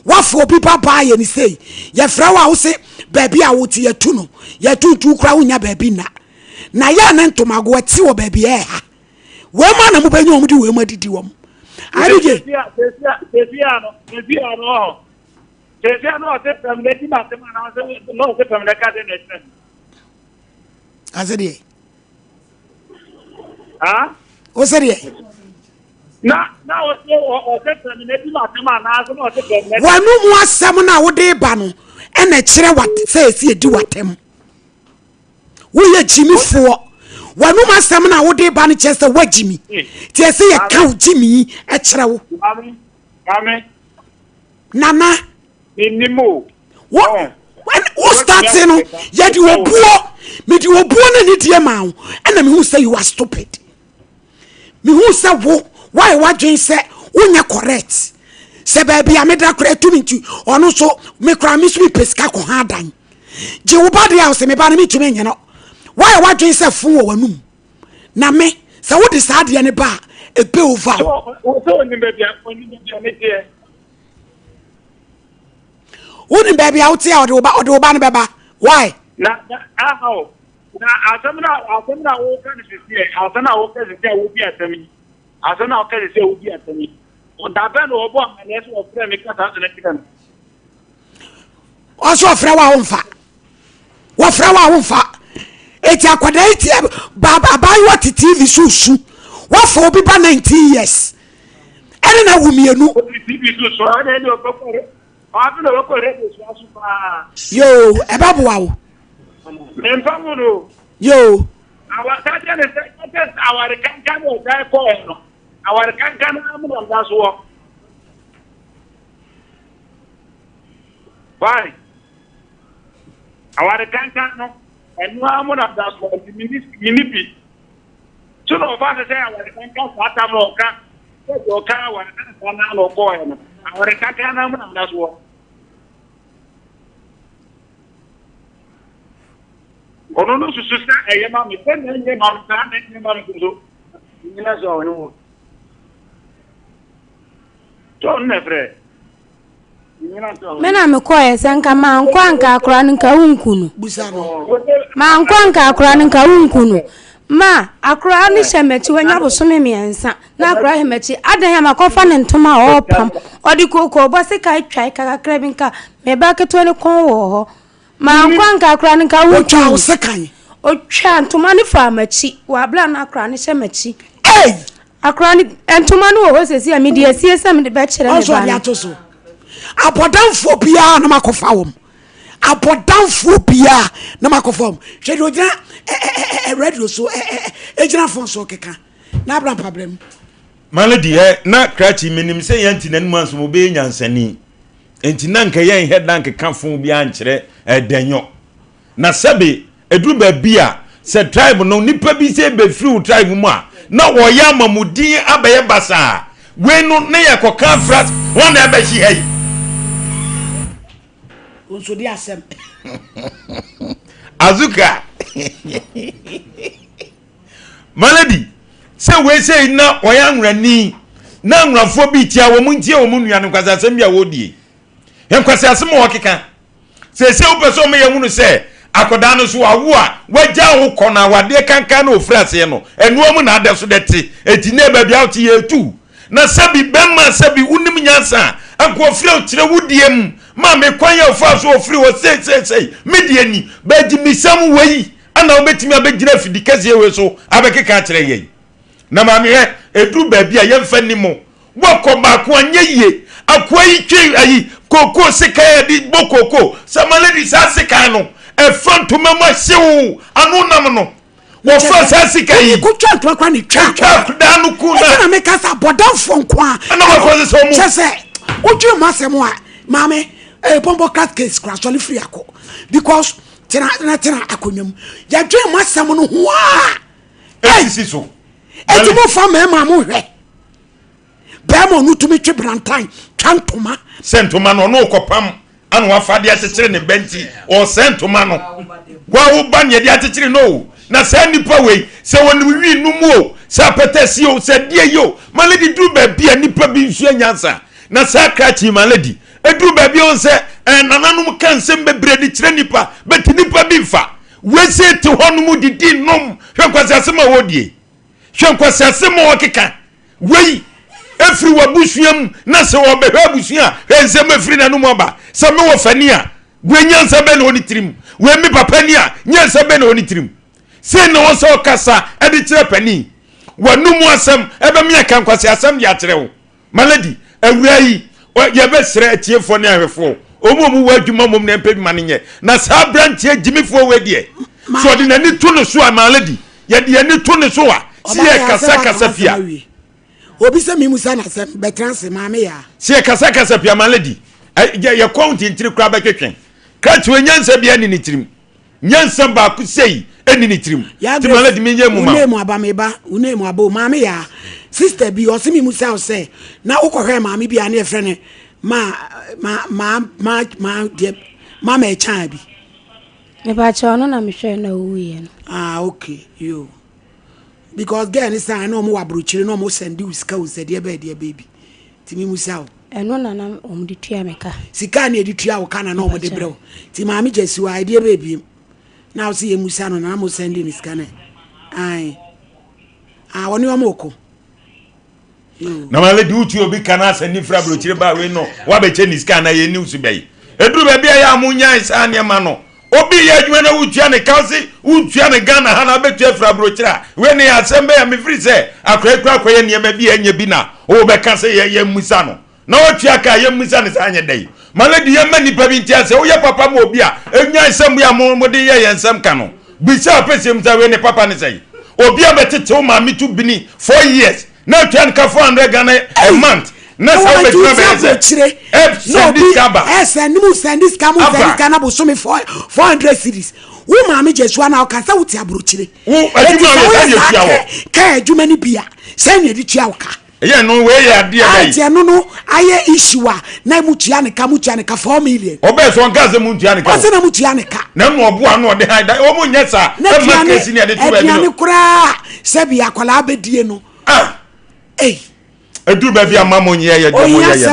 A: Wafo obi ba baa yɛ ne sei. Yɛfrɛ wo a wo se baabi a wote yɛtu no yɛtu ntu kora wonya baabi nna. Na yɛ a na ntomago ɛte wɔ baabi a ɛha. Wei mu a na mobɛnya wɔn de wei mu adidi wɔn. Abigye.
J: Sesia no, sesia no ɔhɔ. Sesia no ɔte fam na di n'asɛm anaasɛ na ɔte fam na ɛka sɛ na ɛkyerɛ no.
A: Ase deɛ.
J: Ha?
A: O sɛ deɛ.
J: Na na ɔte ɔte fam na di n'asɛm anaasɛ na ɔte fam na.
A: Wɔn mu asɛm no a wode ba no ɛna ɛkyerɛ wa sɛ esi edi w'atɛm. Woyɛ gyimifoɔ. W'anom asɛm no a wode ba no kyerɛ sɛ woagyimi. Nti ɛsɛ yɛka wo gyimi kyerɛ wo.
J: Maame, maame.
A: Nana.
J: Menim o.
A: Wo, wo starte no, yɛde obuo, mede obuo ne nidie maa wo, ɛna mehu sɛ you are stupid. Mehu sɛ wo, woayɛ w'adwene sɛ wonyɛ correct. Sɛ baabi a meda koraa tumi nti ɔno nso me koraa me nso mepɛ sika kɔ ha adan. Gye wo ba deɛ a ɔsɛ me ba no mentumi nye no. Woayɛ w'adwene sɛ fon wɔ w'anum. Na me sɛ wode saa adeɛ no ba a ɛbɛ over
J: wo. Sɛ onim baabi a onim baabi a meteɛ.
A: Wonim baabi a wote a ɔde wo ba ɔde wo ba no bɛba. Why?
J: Na na aha o. Na asɛm na asɛm na woka no sisi ɛ asɛm na woka sisi a wodi asɛm yi. Asɛm na woka sisi a wodi asɛm yi. Da bɛn na wɔbɔ amanneɛ sɛ wɔfrɛ me ka saa asɛm no kyerɛ me?
A: Ɔsɛ ɔfrɛ wo a womfa. Wɔfrɛ wo a womfa. Eti akwadaa yi te ba abaayewa te TV so su. Wafa obi ba 19 years. Ɛne na wo mmienu.
J: Ɔte TV so su ɛne ɛne ɔbɛkɔ ɔafe na ɔbɛkɔ radio so aso paa.
A: Yoo ɛbɛboa wo.
J: Memfa ho no.
A: Yoo.
J: Awa ka kyerɛ ne sɛ ka kyerɛ sɛ aware kankan na ɔgyae kɔɛ no. Aware kankan no ara mu na ɔda so wɔ. Why? Aware kankan no, ɛno ara mu na ɔda so wɔ nti mini mini bi. So na ɔfa sɛ sɛ aware kankan saa tam na ɔka sɛ deɛ ɔka aware kankan na na ɔkɔɛ no. Aware kankan no ara mu na ɔda so wɔ. Ɔno no susu sɛ ɛyɛ ma me sɛ na ɛnyɛ ma me saa na ɛnyɛ ma me nso. Nyina so a ɔne wo. Tɔ ɔno na ɛfrɛ.
G: Me na mekɔɛ sɛ nka mankɔ anka akora no nka wonku no. Mankɔ anka akora no nka wonku no. Ma akora no hyɛ m'akyi wanya bosome mmiɛnsa na akora hyɛ m'akyi adan a makɔfa ne ntoma a ɔrepam ɔde kookoo bɔ sika twae kakra bi nka me ba ketewa no kɔn wɔ hɔ. Mankɔ anka akora no nka wonku
A: Otwa wo sekan.
G: Otwa ntoma no faa m'akyi wɔ abere a na akora no hyɛ m'akyi.
A: Ei!
G: Akora no ntoma no wɔ hɔ sɛsi a mede asie sɛ mede bɛkyerɛ me
A: Ɔnso
G: ba
A: ɔde
G: no.
A: ato so. Abɔdamfoɔ biara na makɔfa wɔn. Abɔdamfoɔ biara na makɔfa wɔn. Hwɛ deɛ ɔgyina ɛ ɛ ɛ ɛ radio so ɛ ɛ ɛ ɛgyina phone so keka. Na abra mpabrɛ mu.
F: Malady ɛ na krakye menim sɛ yɛnte n'anim anso ɔbɛyɛ nyansani. Enti na nka yɛnhɛ da nkeka fon biara nkyerɛ Ɛdɛnyɔ. Na sɛbe ɛduru baabi a, sɛ tribe no, nipa bi sɛ bɛfiri wo tribe mu a, na wɔyɛ ama mo din abɛyɛ basaa. Wei no, na yɛkɔka afra, wɔn na ɛbɛhye ha yi.
A: Wo nso de asɛm.
F: Azuka. Malady, sɛ wei sei na ɔyɛ anworani na anworafoɔ bi tia wɔn ntie wɔn nua no nkwaseasɛm bi a wɔredie. Nkwaseasɛm a wɔkeka. Seesei wopɛ sɛ wɔyɛ hunu sɛ akwadaa no so awo a wagya wo kɔ no awadeɛ kankan na ɔfiri aseɛ no ɛnoa mu na adɛ so dɛ te. Enti nɛ baabi a wote yɛretu na sɛbi bɛma sɛbi wonim nyansa a anka ɔfrɛ wo kyerɛ wo deɛ mu ma me kwan a ɔfaa so ɔfiri hɔ sei sei sei me deɛ ni bɛgyimisɛm wei Ana wobɛtumi abɛgyina afidi kɛseɛ wei so abɛkeka akyerɛ yɛn? Na maame hwɛ, ɛduru baabi a yɛmfa nni mo. Woakɔ baako anyɛ yie. Akoa yi twe ayi kookoo sekan a yɛde bɔ kookoo. Sɛ ma lady saa sekan no ɛfa ntoma mu ahyew ano nam no. Wɔfa saa sika yi.
A: Kotwa ntoma kora ne twa.
F: Twa akwadaa no ku na.
A: Ɛna meka sɛ abɔdamfoɔ nko a.
F: Ɛna wakɔ sɛ sɛ ɔmo.
A: Kyɛ sɛ wodwene mo asɛm a maame ɛyɛ bɔmbɔ crack case kora sɔle firi akɔ because tena na tena akonnwa mu yɛdwen mo asɛm no ho a
F: ɛsisi so
A: ɛti mo fa mmarima mo hwɛ bɛrima ɔno tumi twe brantan twa ntoma
F: sɛ ntoma no ɔno kɔpam ana wafa de akyekyere ne ba nti ɔsɛ ntoma no wawo ba ne yɛde akyekyere no o na saa nipa wei sɛ wɔnim wi no mu o sɛ apɛtɛsi o sɛ deɛ yi o ma lady duru baabi a nipa bi nsua nyansa na saa krakye ma lady Ɛduru baabi a wohu sɛ eh, nananom ka nsɛm bebree de kyerɛ nnipa, but nnipa bi mfa. Wese te hɔ nom didi nom. Hwɛ nkwaseasɛm a wɔdie. Hwɛ nkwaseasɛm a wɔkeka. Wei ɛfiri w'abusua mu na sɛ wɔbɛhwɛ abusua a, hwɛ nsɛm ɛfiri n'anom aba. Sɛ me wɔ fani a, wei nyansa bɛn na ɔne tirim. Wei me papa ni a, nyansa bɛn na ɔne tirim. Sei na wɔ sɛ ɔkasa de kyerɛ panin. W'anum asɛm ɛbɛme aka nkwaseasɛm de akyerɛ wo. Malady, awuraa yi, yɛbɛsrɛ atiefoɔ ne ahwɛfoɔ, wɔn a wɔwɔ adwuma mmom na ɛmpɛ adwuma no nyɛ. Na saa aberanteɛ gyimifoɔ wei deɛ, sɛ ɔde n'ani to ne so a, Malady, yɛde yɛn ani to ne so a, si yɛ kasa kasa pia.
A: Obi sɛ mimusa n'asɛm, bɛtena ase, maame yaa.
F: Si yɛ kasa kasa pia, Malady, yɛ kɔn ntintiri koraa bɛtwetwe. Krakye wei nyansa biara nni ne tirim. Nyansa baako sei. Ɛnni ne tirim. Nti ma lady menyɛ mu ma wo.
A: Wo name aba me ba, wo name aba o. Maame yaa, sister bi ɔse me musa wo sɛ, na wokɔhwɛɛ maame bi a ne yɛfrɛ no ma ma ma ma ma deɛ mama ɛkyaa bi.
G: Mepakyɛ ɔno na mehwɛɛ na owuiɛ no.
A: Ah okay yo because girl ne san na ɔmo wɔ abrokyire na ɔmo sɛnde wo sika o sɛ deɛ bɛyɛ deɛ bɛyɛ bi nti me musa wo.
G: Ɛno na na ɔmo de tua me ka.
A: Sika na yɛde tua wo ka na na ɔmo de brɛ wo nti maame gya si hɔ a ɛdeɛ bɛyɛ biem na wo sɛ yɛ musa no na na mo sɛnde ne sika no ae ah ɔne ɔmo ko.
F: Na ma lady wotu obi ka na asɛ ne firi aburokyire ba wei no wabɛkyɛ ne sika na yɛ news bɛyi ɛduru baabi a yɛ a mo nyae saa nneɛma no obi yɛ adwuma na wotua ne ka se wotua ne Ghana ha na wobɛtua firi aburokyire a wei ne asɛm bɛyɛ mefiri sɛ akora kura akɔyɛ nneɛma bi a ɛnyɛ bi na wobɛka sɛ yɛ yɛ mmusa no na watua ka yɛ mmusa ne saa nyɛ dɛ ma lady yɛ ma nipa bi nti asɛ woyɛ papa ma obi a ɛnyae sɛm bi a mo mo de yɛ yɛn nsɛm ka no bisa apɛ sɛ mu sɛ wei ne papa ne sɛ obi a bɛtete wo maame to bini 4 years na atua no ka 400 Ghana a month na sɛ wobɛtumi abɛyɛ sɛ ɛsɛnde sika ba
A: ɛsɛnde mu sɛnde sika mu sɛnde sika na bosome 400 cedis wo maame gye sua na ɔka sɛ wote aburokyire
F: wo adwuma a yɛ sɛ yɛ tua wɔ
A: ka adwuma no bi a sɛn na yɛde tua wo ka
F: ɛyɛ no wei yɛ adeɛ bɛyi
A: ati ɛno no ayɛ issue a na mu tua ne ka mu tua ne ka 4 million.
F: Ɔbɛn sɛ ɔnka sɛ mu ntua ne ka.
A: Ɔsɛ na mu tua ne ka.
F: Na mu ɔboa no ɔde han da wɔn nyɛ saa.
A: Na aduane aduane koraa sɛbi akwadaa bɛdie no.
F: Ah.
A: Ei.
F: Eduru baabi a ma mo nyɛ yɛ deɛ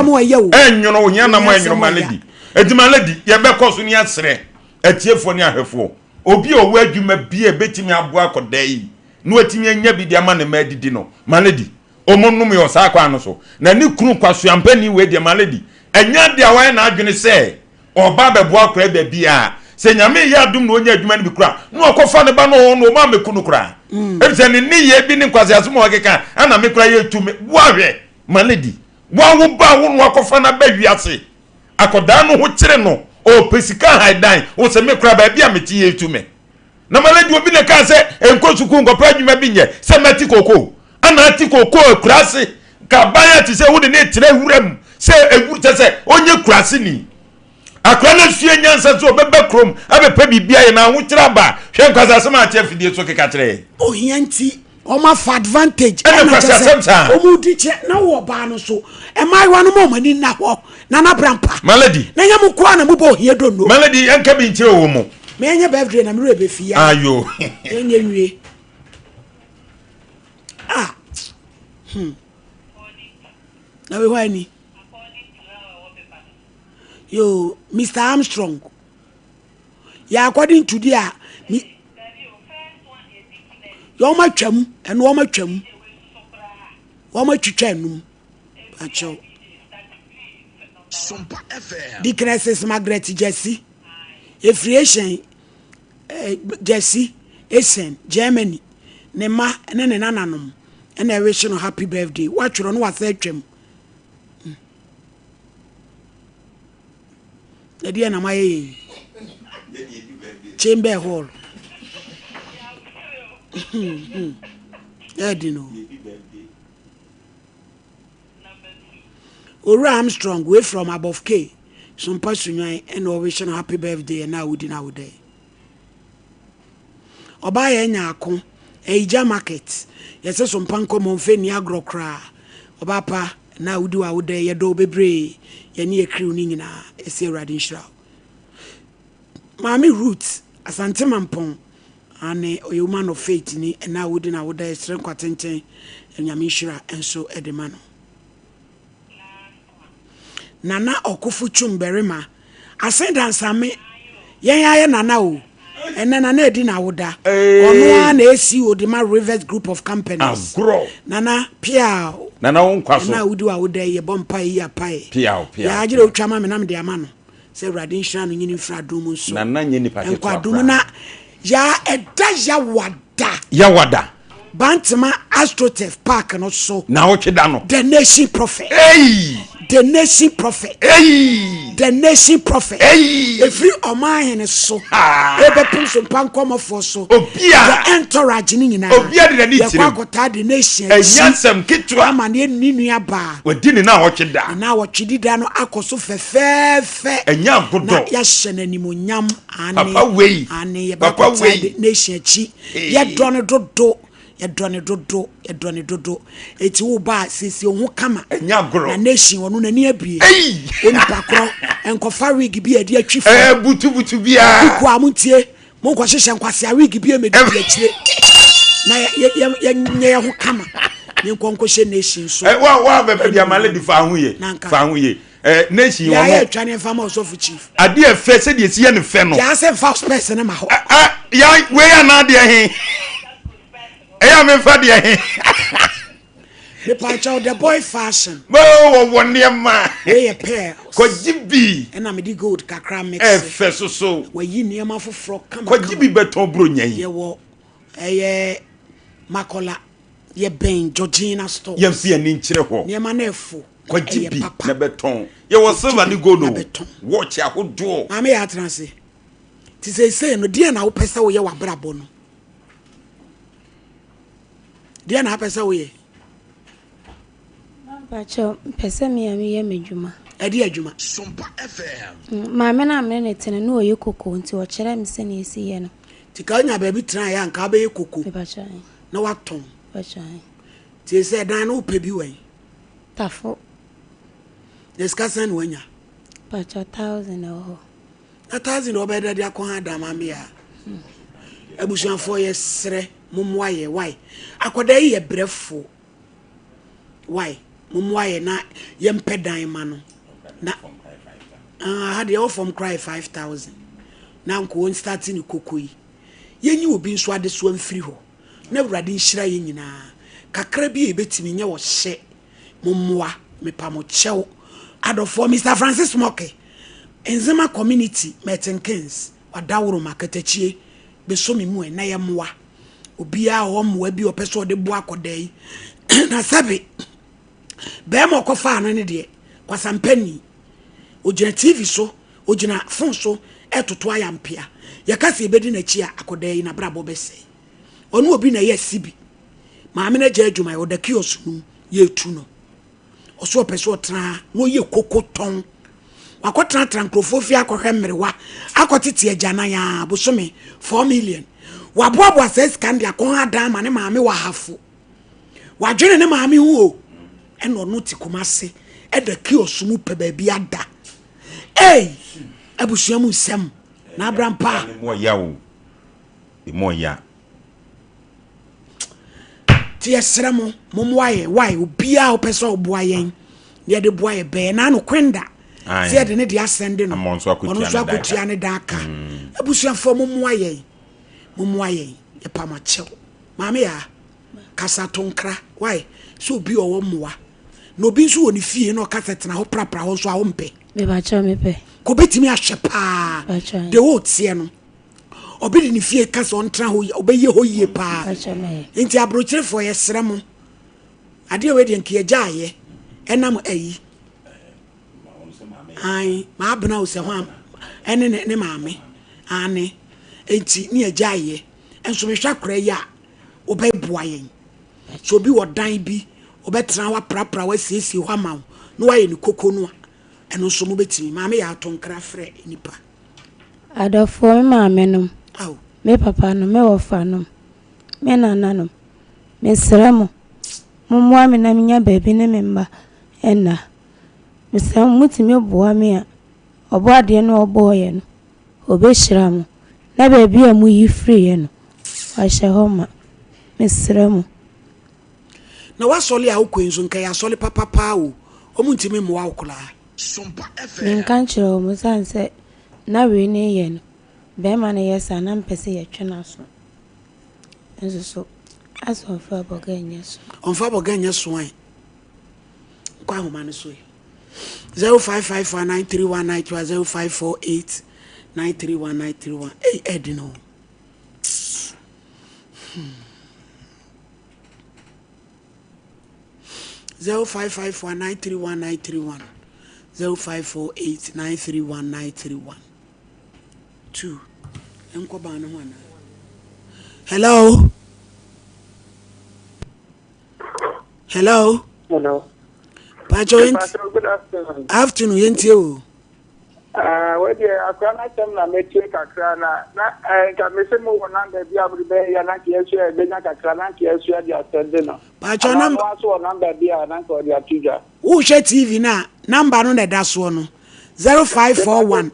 F: mo yɛ yɛ
A: no.
F: Ɛnwono ohia na mo ɛnwono ma lady. Eti ma lady yɛbɛkɔ so ne asrɛ atiefoɔ ne ahwɛfoɔ. Obi a ɔwɔ adwuma bi a ebetumi aboa akɔdaa yi na watumi anya bi de ama ne mma adidi no ma lady. Ɔmo nom yɛ ɔsaa kwan no so. Na ne kunu kwasuampani wei deɛ ma lady ɛnyɛ adeɛ a wayɛ n'adwene sɛ ɔba abɛboa akwadaa baabiara. Sɛ Nyame yɛ adom na ɔnya adwuma no bi koraa na ɔkɔfa ne ba no ɔno ɔmo amɛku no koraa. Efisɛ ne nneyɛɛ bi ne nkwaseasɛm a ɔkeka ana me koraa yɛtu me boa hwɛ ma lady woa wo ba wo na wakɔfa no aba wiase akɔdaa no ho kyere no ɔpɛ sika han dan wo sɛ me koraa baabi a mete yɛtu me. Na ma lady obi na ɛkaa sɛ nkɔ sukuu nkɔpɛ adwuma bi nyɛ sɛ mɛte koko ana ate koko akuraase kaban a te sɛ wode ne tena wura mu sɛ ewu kyɛ sɛ ɔnyɛ kuraase ni akora no asua nyansa sɛ ɔbɛba kurom abɛpɛ biribi ayɛ na ahokyerɛ aba hwɛ nkwasa asɛm a ate afidie so keka kyerɛ yɛ.
A: Ohia nti wɔn afa advantage
F: ɛna nkwasi asɛm saa
A: wɔn di kyɛ na wɔ ɔbaa no so mmaayewa no ma wɔn ani nna hɔ na na brampa
F: malady
A: na nyɛ mo koa na mo bɔ ohia dondo.
F: Malady yɛn ka bi nkyerɛ wɔ mu.
A: Mɛ ɛnyɛ birthday na mi rɛ bɛ fi ya.
F: Ayo.
A: Ɛnyɛ nwie. Ah. Na wei hɔ ani. Yo, Mr. Armstrong. Yeah, according to the mi. Yɛ wɔn atwam, ɛno wɔn atwam. Wɔn atwitwa enum. Akyɛw. Deaconesses Margaret Jesse. Efiri Asian eh, Jesse Asian Germany. Ne mma ne ne nananom ɛna ɛwehye no happy birthday. Watwerɛ no wasa atwam. Ɛdeɛ na mayɛ yɛ yi. Chamber hall. Ɛdi no. Owura Armstrong wei from above K. Sompa Sunwan ɛna ɔwehye no happy birthday ɛna a wodi na wodɛ. Ɔbaa yɛ nya ako. Ɛyigya market. Yɛsɛ sompa nkɔmɔ mfɛ ni agorɔ koraa. Ɔbaa pa na wodi wa wodɛ yɛdɔ wo bebree. Yɛne yɛ crew ne nyinaa. Yɛsɛ Awurade nhyira wo. Maame Ruth Asante Mampɔn ane ɔyɛ woman of faith ni ɛna a wodi na woda yɛsrɛ nkwa tenten Nyame nhyira nso de ma no. Nana Ɔkofo Twum barima Asen Dansame yɛn ayɛ Nana o ɛnɛ Nana edi na woda ɔno ara na esi o de ma Rivers Group of Companies.
F: Agorɔ.
A: Nana piaw.
F: Nana wo nkwa so.
A: Ɛna a wodi wa woda yi yɛbɔ mpa yi apae.
F: Piaw piaw.
A: Yɛ agyere otwa ma me na me de ama no. Sɛ Awurade nhyira no nyini mfiri adom mu nso.
F: Nana nyɛ nipa ketewa
A: koraa. Nkwadom na ya ɛda yawada.
F: Yawada.
A: Bantama Astroturf Park no so.
F: Na ɔtwe da no.
A: The Nation Prophet.
F: Hey!
A: The Nation Prophet.
F: Hey!
A: The Nation Prophet.
F: Hey!
A: Ɛfiri ɔman hene so. Ɛbɛpem so mpa nkɔmmɔfoɔ so.
F: Obia.
A: The entourage ne nyinaa.
F: Obia de n'ani kyerɛ
A: mu. Yɛkɔ akɔtaa The Nation akyi.
F: Ɛnyɛ asɛm ketewa.
A: Ama ne ne nua baa.
F: Wadi ne naawɔtwe da.
A: Ne naawɔtwe di da no akɔ so fɛfɛɛfɛ.
F: Ɛnyɛ agodɔ.
A: Na yɛahyɛ no animonyam. Ane.
F: Papa wei.
A: Ane yɛbɛ
F: Papa
A: akɔtaa
F: wei.
A: The Nation akyi. Yɛdɔ no dodo. Yɛdɔ no dodo, yɛdɔ no dodo. Eti wo ba a, siesie wo ho kama.
F: Ɛnyɛ agorɔ.
A: Na nation ɔno n'ani abue.
F: Ei!
A: Onipa korɔ, nkɔfa wig bi a ɛde atwi fam.
F: Ɛɛ butubutu biara.
A: Kuku a montie, monkɔhyehyɛ nkwasea wig bi a ɛmɛdi di akyire. Na yɛ yɛ yɛnyɛ yɛn ho kama. Ne nkɔ nkɔhyɛ nation so.
F: Ɛ wa wa bɛbɛ bi ama lady fa ho ye.
A: Nanka.
F: Fa ho ye. Ɛ nation
A: Yɛ
F: wɔn.
A: ayɛ atwa ne nfa ma ɔsɔfo chief.
F: Adeɛ fɛ sɛdeɛ esi yɛ ne fɛ no.
A: Yɛ asɛ nfa spɛs ne ma hɔ.
F: Ɛ ɛ ya wei anaa deɛ he. Ɛyɛ a memfa deɛ he.
A: Mepakyɛw the boy fashion.
F: Boo wɔwɔ nneɛma.
A: Wei yɛ pearls.
F: Kɔgye bi.
A: Ɛna mede gold kakra mix.
F: Ɛfɛ soso.
A: Wayi nneɛma foforɔ kama kama.
F: Kɔgye bi bɛtɔn buronya yi.
A: Yɛwɔ ɛyɛ Makola yɛbɛn Georgina store.
F: Yɛmfa yɛn ani nkyerɛ hɔ.
A: Nneɛma no ɛfo.
F: Kɔgye
A: Ɛyɛ
F: bi
A: papa.
F: na bɛtɔn. Yɛwɔ silver ne gold
A: Na
F: o.
A: bɛtɔn.
F: Watch ahodoɔ.
A: Maame yɛ atena ase. Ti seesei no deɛ na wopɛ sɛ woyɛ w'abrabɔ no? Deɛ na apɛ sɛ woyɛ?
G: Mpakyɛw, mpɛ sɛ me a meyɛ m'adwuma.
A: Ɛde adwuma?
G: Maame no a me ne no te no, na ɔyɛ koko nti ɔkyerɛɛ me sɛnea ɛsi yɛ no.
A: Nti ka wonya baabi tenaeɛ a nka wobɛyɛ koko
G: Mepakyɛw.
A: na woatɔn.
G: Mepakyɛw.
A: Nti sɛ ɛdan no wopɛ bi wɛn?
G: Tafo.
A: Na sika sɛn na woanya?
G: Mepakyɛw, thousand na ɛwɔ hɔ.
A: Na thousand na wɔbɛyɛ dɛ de akɔ ha dan maame a. Abusuafoɔ yɛsrɛ mommoa yɛ why akwadaa yi yɛ brɛfoɔ why mommoa yɛ na yɛmpɛ dan ma no na ah, ha deɛ ɛwɔ fam koraa yɛ 5000 na nko wɔn start ne koko yi yɛnyi obi nso adesoa mfiri hɔ na awurade nhyira yɛ nyinaa kakra bi a yɛbɛtumi nyɛ wɔ hyɛ mommoa mepa mo kyɛw adɔfoɔ Mr Francis Moke Nzema community Merton Keynes wadaworo ma katakyie bɛsɔ me mu ɛ na yɛmmoa obiara ɔwɔ mmoa bi ɔpɛ sɛ ɔde boa akɔdaa yi na sɛbe bɛrima ɔkɔfaa no ne deɛ kwasampani ogyina tv so ogyina phone so ɛtoto ayampea yɛka sɛ yɛbɛdi n'akyi a akɔdaa yi n'abrabɔ bɛsɛe ɔne obi na ɛyɛ sibi maame no agya adwuma ɔda kiosk no mu yɛtu no ɔso ɔpɛ sɛ ɔtena ha na ɔyɛ koko tɔn wakɔtenatena nkurɔfoɔ fie akɔhwɛ mmerewa akɔtete agyanan a bosome 4 million waboaboa saa sika no de akɔ ha dan ma ne maame wɔ ahafo wadwene ne maame ho o ɛna ɔno te Kumase ɛda kiosk mu pɛ baabi ada ei abusua mu nsɛm na abrampa
F: Emu ɔya o. Emu ɔya.
A: Nti yɛsrɛ mo mommoa yɛn why obiaa wopɛ sɛ ɔboa yɛn na yɛde boa yɛ bɛyɛ na ano kwenda sɛ yɛde ne de asɛnde no
F: Ama ɔno nso akɔtua
A: ɔno nso
F: ne dan
A: akɔtua
F: ka.
A: ne dan ka abusuafoɔ mommoa yɛn mommoa yɛn yɛpa mo akyɛw maame yaa kasa to nkra why sɛ obi ɔwɔ mmoa na obi nso wɔ ne fie na ɔka sɛ tena hɔ prapra hɔ nso a wompɛ
G: Mepakyɛw mepɛ.
A: kò bɛtumi ahwɛ paa
G: Mepakyɛw.
A: de wo teɛ no ɔbi de ne fie ka sɛ ɔntena hɔ ɔbɛyɛ hɔ yie paa nti aburokyerefoɔ yɛsrɛ mo adeɛ wei deɛ nka yɛgya ayɛ ɛnam ayi an maabena wo sɛ ho a ɛne ne ne maame ane nti ne yɛgya ayɛ nso mehwɛ akora yi a wobɛboa yɛn sɛ obi wɔ dan bi ɔbɛtena hɔ aprapra wasiesie hɔ ama wo na wayɛ ne koko no a ɛno nso mobɛtumi maame yɛ ato nkra frɛ nipa
G: Adɔfoɔ, me maamenom, me papanom, me wɔfanom, me nananom, mesrɛ mo, mommoa me na menya baabi ne me mma nna. Mesrɛ mo, motumi boa me a, Ɔbɔadeɛ no a ɔbɔɔ yɛn no, ɔbɛhyira mo, na baabi a moyi firiiɛ no, wahyɛ hɔ ma. Mesrɛ mo.
A: Na w'asɔle a wokɔ yi nso nka ɛyɛ asɔle papa paa o, wɔn ntumi mmoa wo koraa.
G: Menka nkyerɛ wɔn ɛsiane sɛ na wei ne yɛ no, bɛrima no yɛ saa na mepɛ sɛ yɛtwe n'aso. Nso so, asɛ ɔmfa abɔga nyɛ so.
A: Ɔmfa abɔga nyɛ so ɛ. Nkɔ ahoma no so ɛ. 0554931931 0548931931. Ei, ɛdi no. 0554931931. 0548 931 931 2 Nkɔ ban no ho anaa? Hello? Hello?
K: Hello.
A: Pacho,
K: Pacho, good afternoon.
A: Afternoon, yɛntie o.
K: Ah, wei deɛ akora no asɛm na mɛtie kakra na na eh, nka mese mo wɔ namba bi a mode bɛyɛ na nka yɛsua yɛbɛnya kakra na nka yɛsua de asɛnde no.
A: Pacho,
K: Anaa
A: namba.
K: ɔno ara nso wɔ namba bi a na nka ɔde ato dwa.
A: Wohwɛ TV no a, namba no na ɛda soɔ no. 0541.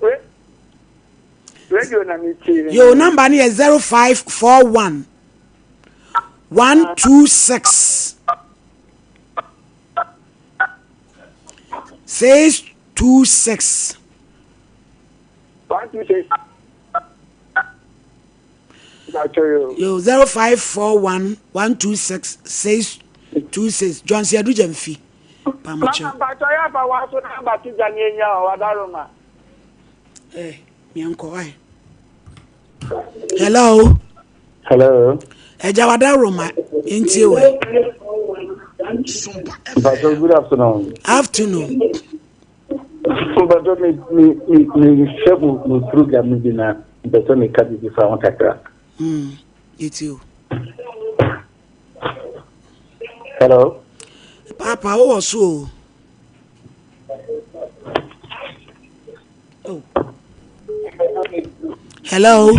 K: Radio na metie.
A: Yo, namba no yɛ 0541 126 626.
K: 126.
A: Yo, 0541 126 626. John Siadu Jamfi. Pamocho.
K: Mama mpacho ya fa wa so namba ti dwa ni enya o wadaroma.
A: Eh, mianko ai. Hello.
L: Hello.
A: Ẹja wadaroma ntie we.
L: Mpacho good afternoon.
A: Afternoon.
L: Mpacho mi mi mi mi hwɛ mo mo program no bi na mpɛ sɛ meka biribi fa ho kakra.
A: Mm, yɛtie o.
L: Hello.
A: Papa wowɔ so o. Oh. Hello.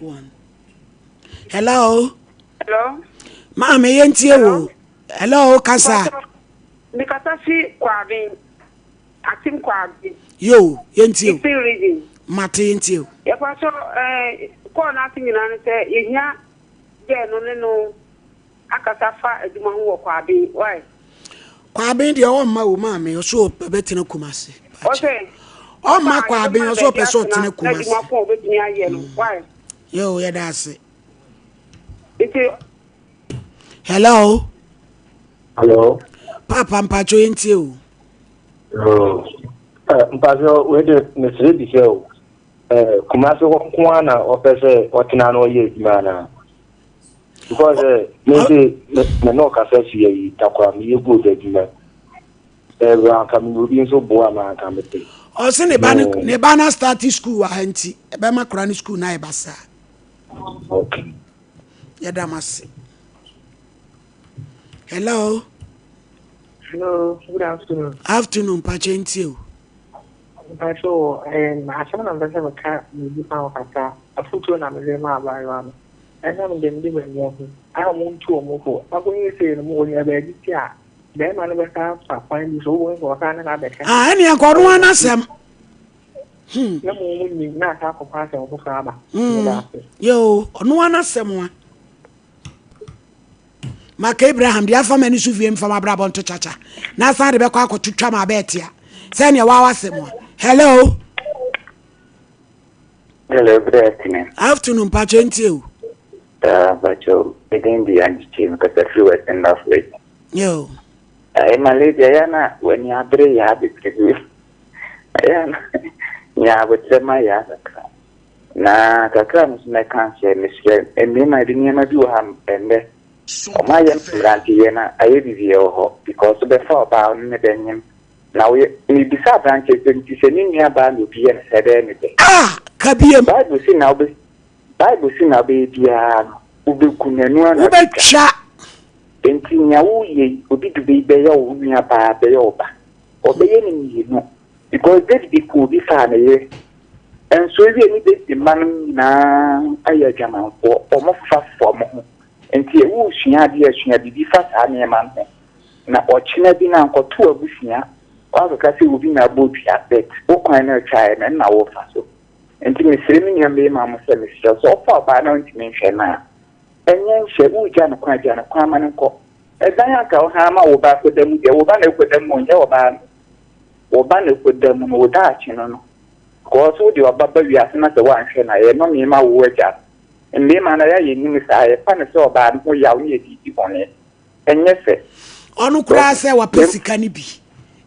A: One. Hello.
M: Hello.
A: Maame yɛntie wo. Hello kasa.
M: Mekasa fi Kwaben. Atim Kwaben.
A: Yo, yɛntie wo.
M: Eastern region.
A: Mate yɛntie wo.
M: Yɛfa so eh, kɔɔ n'ase nyinaa no sɛ yɛhia gɛɛ no ne no akasa fa adwuma ho wɔ Kwaben. Why?
A: Kwaben deɛ ɔmma wo maame ɔso ɔbɛtena Kumase.
M: Ɔsɛ.
A: Ɔmma Kwaben ɔso ɔpɛ sɛ ɔtena Kumase.
M: Adwuma ko ɔbɛtumi ayɛ no. Why?
A: Yo, yɛda ase.
M: Nti.
A: Hello.
L: Hello.
A: Papa mpacho yɛntie o.
L: Oh. Eh, mpacho wei de mesrɛ bi sɛ o. Eh, Kumase hɔ nko ara na ɔpɛ sɛ ɔtena na ɔyɛ adwuma anaa? Because eh, me se me ne ɔkasa fie yi takora meyɛ gold adwuma. Eh, anka meyɛ obi nso boa ma anka mepɛ.
A: Ɔse ne ba no ne ba no start school wɔ ha nti ɛbɛma kora no school no ayɛ basaa.
L: Okay.
A: Yɛda mo ase. Hello.
N: Hello, good afternoon.
A: Afternoon, mpakyɛ ntie o.
N: Mpakyɛ o, ɛɛ asɛm na mpɛ sɛ meka biribi fa ho kakra. Afotuo na mede ma abaayewa no. Ɛnam deɛ mede m'ani ahu a wɔntu wɔn fo. Akɔyɛ sei no, wɔnya baabi te a, bɛrima no bɛsan afa kwan bi so, wobɛhu sɛ ɔsan ne no abɛka.
A: Ah, ɛnneɛ nka ɔno ara n'asɛm.
N: Hmm. Na mo mu nim na asa akɔfa asɛm foforɔ aba. Hmm.
A: Yoo, ɔno ara n'asɛm a. Maka Abraham deɛ afa m'ani so vie mfa m'abrabɔ nto kyakya na asan de bɛkɔ akɔto twa ma abɛɛtea sɛdeɛ wawa asɛm a. Hello.
O: Hello, good afternoon.
A: Afternoon, mpakyɛ ntie o.
O: Mpakyɛ, me din de Angyekye, mekasa firi Western North Region.
A: Yo.
O: Ɛɛ, Malaysia, yɛ na w'ani abere yɛ abebrebe. Ɛyɛ na nya abotrɛ ma yɛ kakra. Na kakra no nso mɛka sɛ mesrɛ mmarima bi nneɛma bi wɔ ha ɛnnɛ. Wɔn ayɛ mmeranteyɛ na ayɛ biribi wɔ hɔ because wobɛfa ɔbaa ɔno ne bɛnyem Na woyɛ, mebisa aberanteɛ sɛ, nti sɛ ne nua baa na obi yɛ no saa ɛbɛyɛ no dɛn?
A: Ah! Ka biom.
O: Bible se na wobɛ, Bible se na wobɛyɛ biara no, wobɛgu no, ɛno ara na wobɛtwa.
A: Wobɛtwa.
O: Enti nea woreyɛ yi, obi de bi bɛyɛ wo nua baa, bɛyɛ wo ba. Ɔbɛyɛ no mmienu. Because David kuu obi faa ne yere. Nso ewie ne David mma no nyinaa ayɛ adwamanfoɔ. Wɔfefa fefa wɔn ho. Enti woresua adeɛ a, sua biribi fa saa nneɛma no ho. Na ɔkyena bi no ankɔto w'abusua woakɔka sɛ obi na abɔ dua but wo kwan no a ɛtwaeɛ no ɛno na worefa so. Nti mesrɛ me nua mmarima mo sɛ mesrɛ wo sɛ wofa ɔbaa na wontumi nhwɛ no a ɛnyɛ nhyɛ woregya no kwan gya no kwan ma no nkɔ. Ɛdan a anka wohan ma wo ba akɔda mu deɛ wo ba na ɛkɔda mu nyɛ ɔbaa no. Wo ba na ɛkɔda mu no wo daakye no no because wode ɔba ba wiase na sɛ woanhwɛ no a ɛyɛ nnome ma wo agya no. Mmarima no ɛyɛ a yɛnnim saa yɛfa no sɛ ɔbaa no ho yaw ne yɛde di bɔne. Ɛnyɛ fɛ.
A: Ɔno koraa sɛ wapɛ sika no bi.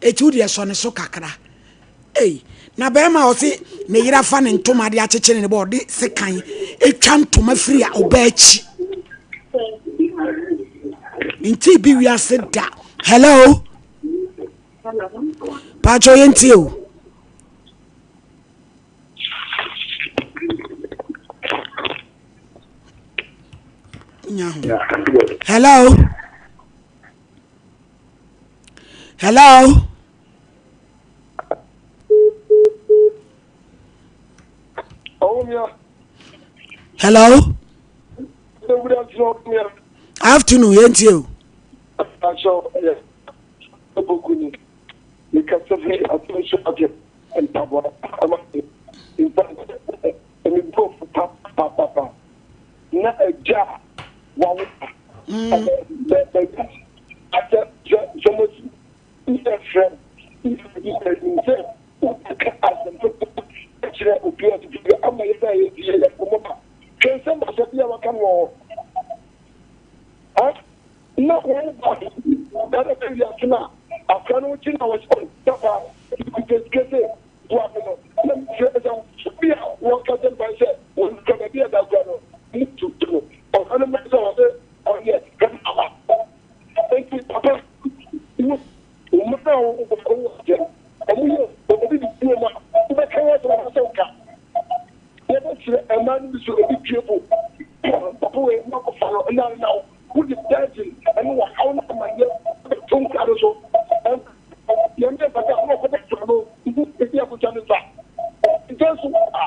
A: Eti wo deɛ sɔ ne so kakra. Ei, na bɛrima a ɔse ne yere afa ne ntoma de akyekyere ne bɔ ɔde sekan etwa ntoma firi a ɔbaa akyi. Nti bi wiase da. Hello. Paatwɔ yɛn tie o. Hello. Hello. Hello. Afternoon, yɛn tie o.
K: Na agya a wawo asɛ sɛ sɛ mo sɛ frɛ sɛ wobɛka asɛm papa kyerɛ obi a ɔte bi ama yɛn a yɛdi yɛ nkɔmmɔ ba hwɛ nsɛm basa bi a waka no wɔ hɔ na wɔn ba dada bɛ wiase no a akora no wokyi na wɔhyɛ papa kuta sika sɛ boa me no na mefrɛ sɛ bi a wɔka sɛ mpa sɛ wɔn baabi a da kora no mu tutu no ɔha no mɛ sɛ wɔsɛ ɔyɛ kama nti papa wo mma a wɔwɔ akyɛ ɔmo yɛ obi de bu ɔmo a wobɛka wɔ asɛm asɛ nka yɛbɛkyerɛ ɛma no bi so ebi tue bo papa wei makɔfa no ɛna na wode dagye ɛne wɔhaw no amanneɛ bɛto nkra no so yɛn bɛ fata ɔmo kɔ bɛ no ebi akotwa ne fa nkyɛn so a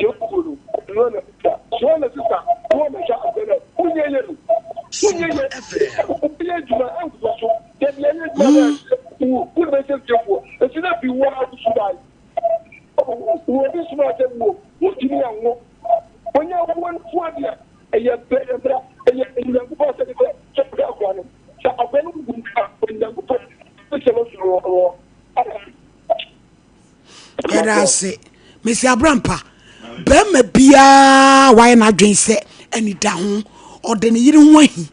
K: yɛ no no na sika no na sisa no na hwɛ akɔ no wonyɛ yɛ no wonyɛ yɛ wonyɛ adwuma ɛnkɔ so yɛde yɛ adwuma na wo wo na bɛsɛ fiefoɔ esi na bi wo a so ba wo bi soma sɛ wo wotumi anwo wonyɛ wo nko adeɛ ɛyɛ bɛ ɛbra ɛyɛ Onyankopɔn sɛ de sɛ sɛ ɔhwɛ akora no sɛ akora no wu a Onyankopɔn sɛ no soro wɔ
A: Yɛda ase. Mesi Abrampa, bɛrima biara wayɛ n'adwene sɛ anida ho, ɔde ne yere ho ahi,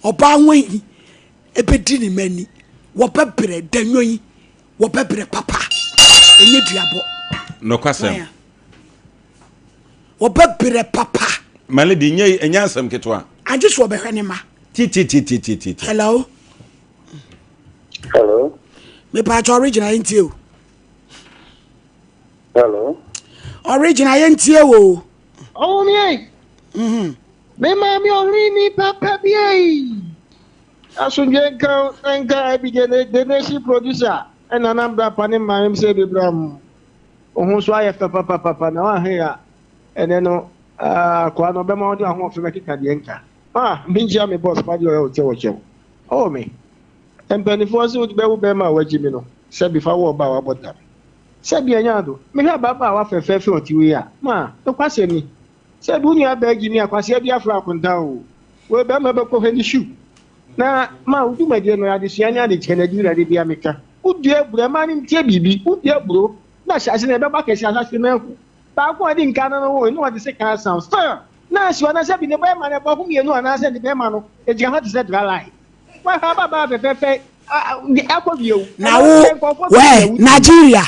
A: ɔbaa ho ahi, ɛbɛdi ne mma ni. Wɔbɛbrɛ danwo yi, wɔbɛbrɛ papa. Ɛnyɛ duabɔ.
F: Nokwasɛm.
A: Wɔbɛbrɛ papa.
F: My lady, nyɛ ɛnyɛ asɛm ketewa.
A: Agye so ɔbɛhwɛ ne ma.
F: Tititititi.
A: Hello.
L: Hello.
A: Mepatwa original yɛn tie o.
L: Hello.
A: Original yɛn tie o.
P: Ɔwɔ mi yi.
A: Mhm.
P: Me maame ɔhene ni papa bi yi. Asomdwe nka nka Abigail the nation producer ɛna Anambra pa ne maame sɛ bebra mu. Wo ho nso ayɛ fɛ papapapa na woahwɛ a ɛnɛ no akoa no ɔbɛma wode ahoɔfɛ bɛkeka deɛ nka. Ah, menkyia me boss pa deɛ ɔyɛ wo kyɛ wɔ kyɛw. Oh me. Mpaninfoɔ se wode bɛwo bɛɛma a wagye me no, sɛbi fa wo ɔba a wabɔ dam. Sɛbi ɛnyɛ ado. Mehwɛ ababaawa fɛfɛɛfɛ ɔte wei a, ma, nokwasɛm ni, sɛbi wo nua baa gye me a kwasea bi afra akonta o. Wei bɛɛma bɛkɔ hwɛ ne shoe. Na ma wo dwumadie no adesua ne adekyɛ no adi na da biara meka. Wodua aburo, ɛma no ntie biribi. Wodua aburo na hyɛ ase na ɛbɛbɔ akɛse asase no ahu. Baako a ɔdi nkan no no woe na ɔde sekan asaw. Still, na asi hɔ na sɛbi ne bɛɛma no ɛbɔ ho mienu anaasɛ ne bɛɛma no egyina hɔ te sɛ dry line. Wahwɛ ababaa fɛfɛɛfɛ akɔ wie o.
A: Na wo, wɛ, Nigeria,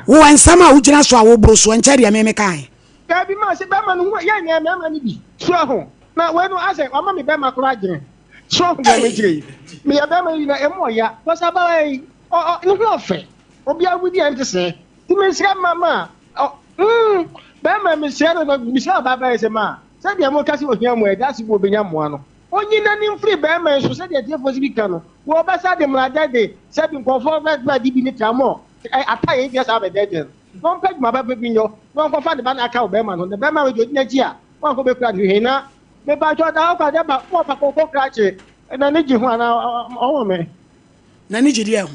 A: wo nsɛm a wogyina so a woboro so ɛnkyɛ deɛ me mekae.
P: Dabi ma sɛ bɛrima no ho yɛ nyɛ mmarima no bi so aho na wei no asɛ wama me bɛrima koraa adwene so aho deɛ mekyerɛ yi meyɛ bɛrima yi na ɛmu ɔya kɔsɛ abawa yi ɔ ɔ ne ho ɔfɛ obi awudi a ɛnte sɛ ti mesrɛ ma ma ɔ mm bɛrima mesrɛ no na mesrɛ ɔbaa bɛyɛ sɛ ma sɛdeɛ mo ka sɛ ohia mo ɛda ase bi obenya mmoa no onyi n'ani mfiri bɛrima yi so sɛdeɛ tiefoɔ si bi ka no wɔbɛsa de mmara de sɛbi nkɔfoɔ bɛba di bi ne tramɔ ata yɛ ntia saa bɛdɛɛdɛɛ no na ɔmpɛ adwuma papa bi nyɔ na ɔnkɔfa ne ba no aka ɔbarima no ho, na barima wei deɛ ɔdi n'akyi a, wankɔ bɛkura no hwee na mepakyɛ ɔda hɔ kwa dɛ ba wɔ fa kɔkɔ krakye n'ani gye ho anaa ɔwɔ me.
A: N'ani gye deɛ ho?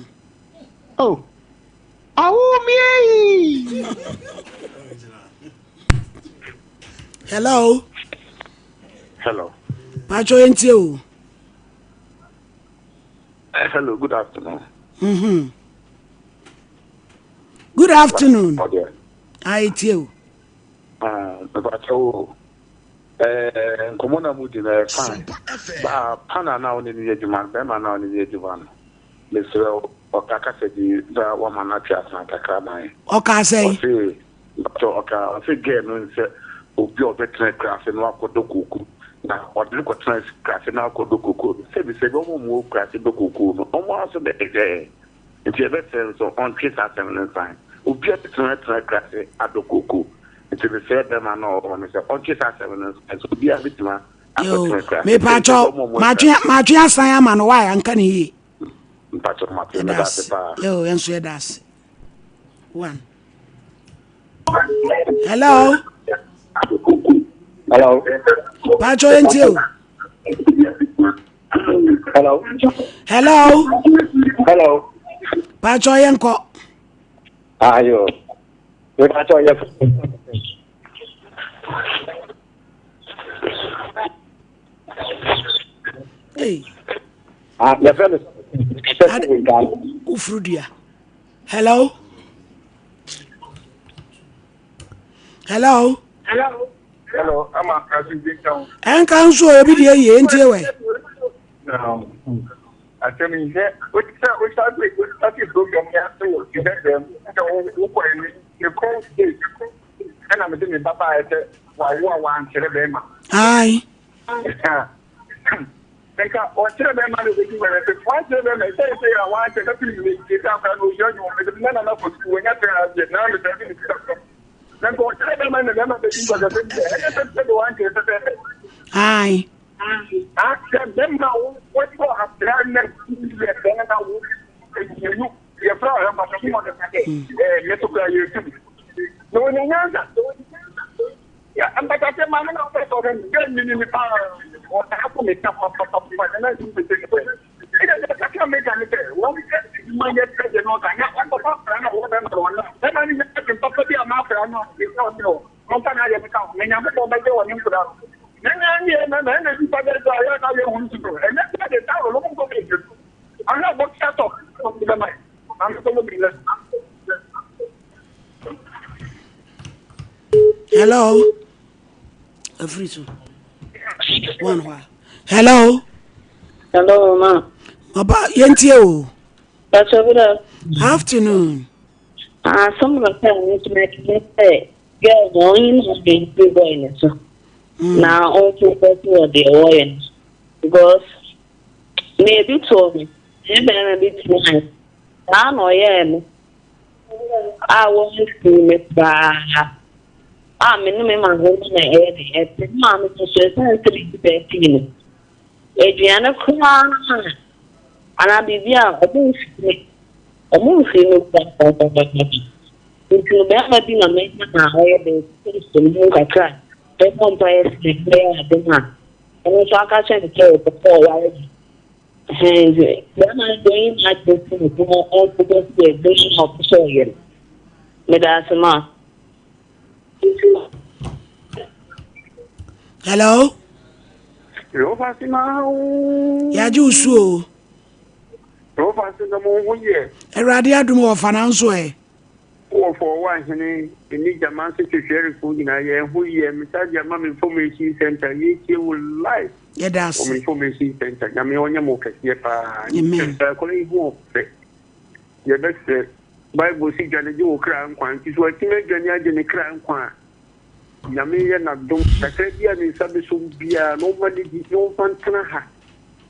P: Oh, awo me
A: Hello.
Q: Hello.
A: Pacho yɛntie o.
Q: Hello, good afternoon.
A: Mm-hmm. Good afternoon. Ayi tie o.
Q: Mepakyɛ wo nkɔmmɔ na mu di no ɛyɛ fine. Ba pana na wo ne no yɛ adwuma no, bɛrima na wo ne no yɛ adwuma no. Mesrɛ wo, ɔka kasa bi na wama no atwe asena kakra ma yɛn.
A: Ɔka sɛn?
Q: Ɔse, mpakyɛ ɔka, ɔse girl no nsɛ obi a ɔbɛtena akura ase na wakɔdɔ kooko. Na ɔde no kɔtena kurase na akɔdɔ kokoo no. Sɛbisɛbi wɔn a wɔwɔ kurase dɔ kokoo no, wɔn ara nso na ɛhwɛ yɛn. Nti yɛbɛsrɛ no sɛ ɔntwe saa asɛm no nsan. Obiara bɛtumi atena kurase adɔ kokoo. Nti mesrɛ bɛrima no a ɔwɔ hɔ no sɛ ɔntwe saa asɛm no nsan sɛ obiara bɛtumi
A: Yo,
Q: akɔtena kurase.
A: mepakyɛw,
Q: Sɛbisɛbi wɔn a wɔwɔ
A: matwe
Q: kurase.
A: matwe asan ama no why anka ne yie.
Q: Mpakyɛw mate,
A: Yɛda
Q: meda ase
A: ase.
Q: paa.
A: Yo, yɛn nso yɛda ase. One. Hello.
L: Hello.
A: Pacho yɛn tie o.
L: Hello.
A: Hello.
L: Hello.
A: Pacho yɛn kɔ.
L: Ayo. Pacho yɛ.
A: Hey.
L: Ah, yɛfrɛ me
A: wofuru dua. Hello. Hello.
J: Hello. Hello, ama asomdwe nka wo.
A: Ɛnka nso obi deɛ yie ntie wɛ.
J: Asɛm yi sɛ sɛ wosate wosate program yi ase wɔ dɛdɛm sɛ wokɔ ɛni mekɔ state ɛna mede me ba baeɛ sɛ wawo a wankyerɛ bɛrima.
A: Ayi.
J: Nka ɔkyerɛ bɛrima no bɛdi wɛrɛ sɛ wankyerɛ bɛrima sɛ sɛ a wankyerɛ bɛpem ne sɛ akora no ɔsua adwuma mede me nana kɔ sukuu wanya tɛ adeɛ na mesɛ de ne sika na nka ɔkyerɛ bɛrima na bɛrima bɛdi nkɔsɛsɛ bi sɛ ɛnyɛ sɛ sɛ de wankyerɛ pɛpɛɛpɛ.
A: Ayi.
J: Asɛ bɛrima wo wɔtɔ akora na yɛ bɛrima na wo mmienu yɛfrɛ ɔyɛ mpatɔ mu ɔde ka dɛ ɛɛ me so kora yɛ tum na wɔnya nyansa. Mpata sɛ maame na ɔpɛ sɛ ɔhwɛ me dɛ mini me paa ɔtaa ko me ka papapapa na na nsu pese ne pɛ ɛna sɛ kakra meka ne sɛ wɔn sɛ adwuma yɛ pɛ deɛ na ɔka na ɔnkɔfa akora na ɔwɔ bɛma no ɔna bɛma no nya adwen papa bi a ma akora no ɛsɛ ɔne ɔ ɔmfa no ayɛ me ka ho na nyankopɔn bɛgye wɔ ne nkora no na na ne na na na nipa bɛ sɛ ayɛ na yɛ hunu so no ɛnyɛ sɛ de ta rolo mo nkɔ bɛ ɔhwɛ bɔ kyatɔ bɛma maame kɔ mo bi lɛ.
A: Hello. Afiri so. One hɔ a. Hello.
R: Hello, ma.
A: Ɔba yɛntie o.
R: Pastor, good
A: afternoon. Afternoon.
R: Ah, some of the time, it's my sɛ girl no ɔnyi na ɔde mfiri boy no so. Na ɔnfo bɛto wɔ deɛ wɔyɛ no. Because me ebi too me, me bɛrima bi too me. Saa na ɔyɛɛ me. a wɔamfiri me koraa a me ne me maame no na ɛyɛ den. Ɛte me maame no so ɛsiane sɛ biribi bɛɛfii no. Aduane koraa anaa biribi a ɔmo mfiri me ɔmo mfiri me koraa. Nti no bɛrima bi na manya na ɔyɛ den sɛ me mu kakra bɛbɔ mpaeɛ sɛ bɛyɛ adom a ɔno nso aka kyerɛ me sɛ ɔpɛ sɛ ɔware me. Ɛhɛn dze, bɛrima no dze onnyi n'adwen si no bo na ɔmmpɛ dɛ bɛyɛ ma ɔpɛ sɛ ɔyɛ no. Meda ase ma.
A: Hello. Yɛagye wo so o. Awurade adom wɔ fa nanso ɛ.
S: Wɔ fɔ wɔ ahene ne Gyamanso twetweɛrefoɔ nyinaa yɛn ho yɛ mesa de ama me information center yɛtie wo live
A: Yɛda ase.
S: Wɔ me information center Nyame ɔnyɛ mo kɛseɛ paa
A: Amen.
S: Akɔla yi ho ɔfɛ yɛbɛsrɛ Bible se dwane gye wo kra nkwa nti so watumi adwane agye ne kra nkwa a Nyame yɛ n'adom kakra bi a ne nsa bɛsom biara na ɔmma ne di na ɔmfa ntena ha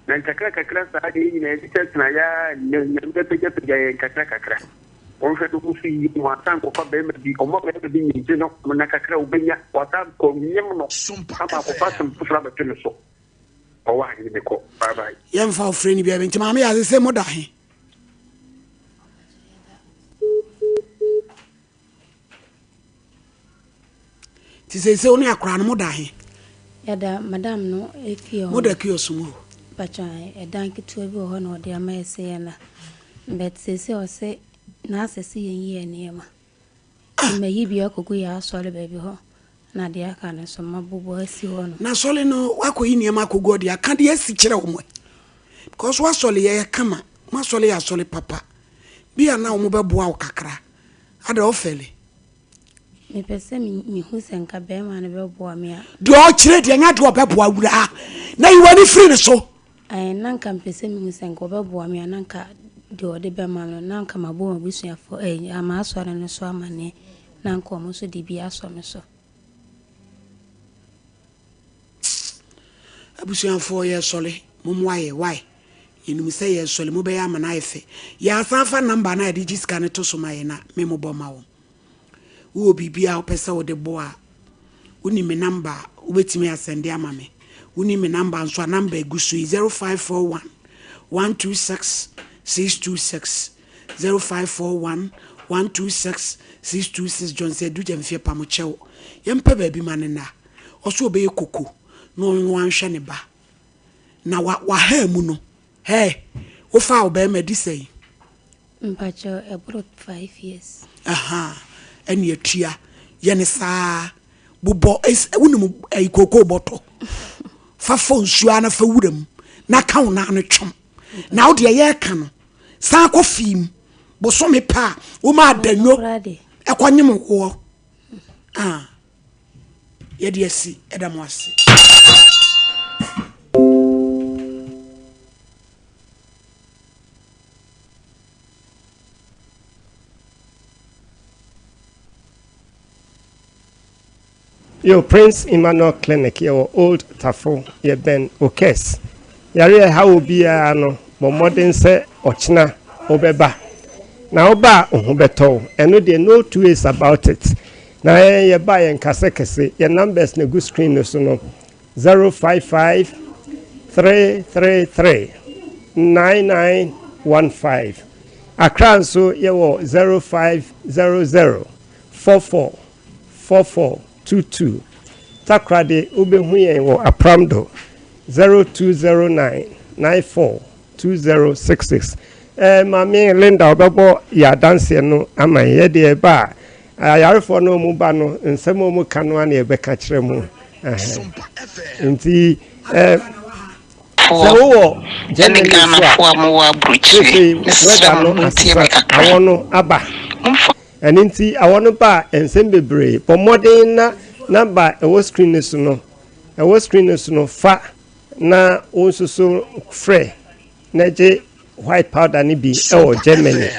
S: na nkakra kakra saa deɛ yɛn nyinaa yɛde tena yɛ a nnɛ Nyame bɛpagyapagya yɛn kakra kakra. Wɔnhwɛ ne ho so yie na wansan ankɔfa barima bi, ɔmma barima bi nnyegye no na kakra a ɔbɛnya, wasan akɔnyem no ama akɔfa asɛm foforɔ abɛto ne so. Ɔwɔ ahene mekɔ. Bye bye.
A: Yɛmfa ɔfrɛ no biara nti maame yɛ ase sɛ moda he? Nti seesei wo ne akwadaa no moda he?
G: Yɛda madam no fie hɔ.
A: Moda kiosk mu hɔ?
G: Mpakyɛ ɛdan ketewa bi wɔ hɔ na ɔde ama yɛ sɛ yɛnna. But seesei ɔse n'asɛ sɛ yɛnyi yɛn nneɛma. Nti mayi bi akɔgu yɛn asɔre baabi hɔ na deɛ aka no nso mabobɔ asi hɔ nom.
A: Na asɔre no woakɔyi nneɛma akɔgu hɔ deɛ aka deɛ asi kyerɛ wɔn ɛ? Because w'asɔre yɛ kama, mo asɔre yɛ asɔre papa. Bi a na wɔbɛboa wo kakra. Ada ɔfɛle.
G: Mepɛ sɛ mehu sɛ nka bɛrima no bɛboa me a.
A: Deɛ ɔkyerɛ deɛ nyɛ deɛ ɔbɛboa wuraa na yi w'ani firi ne so.
G: Ae, na nka mepɛ sɛ mehu sɛ nka ɔbɛboa me a na nka deɛ ɔde bɛma me no na nka mabɔ m'abusuafoɔ ɛɛ m'asɔre no so amaneɛ na nka wɔn nso de bi asɔ me so.
A: Abusuafoɔ yɛresɔre, mommoa yɛ, wai? Yɛnim sɛ yɛresɔre, mobɛyɛ ama no ayɛ fɛ. Yɛasan afa number no a yɛde gye sika no to so ma yɛn na me mobɔ ma wo. Wowɔ biribi a wopɛ sɛ wode boa a, wonim me number a, wobɛtumi asɛnde ama me. Wonim me number nso a, number ɛgu so yi, 0541 126 626. 0541 126 626 Johnson Adu Gyamfie Pamokyɛw. Yɛmpɛ baabi ma no nna. Ɔso ɔbɛyɛ koko na ɔno anhwɛ ne ba. Na wa wahaa mu no. Hɛɛ, wofaa wo bɛrima di sɛn?
G: Mpakyɛw ɛboro 5 years.
A: Ahaa, ɛne atua. Yɛ ne saa. Bobɔ, es, wonim ɛyi kookoo bɔtɔ. Fa fɔ nsuo ara na fa wura mu na ka wo nan no twom. Na wo deɛ yɛreka no, san kɔ fie mu. Bosome pɛ a, woma adanwo ɛkɔnyem woɔ. Ah. Yɛde asi, ɛda mo ase.
T: Yo Prince Emmanuel Clinic yɛwɔ Old Tafo yɛbɛn Okes. Yareɛ a ɛha wo biara no bɔ mmɔden sɛ ɔkyena wobɛba. Na woba a wo ho bɛtɔ wo. Ɛno deɛ no two ways about it. Na yɛn yɛba a yɛnkasa kɛse. Yɛn numbers na ɛgu screen no so no, 055 333 9915. Accra nso yɛwɔ 0500 44 44 22. Takoradi wobɛhu yɛn wɔ Apramdo 0209 94 2066. Eh, Maame Linda ɔbɛbɔ yɛ adanseɛ no ama yɛn. Yɛ deɛ ɛba a, ayarefoɔ no ɔmu ba no, nsɛm a ɔmu ka no ara na yɛbɛka kyerɛ mu. Nti, eh, sɛ wowɔ Germany nso a, seesei weather no asesa, awɔ no aba. Ɛno nti, awɔ no ba a, nsɛm bebree. Bɔ mmɔden na number a ɛwɔ screen no so no, ɛwɔ screen no so no, fa na wo nso so frɛ na gye white powder no bi wɔ Germany.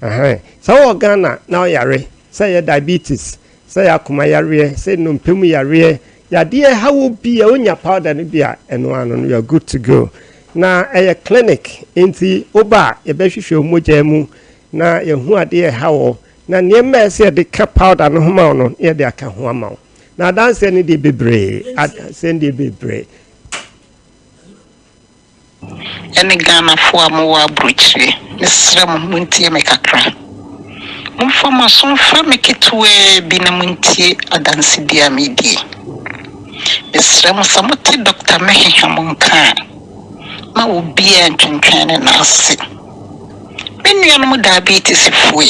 T: Sɛ wowɔ Ghana na woyare, sɛ ɛyɛ diabetes, sɛ ɛyɛ akoma yareɛ, sɛ nnompe mu yareɛ, yadeɛ ɛha wo bi a wonya powder no bi a, ɛno ano no you are good to go. Na ɛyɛ clinic nti woba a yɛbɛhwehwɛ wo mogya mu na yɛahu adeɛ ɛha wɔ na nneɛma a ɛsɛ yɛde ka powder no ho ma wo no na yɛde aka ho ama wo. Na adanseɛ no deɛ bebree, adanseɛ no deɛ bebree.
U: Ɛne Ghanafoɔ a mowɔ abrokyire, mesrɛ mo montie me kakra. Momfa mo aso mfrɛ me ketewaa bi na montie adansedie a meredie. Mesrɛ mo sɛ mote Doctor Meheham nka a, ma obiara ntwentwɛn ne nan ase. Me nuanom diabetes foe,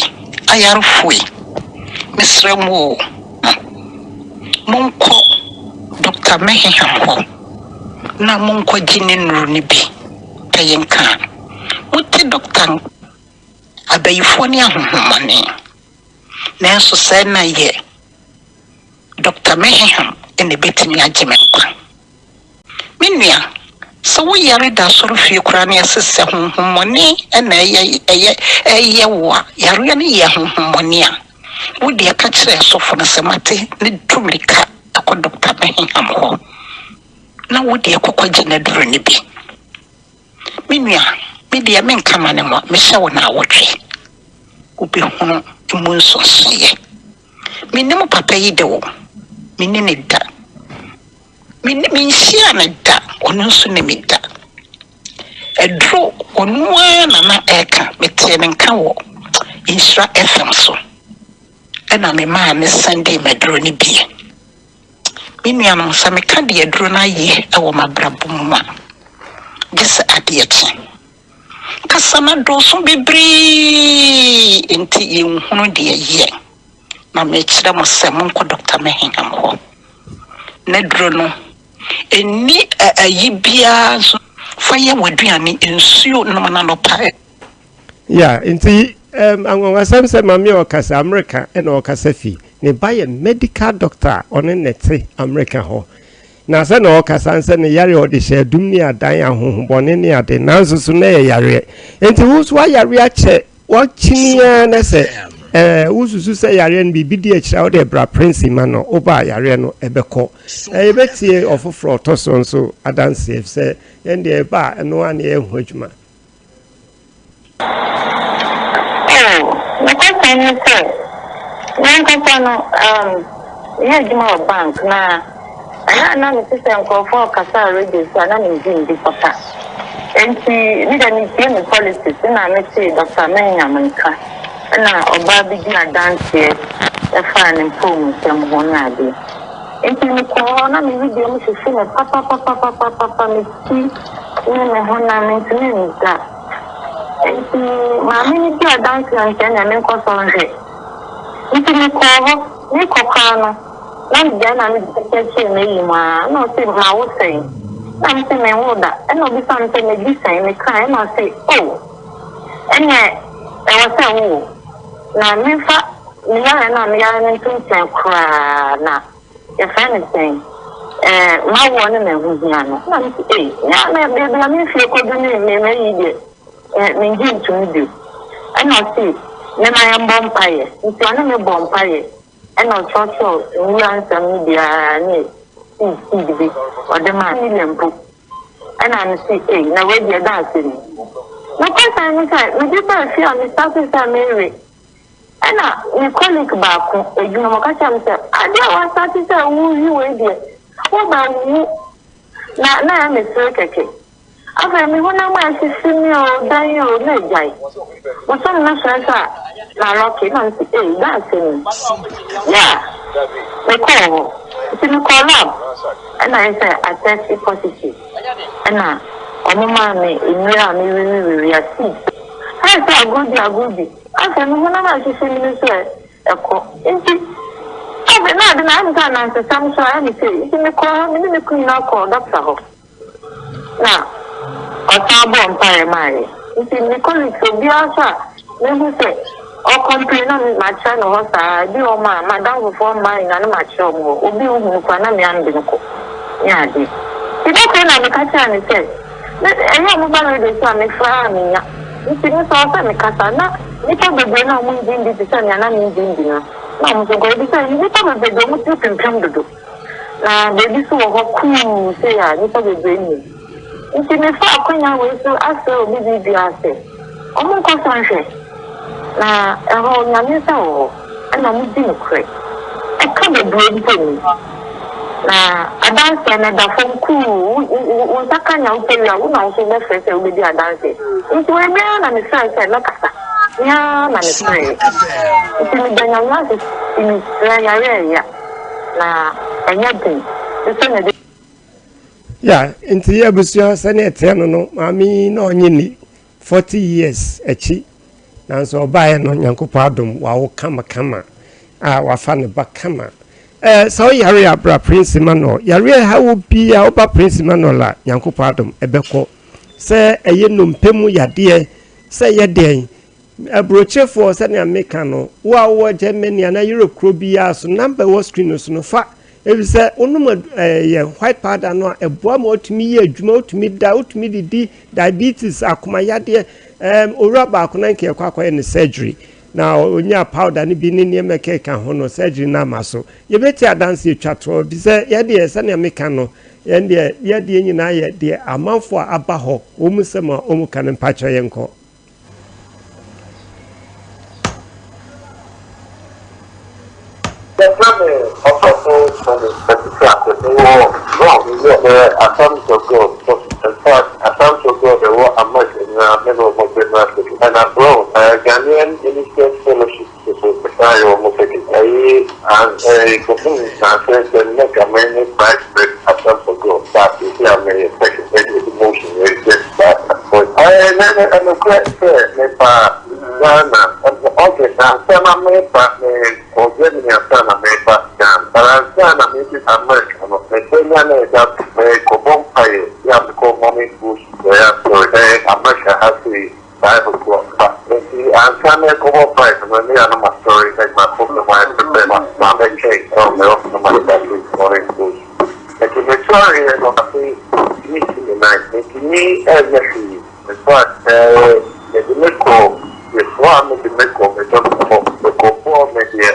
U: ayarefoe, mesrɛ mo o, monkɔ Doctor Meheham hɔ na monkɔgye ne nnuro no bi pɛyɛ nka a. Mote Doctor nka, abayifoɔ ne ahonhommɔne, nanso sɛɛ na yɛ Doctor Meheham na ɛbɛtumi agye me nkwa. Me nua, sɛ wo yare da asɔrefie koraa na yɛse sɛ honhommɔne na ɛyɛ ɛyɛ ɛyɛ wo a, yareɛ no yɛ honhommɔne a, wo deɛ ka kyerɛ sɔfo no sɛ mate ne tu mirika kɔ Dɔkta Meheham hɔ na wo deɛ kɔ kɔgye n'aduro no bi. Me nua, me deɛ menka ma ne nwa, mehyɛ wo naawɔtwe, wobɛhunu emu nsonsonoeɛ. Mennim papa yi de o, menni no da. Me ne menhyiaa no da, ɔno nso ne me da. Aduro ɔno ara na na ɛreka, metee ne nka wɔ Nhyira FM so, ɛna memaa ne sɛndee m'aduro no bi. Me nuanom, sɛ meka deɛ aduro no ayɛ wɔ m'abrabɔ mu a, gye sɛ adeɛ kye. Kasa no adɔɔso bebree nti yɛnhunu deɛ ɛyɛ. Na mekyerɛ mo sɛ monkɔ Dɔkta Mehingham hɔ. N'aduro no, ɛnni ayi biara nso. Fa yɛ w'aduane, nsuo nom no anɔpa.
T: Yeah, nti um, anwanwasɛm sɛ maame a ɔkasa Amerika na ɔkasa fi. Ne ba yɛ medical doctor a ɔne ne te Amerika hɔ. Na sɛ na ɔkasa nsɛ ne yareɛ ɔde hyɛ adum ne adan ahohobɔne ne ade nanso so na ɛyɛ yareɛ. Nti wo nso wayare akyɛ wakyini ara na sɛ. Ɛɛ wosusu sɛ yareɛ no biribi di akyire a wode bra Prince Emmanuel woba a yareɛ no ɛbɛkɔ. Ɛɛ yɛbɛtie ɔfoforɔ ɔtɔ soɔ nso adanseɛ efisɛ yɛn deɛ ɛba a ɛno ara na yɛyɛ ho adwuma.
R: Oh, nokwasɛm ne sɛ, me ankasa no, um, meyɛ adwuma wɔ bank, na ɛyɛ a na mete sɛ nkurɔfoɔ rekasa wɔ radio so a na mengye ndi papa. Enti, me deɛ metie me politics, ɛna metee Dɔkta Manyam nka, ɛna ɔbaa bi di adanseɛ ɛfaa ne mpɔwmusɛm ho ne adeɛ. Enti mekɔɔ hɔ na me wedeɛ mu hyehye me papapapapapapa, me ti ne me honam, mentumi nda. Enti maame no dii adanse a nti ɛnneɛ menkɔ so nhwɛ. Nti mekɔɔ hɔ, mekɔ koraa no, na megyae na mede kyerɛkyerɛ m'ayi mu ara, ɛna ɔse mawo sɛn? Ɛna mese menwoo da, ɛna ɔbisaa me sɛ madi sɛn? Mekae, ɛna ɔse oh, ɛnneɛ ɛwɔ sɛ wowo, na memfa Me yare no a meyare no nto nkyɛn koraa na yɛfrɛ no sɛn? Ɛɛ, m'awoɔ no na ɛho hia no. Ɛna mese, ei, me a me baabi a me mfie kɔdu ne me mayi deɛ, eh, mengye ntom bio. Ɛna ɔse, mema yɛmbɔ mpaeɛ. Nti ɔne me bɔɔ mpaeɛ, ɛna ɔkyerɛkyerɛw nwura nsɛm no biara ne seed seed bi ɔde maa me million mpo. Ɛna mese, ei, na wei deɛ ɛda asɛm yi. Nokwasɛm ne sɛ, mede baa fie a me startee sɛ merewe. Ɛna me colleague baako adwuma mu ɔka kyerɛɛ me sɛ adeɛ a woasate sɛ woyi wei deɛ wobɛwu na na ɛyɛ me sere kɛkɛ. Afei me honam a ɛhyehye me o dɛn o na agyae. Bosom no sɔe sɛ a na lɔke na mese ei dɛn asɛm ni. Yeah mekɔɔ hɔ nti mekɔɔ lab ɛna ayɛ sɛ atɛste positive ɛna wɔn maa me nnuro a mewewewewe a seed. Ayɛ sɛ agorɔ di agorɔ bi. Afei me honam a ɛhyehye me no nso ɛ, ɛkɔ. Enti, afei na ade no ayɛ me sɛ anansesɛm nso ayɛ me sei. Enti mekɔɔ hɔ, me ne me kunu nyinaa kɔɔ dɔkta hɔ, na ɔsan bɔɔ mpaeɛ maa yɛn. Nti me colleagues, obiara nso a mehu sɛ ɔcomplain na makyerɛ no hɔ saa. Ebi wɔ hɔ a, m'adamfofoɔ mmaa nyinaa na makyerɛ wɔn hɔ. Obi nhu no koraa na me ara mede no kɔ ne adeɛ. Nti da koro na meka kyerɛɛ no sɛ, Me ɛyɛ a wɔba radio so a mefrɛ a mennya nti me nso ɛwɔ sɛ mekasa na nnipa bebree no a wɔnngye nndi te sɛ nea na menngye nndi no na wɔn nso nkɔ efisɛ nnipa bebree deɛ wɔn tiri pimpim dodo na baabi nso wɔ hɔ kuu sei a nnipa bebree nnim nti mefa akwanya wei so asrɛ obi biribiara sɛ wɔn nkɔ so nhwɛ Na ɛhɔ Onyame nsa wɔ hɔ, ɛna ɔmo di nokorɛ. Ɛka bebree mpo nnim. Na adanseɛ no ɛda fam kuu, wo wo nsa ka nea wopɛ wie a, wo na wo nso wobɛfrɛ sɛ wobɛdi adanseɛ. Nti wei me ara na mefrɛɛ sɛ mɛkasa, me ara na mefrɛeɛ. Nti meda Nyame ase, mesrɛ yareɛ ɛya, na ɛnyɛ den, te sɛ mede.
T: Ya, nti abusua sɛnea ɛteɛ no no, maame yi na ɔnye ni 40 years akyi nanso ɔbaeɛ no Nyankopɔn adom wawo kama kama a wafa ne ba kama. Eh, sɛ woyare a bra Prince Emmanuel. Yareɛ ɛha wo biaa woba Prince Emmanuel a Nyankopɔn adom ɛbɛkɔ. Sɛ ɛyɛ nnompe mu yadeɛ, sɛ ɛyɛ deɛn, Aburokyerefoɔ sɛnea meka no, wo a wowɔ Germany anaa Europe kuro biara so, number ɛwɔ screen no so no fa, efisɛ wonom ɛyɛ white powder no a ɛboa ma wotumi yɛ adwuma, wotumi da, wotumi didi, diabetes, akoma yadeɛ. Ɛɛm owura baako na nka yɛkɔ akɔyɛ ne surgery na onyaa powder no bi ne nneɛma ɛkeka ho no surgery no ama so. Yɛbɛti adanse atwa toɔ efisɛ yɛdeɛ sɛnea meka no yɛn deɛ yɛdeɛ nyinaa yɛ deɛ amanfoɔ a aba hɔ wɔn nsɛm a wɔn ka no mpakyɛ yɛnkɔ.
B: Yɛfrɛ me Ɔsɔfo Tony Kwasi Ako. Mewɔ Bronx, meyɛ Assemblies of God sɔfo. In fact, Assemblies of God ɛwɔ America nyinaa me ne wɔn general secretary. Ɛna Bronx, Ghanaian Ministers Fellowship nso mesan yɛ wɔn secretary. Ɛyi, ɛyi, kɔpem nnansa yi sɛ na nka me ne vice president Assemblies of God, but seesei a meyɛ secretary ɛde motion ɛyɛ Ɛɛ, nokorɛ sɛ mebaa Ghana, okay, ansa na mereba, mekɔɔ Germany ansa na mereba Ghana, but ansa na meredu America no, mebɛnya na ɛda merekɔbɔ mpaeɛ, yɛ a mekɔ morning bush prayer asɔre, ɛɛ, America ha sei, Bible so ba, nti ansa merekɔbɔ mpaeɛ no, me a na masɔre, like makɔ fam ayɛ prepare, mabɛtwɛn ɛwɔ me office na mastarte morning bush. Nti mesɔreeɛ no, afei mentumi nsi me nan, mentumi nyɛ hwee. In fact, yɛde me kɔɔ, yɛsoaa me de me kɔɔ me dɔkta hɔ, mekɔ.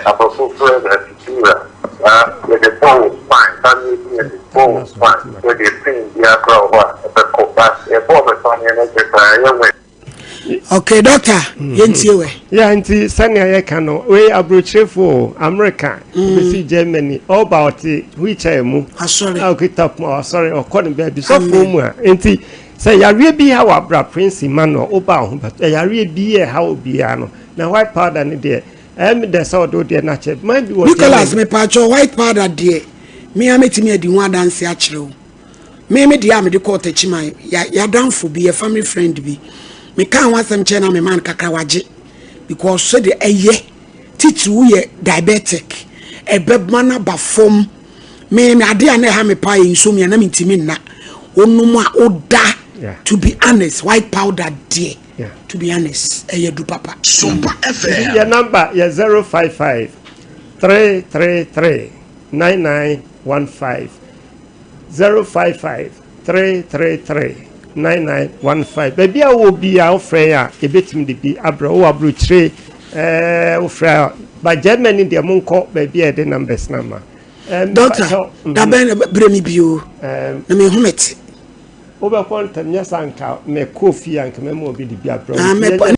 B: aborɔfo frɛ no epidural na yɛde bɔ wo spine, paneɛ bi yɛde bɔ wo spine sɛdeɛ pain biara koraa wɔ hɔ a ɛbɛkɔ but yɛbɔɔ me paneɛ no deɛ koraa ɛyɛ wɛ.
A: Okay doctor yɛntie wɛ.
T: Yeah nti sɛnea yɛka no wei aburokyirefo o America bɛsi Germany ɔba ɔte wheelchair mu
A: asɔre
T: a ɔkita poma asɔre ɔkɔ ne baabi sɔfoɔ mu a nti sɛ yareɛ bi ha wɔ abra Prince Emmanuel woba wo ho bɛtɔ yareɛ bi yɛ ha obiara no na white powder no deɛ ɛyɛ me dɛ sɛ ɔde wo deɛ no akyɛ man bi wɔ
A: Nicholas
T: Germany.
A: mepaakyɛw white powder deɛ me a mɛtumi adi ho adanse akyerɛ wo. Me me deɛ a mede kɔɔ Techiman, ya yɛadamfo bi, yɛ family friend bi. Mekaa ho asɛm kyerɛ no a memaa no kakra wagye because sɛdeɛ ɛyɛ titiri woyɛ diabetic ɛbɛma no aba fam. Me me adeɛ a na ɛha me paa yɛ insomnia na mentumi nna. Wonom a woda to be honest white powder deɛ to be honest ɛyɛ du papa.
T: Sompa FM. Yɛ number yɛ 055 333 9915. 055 333 9915 Baabi a wowɔ biara wofrɛ yɛn a yɛbɛtumi de bi abrɛ wo. Wowɔ aburokyire ɛɛ wofrɛ a ba Germany deɛ monkɔ baabi a yɛde numbers no ama.
A: Ɛɛ Doctor, da bɛn na brɛ me bio na mehu me te.
T: Wobɛkɔ ntɛm nyɛ saa nka mekɔɔ fie a nka mɛma obi de bi abrɛ wo.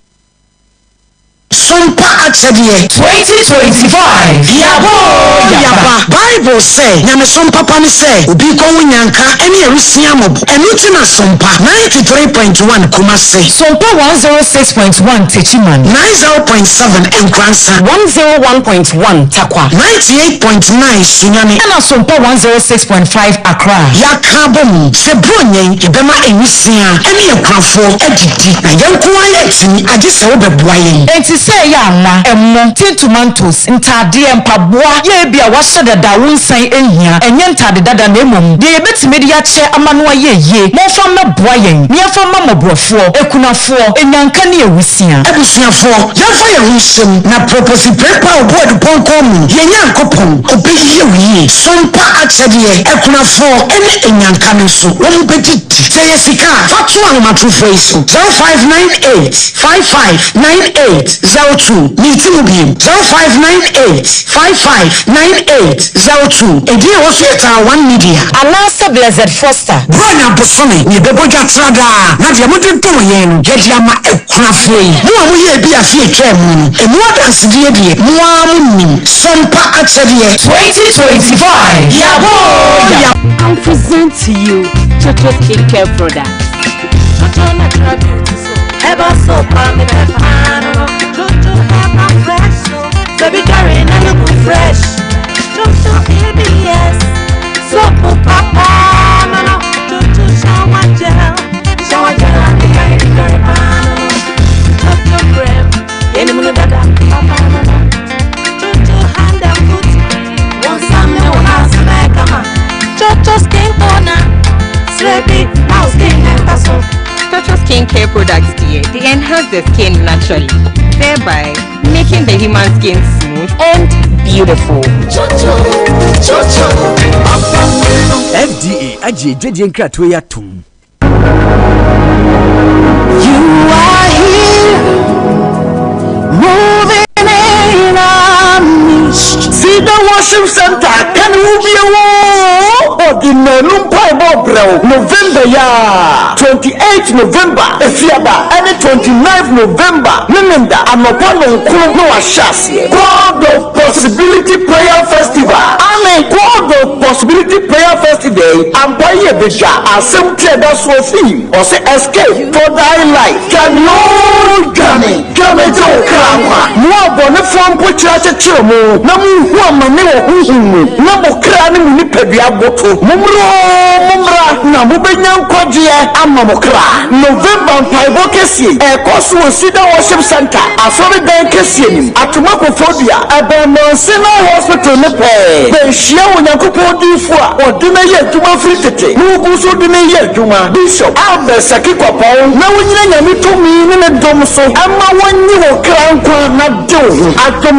A: Sompa akyɛdeɛ.
C: 2025 Yaba oo yaba.
A: Bible sɛ, Nyamesom papa ne sɛ obi rekɔ ho nyanka ne awisia mmɔbɔ. Ɛno nti na Sompa 93.1 Kumasi.
C: Sompa 106.1 Techiman.
A: 90.7 Nkoransa.
C: 101.1 Tarkwa.
A: 98.9 Sunyani.
C: Ɛna Sompa 106.5 Accra.
A: Yɛaka abom sɛ Buronya yi yɛbɛma awisia ne akunafoɔ adidi. Na yɛn nko ara yɛntumi, agye sɛ wobɛboa yɛn.
C: Enti sɛ ɛyɛ anwa, ɛmo, tin tomatoes, ntaadeɛ, mpaboa, yɛ ebia wɔahyɛ dada a wonsan nhia, ɛnyɛ ntaade dada na mmom deɛ yɛbɛtumi de akyɛ ama no ayɛ yie, momfa mmɛboa yɛn na yɛmfa mma mmɔborɔfoɔ, akunafoɔ, anyanka ne awusia.
A: Abusuafoɔ, yɛmfa yɛn ho nhyɛ mu, na prɔpɔsi prepa a ɔbɔ adupɔnkɔn mu, yɛn Nyankopɔn, ɔbɛyɛ wo yie. Sompa akyɛdeɛ, akunafoɔ ne anyanka no nso, wɔbɛdidi. Sɛ ɛyɛ sika a, fa to ahomatorofoɔ yi so, 0598 55 98 02. Meti mu bio, 0598 55 98 02. Edin a ɛwɔ so yɛ Taa One Media.
C: Anaasɛ Blessed Foster.
A: Buronya bosome na yɛbɛbɔ dwa tra daa, na deɛ mode dom yɛn no, yɛde ama akunafoɔ yi. Mo a moyɛɛ bi afe a ɛtwaa mu no, ɛmu adansedie deɛ, mo ara monim. Sompa akyɛdeɛ.
C: 2025 Yɛabɔ oo yɛabɔ.
V: I present to you Chocho Skincare Products.
W: Chocho Natural Beauty Soap. Herbal soap, I'm in a pan. Chocho Herbal Fresh Soap. Baby Karen, I look fresh. Chocho ABS. Soap, papa, no, no. Chocho Shower Gel. Shower Gel, I'm the kind of pan. Chocho Cream. Any minute, dada, papa, no, no. Chocho Hand and Foot. One summer, one house, come Chocho Skin Toner. Sleepy, now skin and so.
X: Chocho skincare products, dear, they enhance the skin naturally, thereby making the human skin smooth and beautiful.
W: Chocho, chocho,
Y: FDA agye adwadie nkratoɔ yi atom.
W: You are here, moving in our midst.
Z: Cedar Worship Center ka ne ho bio oo, ɔde nnanu mpaebɔ rebrɛ wo November yi ara, 28 November, Efiada, ɛne 29 November, Memenda, anɔpa nnɔnkron na wɔahyɛ aseɛ. God of Possibility Prayer Festival, Aane, God of Possibility Prayer Festival yi, ampa yi ɛbɛdwa, asɛm ti a ɛda soɔ theme, ɔse Escape for thy life, dwane oo dwane. Dwane gye wo kra nkwa. Mo abɔnefoɔ mpokyerɛ akyekyere mo, na morehu amane wɔ honhom mu, na mo kra ne mo nipadua aboto. Mommra oo, mommra, na mobɛnya nkwagyeɛ ama mo kra. November mpaebɔ kɛseɛ yi ɛrekɔ so wɔ Cedar Worship Center, Asɔredan kɛseɛ no mu, Atoma Koforidua, ɛbɛn Mount Sinai Hospital no pɛɛ. Bɛnhyia Onyankopɔn odiyifoɔ a ɔde no ayɛ adwuma firi tete na ɔgu so de no reyɛ adwuma, Bishop Albert Saki Kwapong, na wonyina Nyame tumi ne ne dom so ma wɔnye wo kra nkwa na de wo ho. Adom.